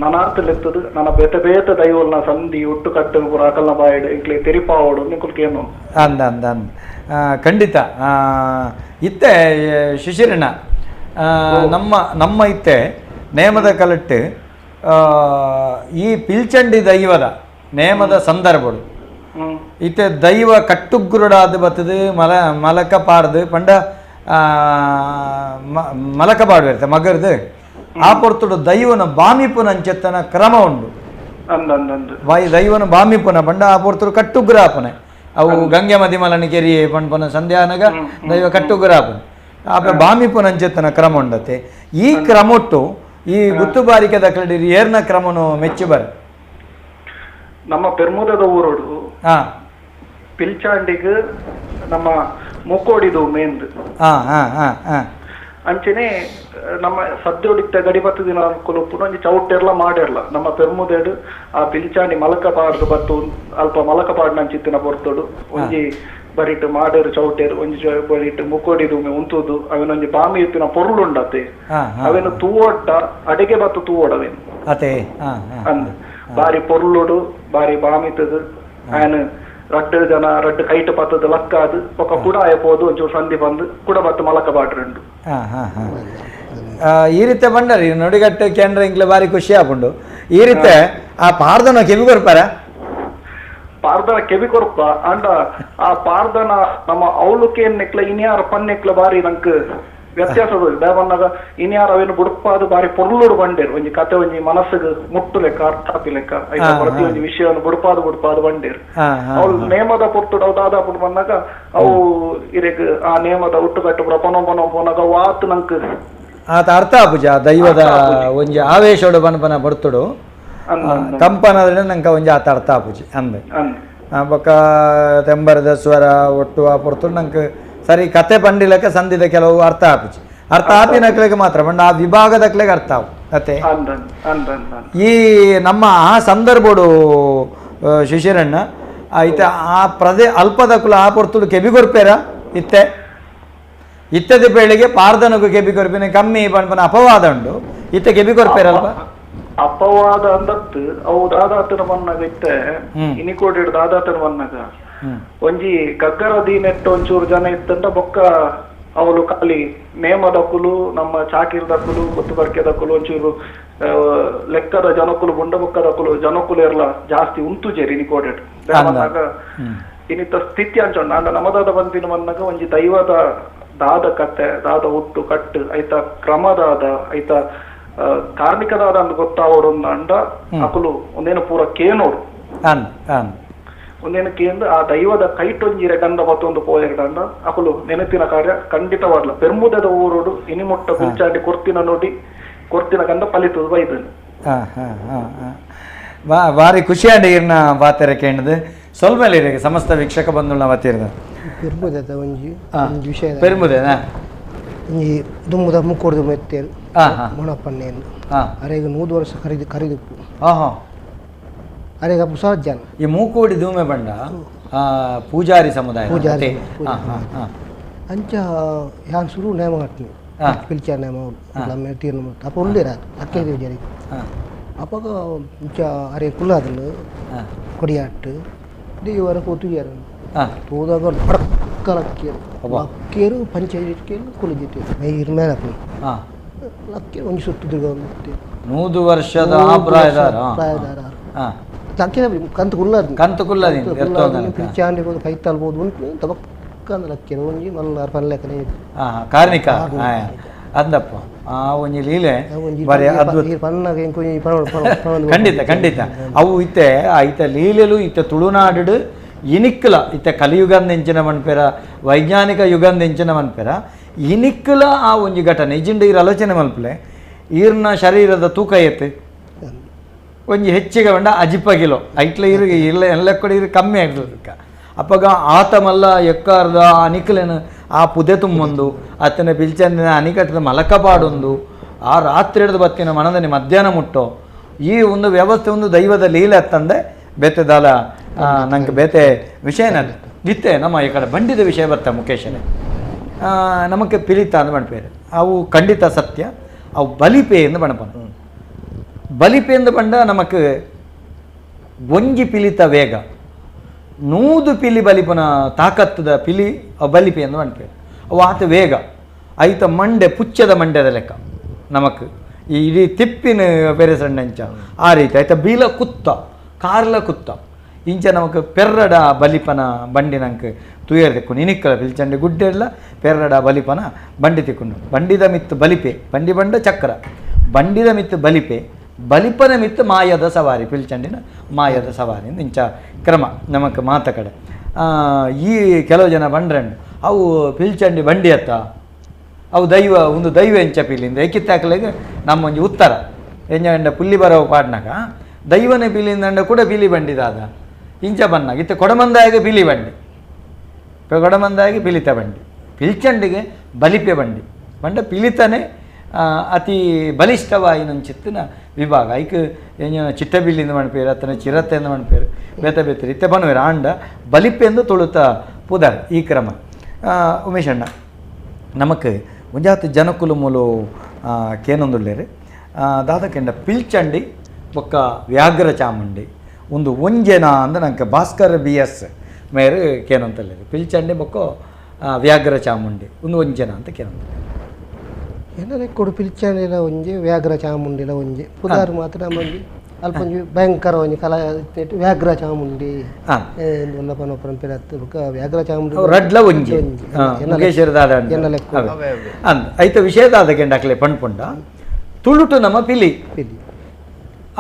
ನನಾರ್ಥ ಲೆತ್ತದು ನನ್ನ ಬೇತೆ ಬೇತೆ ದೈವಲ್ನ ಸಂಧಿ ಹುಟ್ಟು ಕಟ್ಟು ಪೂರ ಅಕಲ್ನ ಬಾಯಿಡು ಎಂಕ್ಲೆ ತೆರಿಪಾವಡು ನಿಕುಲ್ ಕೇನು ಅಂದ ಅಂದ ಅಂದ ಖಂಡಿತ. ಇತ್ತೆ ಶಿಶಿರಣ್ಣ ನಮ್ಮ ನಮ್ಮ ಇತ್ತೆ ನೇಮದ ಕಲಟ್ಟು ಈ ಪಿಲ್ಚಂಡಿ ದೈವದ ನೇಮದ ಸಂದರ್ಭಡು ಇತ್ತೆ ದೈವ ಕಟ್ಟುಗ್ರುಡಾದ ಬತ್ತದು ಮಲ ಮಲಕ ಪಾಡ್ದು ಪಂಡ ಮಲಕ ಪಾಡುವಿರ್ತೆ ಮಗರ್ದು ಆ ಪೊರ್ತುಡು ದೈವನ ಬಾಮಿಪುನ ಅಂಚೆತ್ತನ ಕ್ರಮ ಉಂಡು ಬಾಯಿ ದೈವನ ಬಾಮಿಪುನ ಪಂಡ ಆ ಪೊರ್ತುಡು ಕಟ್ಟುಗ್ರಾಪನೆ ಅವು ಗಂಗೆ ಮದಿಮಲನ ಕೆರಿ ಪಂಪನ ಸಂಧ್ಯಾನಗ ದೈವ ಕಟ್ಟುಗ್ರಾಪನೆ ಆಪೆ ಬಾಮಿಪುನ ಅಂಚೆತ್ತನ ಕ್ರಮ ಉಂಡತೆ. ಈ ಕ್ರಮೊಟ್ಟು ಈ ಗುತ್ತುಬಾರಿಕೆ ದಕ್ಕಡಿ ಏರ್ನ ಕ್ರಮನು ಮೆಚ್ಚು ಬರ ನಮ್ಮ ಪೆರ್ಮುದದ ಊರೋಡು ಪಿಲ್ಚಾಂಡಿಗ್ ನಮ್ಮ ಮುಕ್ಕೋಡಿದು ಮೇಂದ್ ಅಂಚನೆ ನಮ್ಮ ಸದ್ಯೋಡಿತ್ತ ಗಡಿಪತ್ತು ದಿನ ಅನುಕೂಲ ಒಂಜಿ ಚೌಟೆರ್ಲ ಮಾಡಿರ್ಲ ನಮ್ಮ ಪೆರ್ಮುದೇಡು ಆ ಪಿಲ್ಚಾಣಿ ಮಲಕ ಪಾಡ್ದು ಬತ್ತು ಅಲ್ಪ ಮಲಕ ಪಾಡ್ನಂಚಿತ್ತಿನ ಪೊರ್ತುಡು ಒಂಜಿ ಬರಿಟ್ ಮಾಡೇರು ಚೌಟೇರು ಒಂಜಿ ಬರಿಟ್ ಮುಕ್ಕೋಡಿದು ಉಂತುದು ಅವೆನೊಂಜಿ ಬಾಮಿ ಇತ್ತಿನ ಪೊರುಳುಂಡತೆ ಅವೆನು ತೂವೊಡ್ಡ ಅಡಿಗೆ ಬತ್ತು ತೂವೊಡವೇನು ಅಂದ್ ಬಾರಿ ಪೊರುಳುಡು ಬಾರಿ ಬಾಮಿತದು ಆಯನ ರಡ್ಡು ಜನ ರಡ್ಡು ಕೈಟ್ ಪತ್ತದ ಲಕ್ಕಾದು ಒಕ್ಕ ಕೂಡ ಆಯಪೋದು ಒಂಚೂರು ಸಂಧಿ ಬಂದು ಕೂಡ ಬತ್ತು ಮಲಕ ಬಾಟ್ರುಂಡು. ಈ ರೀತಿ ಬಂಡರಿ ನುಡಿಗಟ್ಟು ಕೇಂದ್ರ ಇಂಕ್ಲೆ ಬಾರಿ ಖುಷಿ ಆಪುಂಡು. ಈ ರೀತಿ ಆ ಪಾರ್ದನ ಕೆಬಿ ಕೊರ್ಪಾರ ಪಾರ್ದನ ಕೆಬಿ ಕೊರ್ಪ ಅಂಡ ಆ ಪಾರ್ದನ ನಮ್ಮ ಅವಲುಕೆ ನೆಕ್ಲ ಇನ್ಯಾರ ಪನ್ನೆಕ್ಲ ಬಾರಿ ನಂಕ್ ವ್ಯತ್ಯಾಸ ಬಂದಾಗ ಇನ್ಯಾರ ಅವೇನು ಬುಡ್ಪಾದು ಬಾರಿ ಪೊರ್ಲುಡು ಬಂಡೇರು ಒಂಜಿ ಕತೆ ಒಂಜಿ ಮನಸ್ಸಿಗೆ ಮುಟ್ಟು ಲೆಕ್ಕ ಅರ್ಥ ಆಪಿ ಲೆಕ್ಕ ಐತ ಪ್ರತಿ ಒಂಜಿ ವಿಷಯವನ್ನು ಬುಡ್ಪಾದು ಬುಡ್ಪಾದು ಬಂಡೇರು. ಅವ್ಳು ನೇಮದ ಪೊರ್ತುಡು ಅವು ದಾದಾಪುಡು ಬಂದಾಗ ಅವು ಇರೆಗ್ ಆ ನೇಮದ ಹುಟ್ಟುಕಟ್ಟು ಪೂರ ಪನೋ ಪನೋ ಪೋನಾಗ ವಾತ್ ನಂಕ್ ಆತ ಅರ್ಥ ಆಪುಜ ದೈವದ ಒಂಜಿ ಆವೇಶೋಡು ಬನಪನ ಬರ್ತುಡು ಕಂಪನದ್ರೆ ನಂಗೆ ಒಂಜಿ ಆತ ಅರ್ಥ ಆಪುಜಿ ಅಂದೆ ಬೊಕ್ಕ ತೆಂಬರದ ಸ್ವರ ಒಟ್ಟು ಆ ಪೊರ್ತುಡು ನಂಗೆ ಸರಿ ಕತೆ ಪಂಡಿಲಕ್ಕೆ ಸಂದಿದ ಕೆಲವು ಅರ್ಥ ಆಪುಜಿ ಅರ್ಥ ಆಪಿನಕ್ಲೆಗೆ ಮಾತ್ರ ಬಂಡ ಆ ವಿಭಾಗದಕ್ಲೆಗೆ ಅರ್ಥ ಆವು ಕತೆ. ಈ ನಮ್ಮ ಆ ಸಂದರ್ಭಡು ಶಿಶಿರಣ್ಣ ಐತೆ ಆ ಪ್ರದೇ ಅಲ್ಪದಕುಲ ಆ ಪೊರ್ತುಡು ಕೆಬಿ ಕೊರ್ಪೇರ ಇತ್ತೆ ಇತ್ತದ ಬೇಳೆಗೆ ಪಾರ್ದನಗೂ ಕೆಬಿ ಕೊರ್ಪಿನ ಕಮ್ಮಿ ಪನ್ಪನ ಅಪವಾದ ಉಂಡು ಇತ್ತೆ ಕೆಬಿ ಕೊರ್ಪೇರಲ್ಪ ಅಪವಾದ ಅಂದತ್ತು ಅವು ದಾದಾತನ ಮನ್ನಾಗ ಇತ್ತೆ ಇನಿಕೋಡಿ ದಾದಾತನ ಮನ್ನಾಗ ಒಂಜಿ ಗಗ್ಗರ ದೀನೆಟ್ಟು ಒಂಚೂರು ಜನ ಇತ್ತಂಡ ಬೊಕ್ಕ ಅವಳು ಖಾಲಿ ನೇಮದಕ್ಕುಲು ನಮ್ಮ ಚಾಕಿರ್ದಕ್ಕುಲು ಗೊತ್ತುಬರ್ಕೆದಕ್ಕುಲು ಒಂಚೂರು ಲೆಕ್ಕದ ಜನಕುಲು ಬುಂಡ ಬೊಕ್ಕದಕ್ಕುಲು ಜನಕುಲು ಇರ್ಲ ಜಾಸ್ತಿ ಉಂತು ಜೇರಿ ಇನಿಕೋಡೆಟ್ ಇನ್ನಿತ ಸ್ಥಿತಿ ಅಂಚೊಂಡ ಅಂಡ ನಮದಾದ ಬಂದಿನ ಮನ್ನಾಗ ಒಂಜಿ ದೈವದ ದಾದ ಕತೆ ದಾದ ಹುಟ್ಟು ಕಟ್ಟು ಐತ ಕ್ರಮದಾದ ಐತ ಕಾರ್ಮಿಕದಾದ ಅಂದ್ ಗೊತ್ತಾವೋಡು ಅಂಡ ಅಕುಲು ಒಂದೇನು ಪೂರ ಕೇನೋಡು ಒಂದೇನು ಕೇಂದ್ರ ಆ ದೈವದ ಕೈಟೊಂಜಿರ ಗಂಧ ಮತ್ತೊಂದು ಪೋಯರ್ಡಂಡ ಅಕುಲು ನೆನಪಿನ ಕಾರ್ಯ ಖಂಡಿತವಾಗ್ಲ ಪೆರ್ಮುದದ ಊರೋಡು ಇನಿಮೊಟ್ಟ ಕುಲ್ಚಾಡಿ ಕೊರ್ತಿನ ನೋಡಿ ಕೊರ್ತಿನ ಗಂಧ ಫಲಿತದ ಬೈದನು. ಭಾರಿ ಖುಷಿ ಆಂಡ್ ಇರ್ನ ಪಾತೆರ ಕೇಂದ್ರದ ಸ್ವಲ್ಪ ಸಮಸ್ತ ವೀಕ್ಷಕ ಬಂಧುಗಳ ವತಿರ್ದ ಪೆರ್ಮುದದ ಒಂಜಿ ವಿಷಯ ಪೆರ್ಮುದೆನಾ ಒಂಜಿ ದುಮ್ಮುದ ಮುಕ್ಕೋಡ್ದು ಮೆತ್ತೇರು ಮೊಣಪನ್ನೇನು ಅರೆಗೆ 100 ವರ್ಷ ಖರೀದಿ ಖರೀದಿಪ್ಪು ಅರೆಗೆ ಅಪ್ಪು ಸಾಧ್ಯ. ಈ ಮೂಕೋಡಿ ಧೂಮೆ ಬಂಡ ಪೂಜಾರಿ ಸಮುದಾಯ ಪೂಜಾರಿ ಅಂಚ ಯಾನ್ ಸುರು ನೇಮ ಕಟ್ನಿ ಪಿಲ್ಚಾರ್ ನೇಮ ತೀರ್ನ ಅಪ್ಪ ಉಳ್ಳೇರ ಅಕ್ಕೆ ಜರಿ ಅಪ್ಪಗ ಇಂಚ ಅರೆ ಕುಲ್ಲಾದಲು ಕೊಡಿಯಾಟ್ಟು ದೇವರ ಕೂತುಯಾರ ತೋದಾಗ ಪಡಕ್ಕ ಲಕ್ಕೇರು ಲಕ್ಕೇರು ಪಂಚಾಯತ್ ಕುಲಿಜಿಟ್ಟು ಇರ್ ಮೇಲೆ ಲಕ್ಕೇರು ಒಂಜಿ ಸುತ್ತು ತಿರ್ಗ 100 ವರ್ಷದ ಪ್ರಾಯದಾರ ಪ್ರಾಯದಾರ ಲಕ್ಕೇರ ಕಂತು ಕುಲ್ಲಾದ ಕಂತು ಕುಲ್ಲಾದ ಪಿಲ್ಚಾಂಡಿ ಹೋದು ಕೈತಾಲ್ಬೋದು ಉಂಟು ತಬಕ್ಕ ಅಂದ್ರೆ ಲಕ್ಕೇರು ಒಂಜಿ ಮಲ್ಲಾರ್ ಪಲ್ಲೆಕನೆ ಕಾರ್ಣಿಕ ಅಂದಪ್ಪ ಆ ಒಂಜಿ ಲೀಲೆ ಬಾರಿ ಅದ್ಭುತ. ಖಂಡಿತ ಖಂಡಿತ ಅವು ಇತ್ತೆ ಐತ ಲೀಲೆಲು ಇತ್ತೆ ತುಳುನಾಡು ಇನಿಕ್ಕಲ ಇತ್ತೆ ಕಲಿಯುಗಂದೆಂಚಿನ ಮನ್ಪೆರ ವೈಜ್ಞಾನಿಕ ಯುಗಂದೆಂಚಿನ ಮನ್ಪೆರ ಇನಿಕ್ಕಲ ಆ ಒಂಜಿ ಘಟನೆ ಇಜಿಂಡ ಈರ್ ಆಲೋಚನೆ ಮಲ್ಪಲೆ ಈರ್ನ ಶರೀರದ ತೂಕ ಏತ್ ಒಂಜಿ ಹೆಚ್ಚಿಗೆ ಬಂಡ ಅಜಿಪ ಕಿಲೋ ಐಟ್ಲ ಇರು ಇಲ್ಲ ಎಲ್ಲ ಕೂಡ ಇರು ಕಮ್ಮಿ ಆಗ್ತದಕ್ಕ ಅಪ್ಪಗ ಆತ ಮಲ್ಲ ಎಕ್ಕಾರ್ದ ಅನಿಕಲೇನು ಆ ಪುದೆ ತುಂಬೊಂದು ಅತ್ತನ ಪಿಲ್ಚಂದಿನ ಅನಿಕಟ್ಟದ ಮಲಕಪಾಡೊಂದು ಆ ರಾತ್ರಿ ಹಿಡಿದು ಬತ್ತಿನ ಮನದಲ್ಲಿ ಮಧ್ಯಾಹ್ನ ಮುಟ್ಟೋ ಈ ಒಂದು ವ್ಯವಸ್ಥೆ ಒಂದು ದೈವದ ಲೀಲೆ ಅತ್ತಂದೆ ಬೇತೆದಾಲ ನಂಗೆ ಬೇತೆ ವಿಷಯನ ಇತ್ತೆ ನಮ್ಮ ಈ ಕಡೆ ಬಂಡಿದ ವಿಷಯ ಬರ್ತಾ ಮುಖೇಶನೇ ನಮಗೆ ಪಿಲಿತ ಅಂದ್ ಮಣ್ಪೇರು ಅವು ಖಂಡಿತ ಸತ್ಯ ಅವು ಬಲಿಪೆ ಎಂದು ಬಣಪನ ಬಲಿಪೆ ಎಂದು ಬಂಡ ನಮಕ್ ಒಂಜಿ ಪಿಲಿತ ವೇಗ 100 ಪಿಲಿ ಬಲಿಪನ ತಾಕತ್ತದ ಪಿಲಿ ಬಲಿಪೆ ಎಂದು ಮಣ್ಪೇರು ಅವು ಆತ ವೇಗ ಐತ ಮಂಡೆ ಪುಚ್ಚದ ಮಂಡ್ಯದ ಲೆಕ್ಕ ನಮಕ್ ಈ ಇಡೀ ತಿಪ್ಪಿನ ಬೇರೆ ಸಣ್ಣ ಇಂಚ ಆ ರೀತಿ ಆಯ್ತಾ ಬೀಲ ಕುತ್ತ ಕಾರ್ಲ ಕುತ್ತ ಇಂಚ ನಮಕ್ ಪೆರ್ರಡ ಬಲಿಪನ ಬಂಡಿ ನಂಗೆ ತುಯರ್ ತಿಕ್ಕೊಂಡು ಇನಿಕ್ಕಲ ಪಿಲ್ಚಂಡಿ ಗುಡ್ಡೆಲ್ಲ ಪೆರ್ರಡ ಬಲಿಪನ ಬಂಡಿ ತಿಕ್ಕೊಂಡು ಬಂಡಿದ ಮಿತ್ತು ಬಲಿಪೆ ಬಂಡಿ ಬಂಡ ಚಕ್ರ ಬಂಡಿದ ಮಿತ್ತು ಬಲಿಪೆ ಬಲಿಪನ ಮಿತ್ತು ಮಾಯದ ಸವಾರಿ ಪಿಲ್ಚಂಡಿನ ಮಾಯದ ಸವಾರಿ ಇಂಚ ಕ್ರಮ ನಮಕ್ ಮಾತ ಕಡೆ ಈ ಕೆಲವು ಜನ ಬಂಡ್ರಂಡು ಅವು ಪಿಲ್ಚಂಡಿ ಬಂಡಿ ಅತ್ತ ಅವು ದೈವ ಒಂದು ದೈವ ಎಂಚ ಪಿಲಿಂದ ಏಕಿತ್ತಾಕಲೆಗೆ ನಮ್ಮೊಂಜಿ ಉತ್ತರ ಎಂಜಂಡ ಪುಲ್ಲಿ ಬರೋ ಪಾಡ್ನಾಗ ದೈವನೇ ಪಿಲಿಂದಂಡ ಕೂಡ ಪಿಲಿ ಬಂಡಿದಾದ ಇಂಚ ಬನ್ನಾಗ ಇತ್ತೆ ಕೊಡಮಂದಾಯಗ ಪಿಲಿ ಬಂಡಿ ಕೊಡಮಂದಾಗಿ ಪಿಲಿತ ಬಂಡಿ ಪಿಲ್ಚಂಡಿಗೆ ಬಲಿಪೆ ಬಂಡಿ ಬಂಡ ಪಿಲಿತನೇ ಅತಿ ಬಲಿಷ್ಠವಾಯಿನಂಚಿತ್ತಿನ ವಿಭಾಗ ಐಕ್ ಏನ ಚಿಟ್ಟಬಿಲ್ಲಿಂದ ಮಣ್ಪೇರು ಅತನ ಚಿರತೆಂದು ಮಣ್ಪೇರು ಬೇತ ಬೇತರು ಇತ್ತೆ ಬನುವೇರು ಆಂಡ ಬಲಿಪೆಂದು ತುಳುತ ಪುದರ್ ಈ ಕ್ರಮ. ಉಮೇಶಣ್ಣ ನಮಕ್ ಒಂಜಾತಿ ಜನಕುಲು ಮೂಲು ಕೇನೊಂದುಳ್ಳೇರು ದಾದಕೆಂಡ ಪಿಲ್ಚಂಡಿ ಬೊಕ್ಕ ವ್ಯಾಘ್ರ ಚಾಮುಂಡಿ ಒಂದು ಒಂಜೆನ ಅಂದ ನಂಗೆ ಭಾಸ್ಕರ್ ಬಿ ಎಸ್ ಮೇರು ಕೇನಂತಲ್ಲೇರು ಪಿಲ್ಚಂಡಿ ಬೊಕ್ಕ ವ್ಯಾಘ್ರ ಚಾಮುಂಡಿ ಒಂದು ಒಂಜೆನ ಅಂತ ಕೇನಂತ. ಏನರೆ ಕೊಡು ಪಿಲ್ಚಂಡಿಲ ಒಂಜಿ ವ್ಯಾಘ್ರ ಚಾಮುಂಡಿಲ ಒಂಜಿ ಪುದಾರು ಮಾತ್ರ ನಮ್ಮೊಂಜಿ ಅಲ್ಪ ಒಂಜಿ ಭಯಂಕರ ಒಂಜಿ ಕಲಾ ವ್ಯಾಘ್ರ ಚಾಮುಂಡಿ ವ್ಯಾಘ್ರ ಚಾಮುಂಡಿ ರಡ್ಲ ಒಂಜಿ ಐತ ವಿಷಯದಾದ ಕೆಂಡಾಕ್ಲೆ ಪಣ್ಪುಂಡ ತುಳುಟು ನಮ್ಮ ಪಿಲಿ ಪಿಲಿ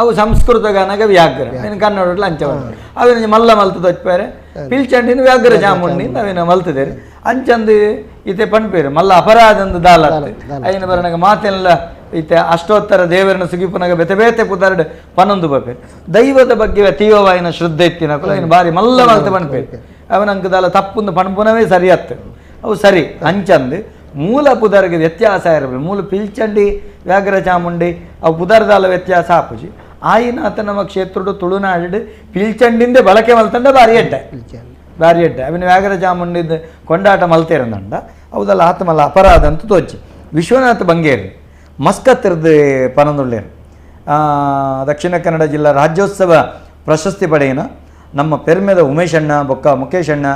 ಅವು ಸಂಸ್ಕೃತ ಗಾನಾಗ ವ್ಯಾಘ್ರ ಕನ್ನಡ ಅಂಚ ಅವಿನ ಮಲ್ಲ ಮಲ್ತು ತಚ್ಪಾರೆ ಪಿಲ್ಚಂಡಿನ ವ್ಯಾಘ್ರ ಚಾಮುಂಡಿ ಅವಿನ ಮಲ್ತದೇರು ಅಂಚಂದು ಇತ್ತೆ ಪಣ್ಪೇರು ಮಲ್ಲ ಅಪರಾಧಂದು ದಾಲ ಐನ ಬರನಾಗ ಮಾತೆಲ್ಲ ಇತ್ತೆ ಅಷ್ಟೋತ್ತರ ದೇವರನ್ನ ಸುಗಿಪುನಾಗ ಬೇತೆ ಬೇತೆ ಪುದರ್ಡ್ ಪನ್ನೊಂದು ಬಪೇರು ದೈವದ ಬಗ್ಗೆ ತೀವ್ರವಾಯಿನ ಶ್ರದ್ಧೆ ಇತ್ತಿನಕುಲು ಐನ ಬಾರಿ ಮಲ್ಲ ಮಲ್ತ ಪಣ್ಪೇರು ಅವನ ಅಂಕದಾಲ ತಪ್ಪುಂದು ಪಣ್ಪುನವೇ ಸರಿಯತ್ತು ಅವು ಸರಿ ಅಂಚಂದು ಮೂಲ ಪುದರ್ಗೆ ವ್ಯತ್ಯಾಸ ಇರಬೇಕು. ಮೂಲ ಪಿಲ್ಚಂಡಿ ವ್ಯಾಘ್ರ ಚಾಮುಂಡಿ ಅವು ಪುದರ್ದಾಲ ವ್ಯತ್ಯಾಸ ಆಪುಜಿ ಆಯಿನ ಆತ ನಮ್ಮ ಕ್ಷೇತ್ರಡು ತುಳುನಾಡು ಪಿಲ್ಚಂಡಿಂದೆ ಬಳಕೆ ಮಲ್ತಂಡ ಬಾರಿ ಎಡ್ಡೆ ಬಾರಿ ಎಡ್ಡೆ ಅವನ ವ್ಯಾಘ್ರ ಚಾಮುಂಡಿಂದ ಕೊಂಡಾಟ ಮಲ್ತೇರಂದಂಡ ಹೌದಲ್ಲ ಆತಮಲ್ಲ ಅಪರಾಧ ಅಂತ ತೋಚಿ. ವಿಶ್ವನಾಥ ಬಂಗೇರಿ ಮಸ್ಕತ್ತಿರ್ದು ಪನಂದುಳ್ಳೇರು ದಕ್ಷಿಣ ಕನ್ನಡ ಜಿಲ್ಲಾ ರಾಜ್ಯೋತ್ಸವ ಪ್ರಶಸ್ತಿ ಪಡೆಯನ ನಮ್ಮ ಪೆರ್ಮೆದ ಉಮೇಶಣ್ಣ ಬೊಕ್ಕ ಮುಖೇಶಣ್ಣ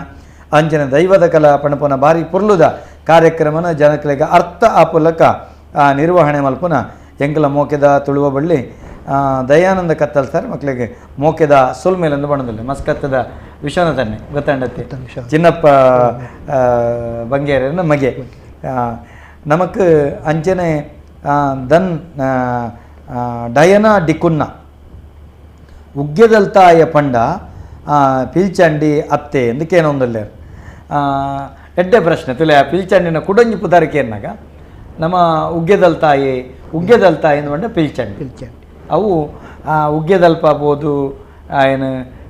ಅಂಜನ ದೈವದ ಕಲಾ ಪಣಪನ ಬಾರಿ ಪುರ್ಲುದ ಕಾರ್ಯಕ್ರಮನ ಜನಕಲಿಗೆ ಅರ್ಥ ಆಪುಲಕ ನಿರ್ವಹಣೆ ಮಲ್ಪುನ ಎಂಕಲ ಮೋಕೆದ ತುಳುವ ಬಳ್ಳಿ ದಯಾನಂದ ಕತ್ತಲ್ ಸರ್ ಮಕ್ಕಳಿಗೆ ಮೋಕೆದ ಸೊಲ್ಮೇಲಂದು ಬಣ್ಣದಲ್ಲಿ ಮಸ್ಕತ್ತದ ವಿಶ್ವನಾಥನ್ನೇ ಗೊತ್ತಾಂಡತ್ತೆ ಚಿನ್ನಪ್ಪ ಬಂಗೇರನ ಮಗೆ ನಮಕ್ ಅಂಚನೆ ದನ್ ಡಯನಾ ಡಿಕುನ್ನ ಉಗ್ಗೆದಲ್ತಾಯ ಪಂಡ ಪಿಲ್ಚಂಡಿ ಅತ್ತೆ ಎಂದು ಕೇನೊಂದಲ್ಲೇರು ಎಡ್ಡೆ ಪ್ರಶ್ನೆ ತುಲೆ ಆ ಪಿಲ್ಚಂಡಿನ ಕುಡಂಜಿ ಪುದಾರಿಕೆ ನಮ್ಮ ಉಗ್ಗೆದಲ್ತಾಯಿ ಉಗ್ಗೆದಲ್ತಾಯಿ ಎಂದು ಪಂಡ ಪಿಲ್ಚಂಡಿ ಪಿಲ್ಚಂಡಿ ಅವು ಉಗ್ಗೆದಲ್ಪ ಬೋದು ಏನು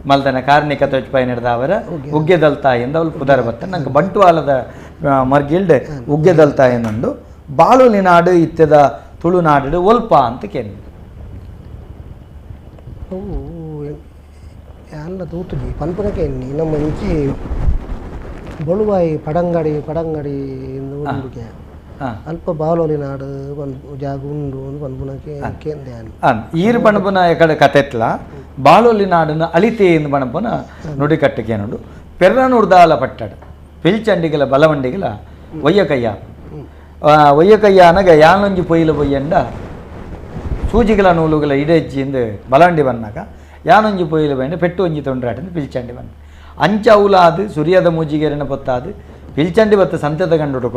ಮಲ್ದನ ಕಾರ್ಣಿಕ ತೊಚ್ಪಾಯಿ ನಡೆದವರ ಉಗ್ಗೆದಲ್ತಾಯಿ ಎಂದು ಅವಳು ಪುದಾರ ಬರ್ತಾರೆ. ನಂಗೆ ಬಂಟ್ವಾಳದ ಮರ್ಗಿಲ್ಡ್ ಉಗ್ಗೆದಲ್ತಾಯಿ ನಂದು ಬಾಳುಲಿ ನಾಡು ಇತ್ಯದ ತುಳುನಾಡು ಒಲ್ಪ ಅಂತ ಕೇಳಿ ಅವು ಅಲ್ಲ ತೂತುಜಿ ಪನ್ಪುನಕ್ಕೆ ನಮ್ಮ ಇಂಚಿ ಬೊಳುವಾಯಿ ಪಡಂಗಡಿ ಪಡಂಗಡಿ ಉಂಡುಗೆ ಅಲ್ಪ ಬಾಲೋಲಿ ನಾಡು ಜಾಗ ಉಂಡು ಪನ್ಪುನಕ್ಕೆ ಕೇಂದ್ರ ಈರು ಪಣಪುನ ಕಡೆ ಕತೆತ್ಲ ಬಾಲೋಲಿ ನಾಡನ್ನು ಅಳಿತೆ ಎಂದು ಪಣಪುನ ನುಡಿಕಟ್ಟಕ್ಕೆ ಏನುಂಡು ಪೆರ್ರನೂರ್ದಾಲ ಪಟ್ಟಡ ಪಿಲ್ಚಂಡಿಗಲ ಬಲವಂಡಿಗಲ ಒಯ್ಯಕಯ್ಯ ಒಯ್ಯಕಯ್ಯ ಅನಗ ಯಾನೊಂಜಿ ಪೊಯ್ಲ ಪೊಯ್ಯಂಡ ಸೂಜಿಗಳ ನೂಲುಗಳ ಇಡೆಜ್ಜಿಂದ ಬಲವಂಡಿ ಬನ್ನಾಗ ಯಾನೊಂಜಿ ಪೊಯ್ಲ ಬೈಂಡ ಪೆಟ್ಟು ಒಂಜಿ ತೊಂಡ್ರಾಟಂದು ಪಿಲ್ಚಂಡಿ ಬನ್ನ ಅಂಚ ಅವಲಾದು ಸುರಿಯದ ಮೂಜಿಗೆರನ ಪೊತ್ತಾದು ಪಿಲ್ಚಂಡಿ ಬತ್ತ ಸಂತದ ಗಂಡು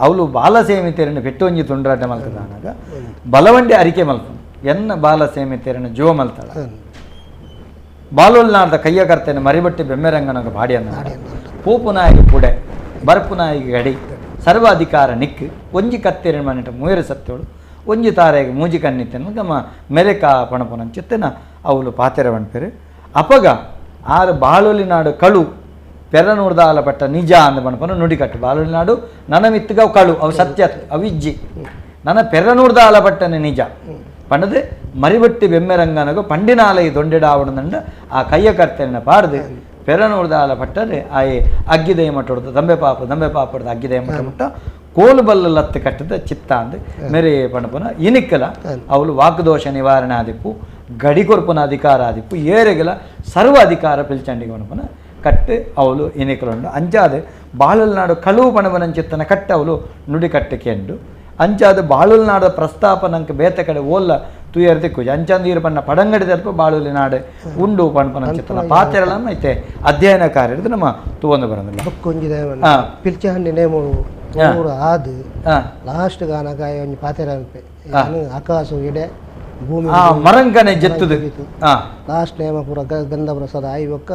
ಅವಳು ಬಾಲಸೇಮಿತೆರನ್ನು ಪೆಟ್ಟು ಒಂಜಿ ತುಂಡ್ರಾಟ ಮಲ್ತದಾನಾಗ ಬಲವಂಡಿ ಅರಿಕೆ ಮಲ್ಪನು ಎನ್ನ ಬಾಲಸೇಮಿತೆರನ್ನು ಜೋ ಮಲ್ತಾಳ ಬಾಲೋಲ್ನಾರ್ದ ಕೈಯ ಕರ್ತೇನೆ ಮರಿಬಟ್ಟೆ ಬೆಮ್ಮೆರಂಗನಾಗ ಬಾಡಿಯನ್ನ ಪೋಪು ನಾಯಿಗೆ ಪುಡೆ ಬರ್ಪು ನಾಯಿಗೆ ಗಡಿ ಸರ್ವಾಧಿಕಾರ ನಿಕ್ಕು ಒಂಜಿ ಕತ್ತೆರಣ ಮನೆಟ ಮೂಯರ ಸತ್ತೋಳು ಒಂಜಿ ತಾರೆಗೆ ಮೂಜಿ ಕಣ್ಣಿತ್ತೆನ ಗಮ ಮೆರೆಕ ಪಣಪುನಂಚಿತ್ತೆನ ಅವಳು ಪಾತೆರ ಪಣ್ಪೇರು ಅಪಗ ಆರು ಬಾಳೊಲಿ ನಾಡು ಕಳು ಪೆರನೂರ್ದಾಲ ಪಟ್ಟ ನಿಜ ಅಂದ ಪಣಪನ ನುಡಿಕಟ್ಟು ಬಾಲೊಲಿ ನಾಡು ನನ್ನ ಮಿತ್ತುಗ ಅವು ಕಳು ಅವು ಸತ್ಯ ಅವಿಜ್ಜಿ ನನ್ನ ಪೆರನೂರ್ದಾಲ ಪಟ್ಟನೆ ನಿಜ ಪಂಡದೆ ಮರಿಬಟ್ಟಿ ಬೆಮ್ಮೆರಂಗನಗು ಪಂಡಿನಾಲಯ ದೊಂಡೆಡಾವಣದಂಡ ಆ ಕೈಯ ಕರ್ತೇನ ಪಾಡ್ದು ಪೆರನೂರ್ದಾಲ ಪಟ್ಟರೆ ಆಯೆ ಅಗ್ಗಿದಯ ಮಟ್ಟೊಡ್ದು ದಂಬೆ ಪಾಪ ದಂಬೆ ಪಾಪಡ್ದು ಅಗ್ಗಿದಯ ಮಟ್ಟ ಮುಟ್ಟ ಕೋಲು ಬಲ್ಲ ಲತ್ತು ಕಟ್ಟದ ಚಿತ್ತ ಅಂದು ಮೇರೆ ಪಣಪನ ಇನಿಕ್ಕಲ ಅವಳು ವಾಕ್ದೋಷ ನಿವಾರಣೆ ಆದಿಪ್ಪು ಗಡಿ ಕೊರ್ಪುನ ಅಧಿಕಾರ ಆದಿಪ್ಪು ಏರೆಗಲ ಸರ್ವ ಅಧಿಕಾರ ಪಿಲ್ಚಂಡಿಗೆ ಪಣಪನ ಕಟ್ಟು ಅವಳು ಇನಿಕಲುಂಡು ಅಂಚಾದ ಬಾಳಲ್ನಾಡು ಕಳುವು ಪಣಪನಂಚಿತ್ತನ ಕಟ್ಟು ಅವಳು ನುಡಿ ಕಟ್ಟಕ್ಕೆ ಅಂಚಾದ ಬಾಳುಲ್ನಾಡ ಪ್ರಸ್ತಾಪನಂಕ ಬೇತ ಕಡೆ ಓಲ್ಲ ತುಯರ್ ದಿಕ್ಕು ಅಂಚಂದು ಈರು ಪಣ್ಣ ಪಡಂಗಡಿ ತರ್ಪ ಬಾಳುಲಿ ನಾಡು ಉಂಡು ಪಣಪನಂಚಿತ್ತನ ಪಾತೆರಳನ್ನ ಐತೆ ಅಧ್ಯಯನ ಕಾರ್ಯ ನಮ್ಮ ತೂವೊಂದು ಬರಂದಿಲ್ಲ ಪಿಲ್ಚಹಂಡಿ ನೇಮ ಆದು ಲಾಸ್ಟ್ ಗಾನಗ ಒಂಜಿ ಪಾತೆರ ಆಕಾಶ ಇಡೆ ಭೂಮಿ ಮರಂಕನೆ ಜತ್ತುದು ಲಾಸ್ಟ್ ನೇಮ ಪೂರ ಗಂಧ ಪ್ರಸಾದ ಆಯ್ವಕ್ಕ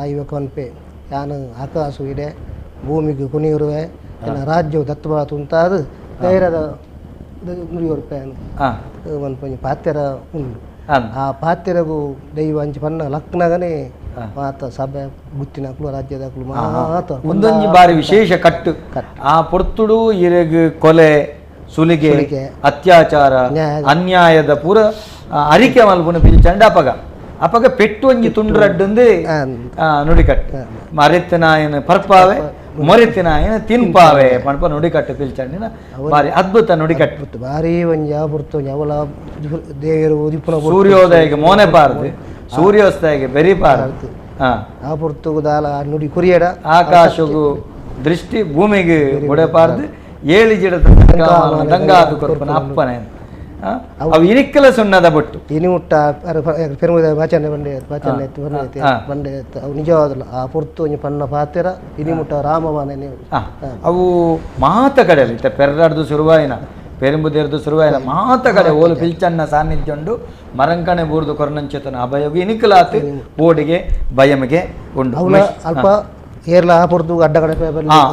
ಆಯ್ವಕ್ಕ ಅನ್ಪೆ ಯಾನು ಆಕಾಶ ಇಡೆ ಭೂಮಿಗೆ ಕುಣಿಯುರುವೆ ರಾಜ್ಯವು ದತ್ತಬಾಳ ತುಂತಾದು ಧೈರ್ಯದ ನುಡಿಯುರುಪೆ ಒಂದು ಪಾತೆರ ಉಂಡು. ಆ ಪಾತ್ರೆಗೂ ದೈವ ಅಂಚಿ ಪನ್ನ ಲಕ್ನಗನೇ ಮಾತ ಸಭೆ ಗುತ್ತಿನಕ್ಲು ರಾಜ್ಯದಕ್ಲು ಮಾತ ಒಂದೊಂಜಿ ಬಾರಿ ವಿಶೇಷ ಕಟ್ಟು ಆ ಪೊರ್ತುಡು ಇರೆಗ್ ಕೊಲೆ ಸುಲಿಗೆ ಅತ್ಯಾಚಾರ ಅನ್ಯಾಯದ ಪೂರ ಅರಿಕೆ ಮಲ್ಪುನ ಪಿಲ್ಚಂಡ ಅಪಗ ಅಪಗ ಪೆಟ್ಟು ಒಂಜಿ ತುಂಡ್ರಡ್ಡುಂದು ನುಡಿಕಟ್ಟು ಮರೆತ್ತಿನಾಯನ ಪರ್ಪಾವೆ ಮೊರೆತ್ತಿನಾಯನ ತಿನ್ಪಾವೆ ಪಣಪ ನುಡಿಕಟ್ಟು ಪಿಲ್ಚಂಡಿನ ಬಾರಿ ಅದ್ಭುತ ನುಡಿಕಟ್ಟು ಬಾರಿ ಒಂಜಿ ಯಾವ ಪುರ್ತು ಯಾವಲ ದೇವರು ಉದಿಪುನ ಸೂರ್ಯೋದಯಕ್ಕೆ ಮೋನೆ ಪಾರದು ಸೂರ್ಯೋಸ್ತಯಕ್ಕೆ ಬೆರಿಪಾರದು ಆ ಪುರ್ತುಗು ದಾಲ ನುಡಿ ಕುರಿಯಡ ಆಕಾಶಗು ದೃಷ್ಟಿ ಭೂಮಿಗೆ ಬುಡೆಪಾರದು ಏಳು ಜಿಡ ದಂಗಾದು ಕೊರ್ಪನ ಅಪ್ಪನೆ ಅವು ಇರಿಕ್ಕಲ ಸುಣ್ಣದ ಬೊಟ್ಟು ಇನಿ ಮುಟ್ಟ ಪೆರುಮುದ ವಾಚನೆ ಬಂಡೆ ವಾಚನೆ ಬಂಡೆ ಅವು ನಿಜವಾದಲ್ಲ ಆ ಪೊರ್ತು ಒಂಜಿ ಪಣ್ಣ ಪಾತೆರ ಇನಿ ಮುಟ್ಟ ರಾಮವಾನೆ ಅವು ಮಾತ ಕಡೆಯಲ್ಲಿ ಇತ್ತ ಪೆರ್ರಾಡ್ದು ಶುರುವಾಯಿನ ಪೆರುಂಬುದೇರ್ದು ಶುರುವಾಯಿನ ಮಾತ ಕಡೆ ಓಲು ಪಿಲ್ಚಣ್ಣ ಸಾನ್ನಿಧ್ಯ ಉಂಡು ಮರಂಕಣೆ ಬೂರ್ದು ಕೊರನಂಚೇತನ ಅಭಯವು ಇನಿಕಲಾತು ಬೋಡಿಗೆ ಭಯಮಿಗೆ ಉಂಡು ಅಲ್ಪ ಏರ್ಲ ಪೊರ್ತು ಅಡ್ಡ ಕಡೆ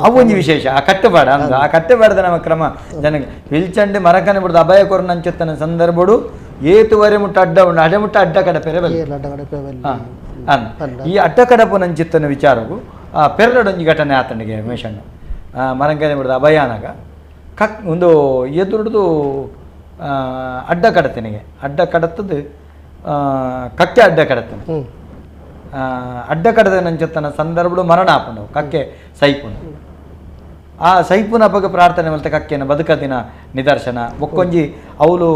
ಅವು ಒಂಜಿ ವಿಶೇಷ ಆ ಕಟ್ಟುಪಾಡ ಅಂದ ಆ ಕಟ್ಟುಪಾಡದ ನಮ್ಮ ಕ್ರಮ ಜನಕ್ಕೆ ಪಿಲ್ಚಂಡಿ ಮರಕನೆ ಬಿಡ್ದು ಅಭಯ ಕೊರನಂಚೆತ್ತನ ಸಂದರ್ಭಡು ಏತುವರೆ ಮುಟ್ಟ ಅಡ್ಡ ಉಂಡು ಅಡೆ ಮುಟ್ಟ ಅಡ್ಡ ಕಡೆ ಪೆರೆ ಈ ಅಡ್ಡ ಕಡಪು ನಂಚಿತ್ತನ ವಿಚಾರವು ಆ ಪೆರಡೊಂಜಿ ಘಟನೆ ಆತನಿಗೆ ಮೇಷಣ್ಣ ಮರಂಕನೆ ಬಿಡ್ದು ಅಭಯಾನಗ ಕಕ್ ಒಂದು ಎದುರುಡ್ದು ಅಡ್ಡ ಕಡತನಿಗೆ ಅಡ್ಡ ಕಡತದ್ದು ಕಕ್ಕೆ ಅಡ್ಡ ಕಡತನೆ ಅಡ್ಡ ಕಡದ ನಂಚತ್ತನ ಸಂದರ್ಭಡು ಮರಣ ಆಪುಂಡು ಕಕ್ಕೆ ಸೈಪುಂಡು ಆ ಸೈಪುನ ಅಪಗ ಪ್ರಾರ್ಥನೆ ಮಲ್ತ ಕಕ್ಕೆನ ಬದುಕದಿನ ನಿದರ್ಶನ ಬೊಕ್ಕೊಂಜಿ ಅವಳು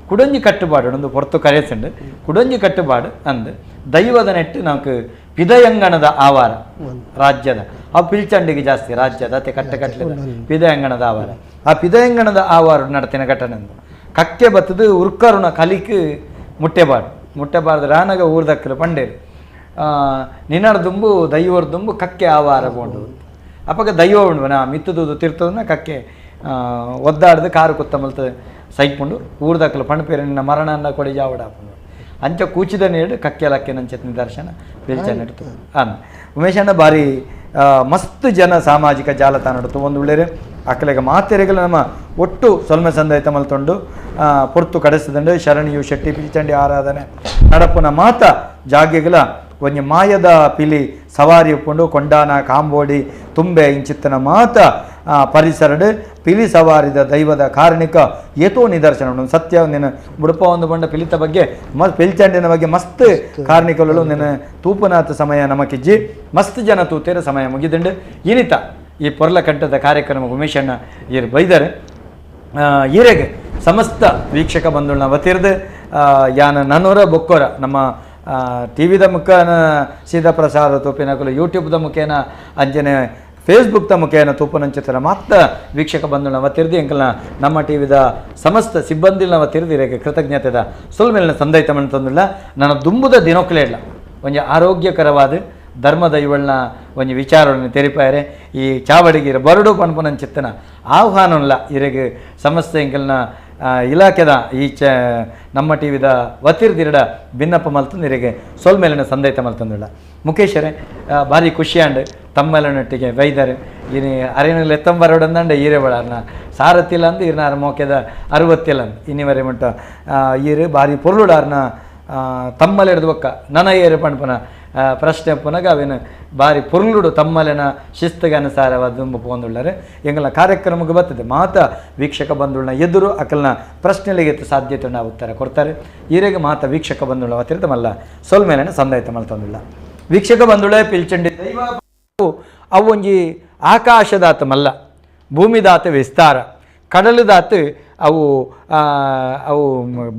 ಕುಡೊಂಜಿ ಕಟ್ಟುಪಾಡು ಒಂದು ಪೊರ್ತು ಕರೆಸಂಡು ಕುಡೊಂಜಿ ಕಟ್ಟುಪಾಡು ಅಂದು ದೈವದ ನೆಟ್ಟು ನಮಕ್ ಪಿದಯಂಗಣದ ಆವಾರ ರಾಜ್ಯದ ಆ ಪಿಲ್ಚಂಡಿಗೆ ಜಾಸ್ತಿ ರಾಜ್ಯದ ಅತೆ ಕಟ್ಟೆ ಕಟ್ಟಲಿದ ಪಿದಯಂಗಣದ ಆವಾರ ಆ ಪಿದಯಂಗಣದ ಆವಾರ ನಡತಿನ ಘಟನೆ ಅಂದು ಕಕ್ಕೆ ಬತ್ತದು ಉರ್ಕರುಣ ಕಲಿಕ್ ಮುಟ್ಟೆಬಾಡು ಮುಟ್ಟೆಬಾರ್ದು ರಾನಗ ಊರ್ದಕ್ಕಲು ಪಂಡೇರು ನಿನ್ನಡ ದುಂಬು ದೈವರ ದುಂಬು ಕಕ್ಕೆ ಆವಾರ ಬೋಂಡು ಅಪ್ಪಗ ದೈವ ಉಂಡು ನಾ ಮಿತ್ತುದು ತಿರ್ತದನ್ನ ಕಕ್ಕೆ ಒದ್ದಾಡ್ದು ಕಾರು ಕುತ್ತ ಮಲ್ತ ಸೈಪುಂಡು ಊರ್ದಕ್ಕಲು ಪಣಪೇರು ನಿನ್ನ ಮರಣ ಕೊಡಿ ಜಾವಡ ಹಾಪುಂಡು ಅಂಚ ಕೂಚಿದ ನೀಡು ಕಕ್ಕೆ ಲಕ್ಕೆ ನಂಚೆ ನಿದರ್ಶನ ಪಿಲ್ಚನ್ ಇಡ್ತು ಅನ್ ಉಮೇಶಣ್ಣ ಬಾರಿ ಮಸ್ತ್ ಜನ ಸಾಮಾಜಿಕ ಜಾಲತಾಣ ಒಂದು ಒಳ್ಳೆಯರು ಅಕ್ಕಲೆಗ ಮಾತೆರೆಗಳು ನಮ್ಮ ಒಟ್ಟು ಸೊಲ್ಮೆ ಸಂದೈತ ಮಲ್ತೊಂಡು ಪೊರ್ತು ಕಡೆಸದಂಡು ಶರಣಿಯು ಶೆಟ್ಟಿ ಪಿಲ್ಚಂಡಿ ಆರಾಧನೆ ನಡಪುನ ಮಾತ ಜಾಗೆಗಳ ಒಂಜಿ ಮಾಯದ ಪಿಲಿ ಸವಾರಿ ಉಪ್ಪುಂಡು ಕೊಂಡಾನ ಕಾಂಬೋಡಿ ತುಂಬೆ ಇಂಚಿತ್ತನ ಮಾತ ಪರಿಸರಡು ಪಿಲಿ ಸವಾರಿದ ದೈವದ ಕಾರಣಿಕ ಏತೋ ನಿದರ್ಶನ ಉಂಡು ಸತ್ಯ ನಿನ್ನ ಬುಡಪ ಒಂದು ಬಂಡ ಪಿಲಿತ ಬಗ್ಗೆ ಪಿಲ್ಚಂಡಿನ ಬಗ್ಗೆ ಮಸ್ತ್ ಕಾರ್ಣಿಕಗಳು ನಿನ್ನ ತೂಪನಾಥ ಸಮಯ ನಮಕಿಜ್ಜಿ ಮಸ್ತ್ ಜನ ತೂತೇರ ಸಮಯ ಮುಗಿದಂಡು ಇನಿತ ಈ ಪೊರ್ಲ ಕಂಠದ ಕಾರ್ಯಕ್ರಮ ಉಮೇಶಣ್ಣ ಈರು ಬೈದರೆ ಈರೆಗೆ ಸಮಸ್ತ ವೀಕ್ಷಕ ಬಂಧುಗಳನ್ನ ವತಿರ್ದು ಯಾನ ನನ್ನೂರ ಬೊಕ್ಕೋರ ನಮ್ಮ ಟಿ ವಿದ ಮುಖೇನ ಸೀದಾ ಪ್ರಸಾರ ತೂಪಿನಕಲು ಯೂಟ್ಯೂಬ್ದ ಮುಖೇನ ಅಂಜನೆ ಫೇಸ್ಬುಕ್ದ ಮುಖೇನ ತೂಪನಂಚಿತರ ಮಾತ್ರ ವೀಕ್ಷಕ ಬಂಧುಗಳನ್ನ ವತಿರ್ದು ಎಂಕಲ್ನ ನಮ್ಮ ಟಿ ವಿದ ಸಮಸ್ತ ಸಿಬ್ಬಂದಿನ ವತಿರ್ದು ಇರಕ್ಕೆ ಕೃತಜ್ಞತೆದ ಸೊಲ್ಮೇಲಿನ ಸಂದೈತ ತಂದಿಲ್ಲ ನನ್ನ ದುಂಬುದ ದಿನೊಕ್ಕಲೇ ಇಲ್ಲ ಒಂಜಿ ಆರೋಗ್ಯಕರವಾದ ಧರ್ಮದ ಇವಳನ್ನ ಒಂಜಿ ವಿಚಾರವನ್ನು ತೆರಿಪಾಯರೆ ಈ ಚಾವಡಿಗೆ ಬರಡು ಪನ್ಪುನಂಚಿತ್ತನ ಆಹ್ವಾನಲ್ಲ ಇರೆಗೆ ಸಮಸ್ತ ಎಂಕಲ್ನ ಇಲಾಖೆದ ಈ ಚ ನಮ್ಮ ಟಿ ವಿದ ವತಿರ್ದಿರಡ ಭಿನ್ನಪ್ಪ ಮಲ್ತಂದು ಇರೆಗೆ ಸೊಲ್ಮೇಲಿನ ಸಂದೈತ ಮಲ್ತಂದಿಲ್ಲ ಮುಖೇಶರೇ ಭಾರಿ ಖುಷಿಯಾಂಡು ತಮ್ಮೆಲ್ಲನೊಟ್ಟಿಗೆ ಬೈದಾರೆ ಇನಿ ಅರೇನಲ್ಲಿ ಎತ್ತಂಬರೋಡಂದಂಡ ಈರೆ ಬಡಾರ್ನ ಸಾರತ್ತಿಲ್ಲ ಅಂದು ಇರ್ನಾರ ಮೋಕೆದ ಅರವತ್ತಿಲ್ಲ ಅಂದು ಇನ್ನಿವರೆ ಮಟ್ಟ ಈರು ಭಾರಿ ಪೊರ್ಲುಡಾರ್ನ ತಮ್ಮಲೆಡ್ದು ಬೊಕ್ಕ ನನ ಏರು ಪಣ್ಪನ ಪ್ರಶ್ನೆ ಪುನಗ ಅವೇನು ಬಾರಿ ಪೊರ್ಲುಡು ತಮ್ಮಲೆನ ಶಿಸ್ತಿಗೆ ಅನುಸಾರವಾದ ದುಂಬು ಪೋಂದುಳ್ಳಾರೆ ಎಂಗಲ ಕಾರ್ಯಕ್ರಮಕ್ಕೆ ಬರ್ತದೆ ಮಾತ ವೀಕ್ಷಕ ಬಂಧುಗಳನ್ನ ಎದುರು ಅಕಲ್ನ ಪ್ರಶ್ನೆಗಳಿಗೆ ಸಾಧ್ಯತೆ ಉಂಡು ಉತ್ತರ ಕೊಡ್ತಾರೆ ಈರೆಗೆ ಮಾತ ವೀಕ್ಷಕ ಬಂಧುಗಳ ವತಿರ್ತ ಮಲ್ಲ ಸೊಲ್ಮೇಲೆ ಸಂದಾಯಿತ ಮಲ್ತಂದುಳ್ಳ ವೀಕ್ಷಕ ಬಂಧುಳೆ ಪಿಲ್ಚಂಡಿ ದೈವ ಅವು ಒಂಜಿ ಆಕಾಶದಾತ ಮಲ್ಲ ಭೂಮಿದಾತ ವಿಸ್ತಾರ ಕಡಲುದಾತ ಅವು ಅವು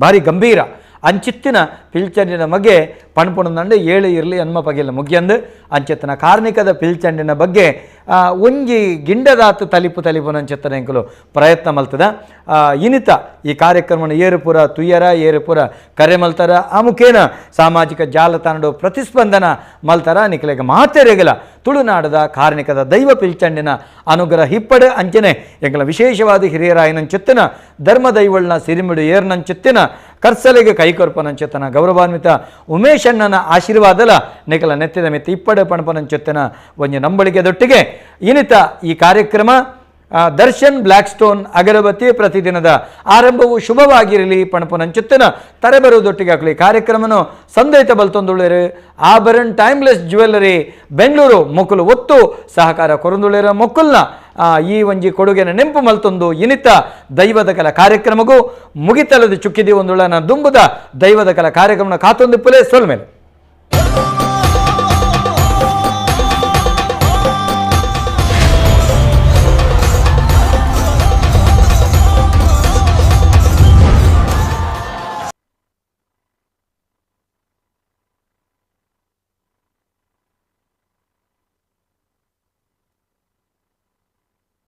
ಭಾರಿ ಗಂಭೀರ ಅಂಚಿತ್ತಿನ ಪಿಲ್ಚಂಡಿನ ಬಗ್ಗೆ ಪಣ್ಪುಣದಂಡು ಏಳು ಇರಲಿ ಅನ್ಮ ಪಗೆಲ್ಲ ಮುಗಿಯಂದು ಅಂಚೆತ್ತನ ಕಾರ್ಣಿಕದ ಪಿಲ್ಚಂಡಿನ ಬಗ್ಗೆ ಒಂಜಿ ಗಿಂಡದಾತು ತಲಿಪು ತಲಿಪುನಂಚೆತ್ತನ ಎಂಕುಲು ಪ್ರಯತ್ನ ಮಲ್ತದ ಇನಿತ ಈ ಕಾರ್ಯಕ್ರಮನ ಏರುಪುರ ತುಯ್ಯರ ಏರುಪುರ ಕರೆ ಮಲ್ತರ ಆ ಮುಖೇನ ಸಾಮಾಜಿಕ ಜಾಲತಾಣಡು ಪ್ರತಿಸ್ಪಂದನ ಮಲ್ತರ ನಿಕಲೆಗ ಮಾತೆರೆಗಲ ತುಳುನಾಡದ ಕಾರ್ಣಿಕದ ದೈವ ಪಿಲ್ಚಂಡಿನ ಅನುಗ್ರಹ ಹಿಪ್ಪಡೆ ಅಂಚನೆ ಎಂಕಲ ವಿಶೇಷವಾದ ಹಿರಿಯರಾಯನಂಚೆತ್ತನ ಧರ್ಮ ದೈವಳ್ನ ಸಿರಿಮಿಡು ಏರ್ನಂಚೆತ್ತಿನ ಕರ್ಸಲೆಗೆ ಕೈಕೊರ್ಪನಂಚೆತ್ತನ ಗೌರವಾನ್ವಿತ ಉಮೇಶಣ್ಣನ ಆಶೀರ್ವಾದಲ ನಿಕಲ ನೆತ್ತಿದ ಮೆತ್ತಿ ಇಪ್ಪಡೆ ಪಣಪನಂಚೆತ್ತನ ಒಂಜಿ ನಂಬಳಿಕೆ ದೊಟ್ಟಿಗೆ ಇನಿತ ಈ ಕಾರ್ಯಕ್ರಮ ದರ್ಶನ್ ಬ್ಲ್ಯಾಕ್ ಸ್ಟೋನ್ ಅಗರಬತ್ತಿ ಪ್ರತಿದಿನದ ಆರಂಭವು ಶುಭವಾಗಿರಲಿ ಪಣಪುನಂಚುತ್ತಿನ ತರೆಬರುವುದೊಟ್ಟಿಗೆ ಹಾಕಲಿ ಕಾರ್ಯಕ್ರಮನು ಸಂದೈತ ಬಲ್ತೊಂದುಳ್ಳೇರು. ಆಭರಣ್ ಟೈಮ್ಲೆಸ್ ಜ್ಯುವೆಲ್ಲರಿ ಬೆಂಗಳೂರು ಮೊಕ್ಕಲು ಒತ್ತು ಸಹಕಾರ ಕೊರಂದುಳ್ಳೇರ ಮೊಕ್ಕಲ್ನ ಈ ಒಂಜಿ ಕೊಡುಗೆನ ನೆಂಪು ಮಲ್ತೊಂದು ಇನಿತ ದೈವದ ಕಲ ಕಾರ್ಯಕ್ರಮಗೂ ಮುಗಿತಲದ ಚುಕ್ಕಿದಿ ಒಂದುಳ್ಳನ ದುಂಬುದ ದೈವದ ಕಲ ಕಾರ್ಯಕ್ರಮನ ಕಾತೊಂದು ಪುಲೆ ಸೊಲ್ಮೇಲೆ.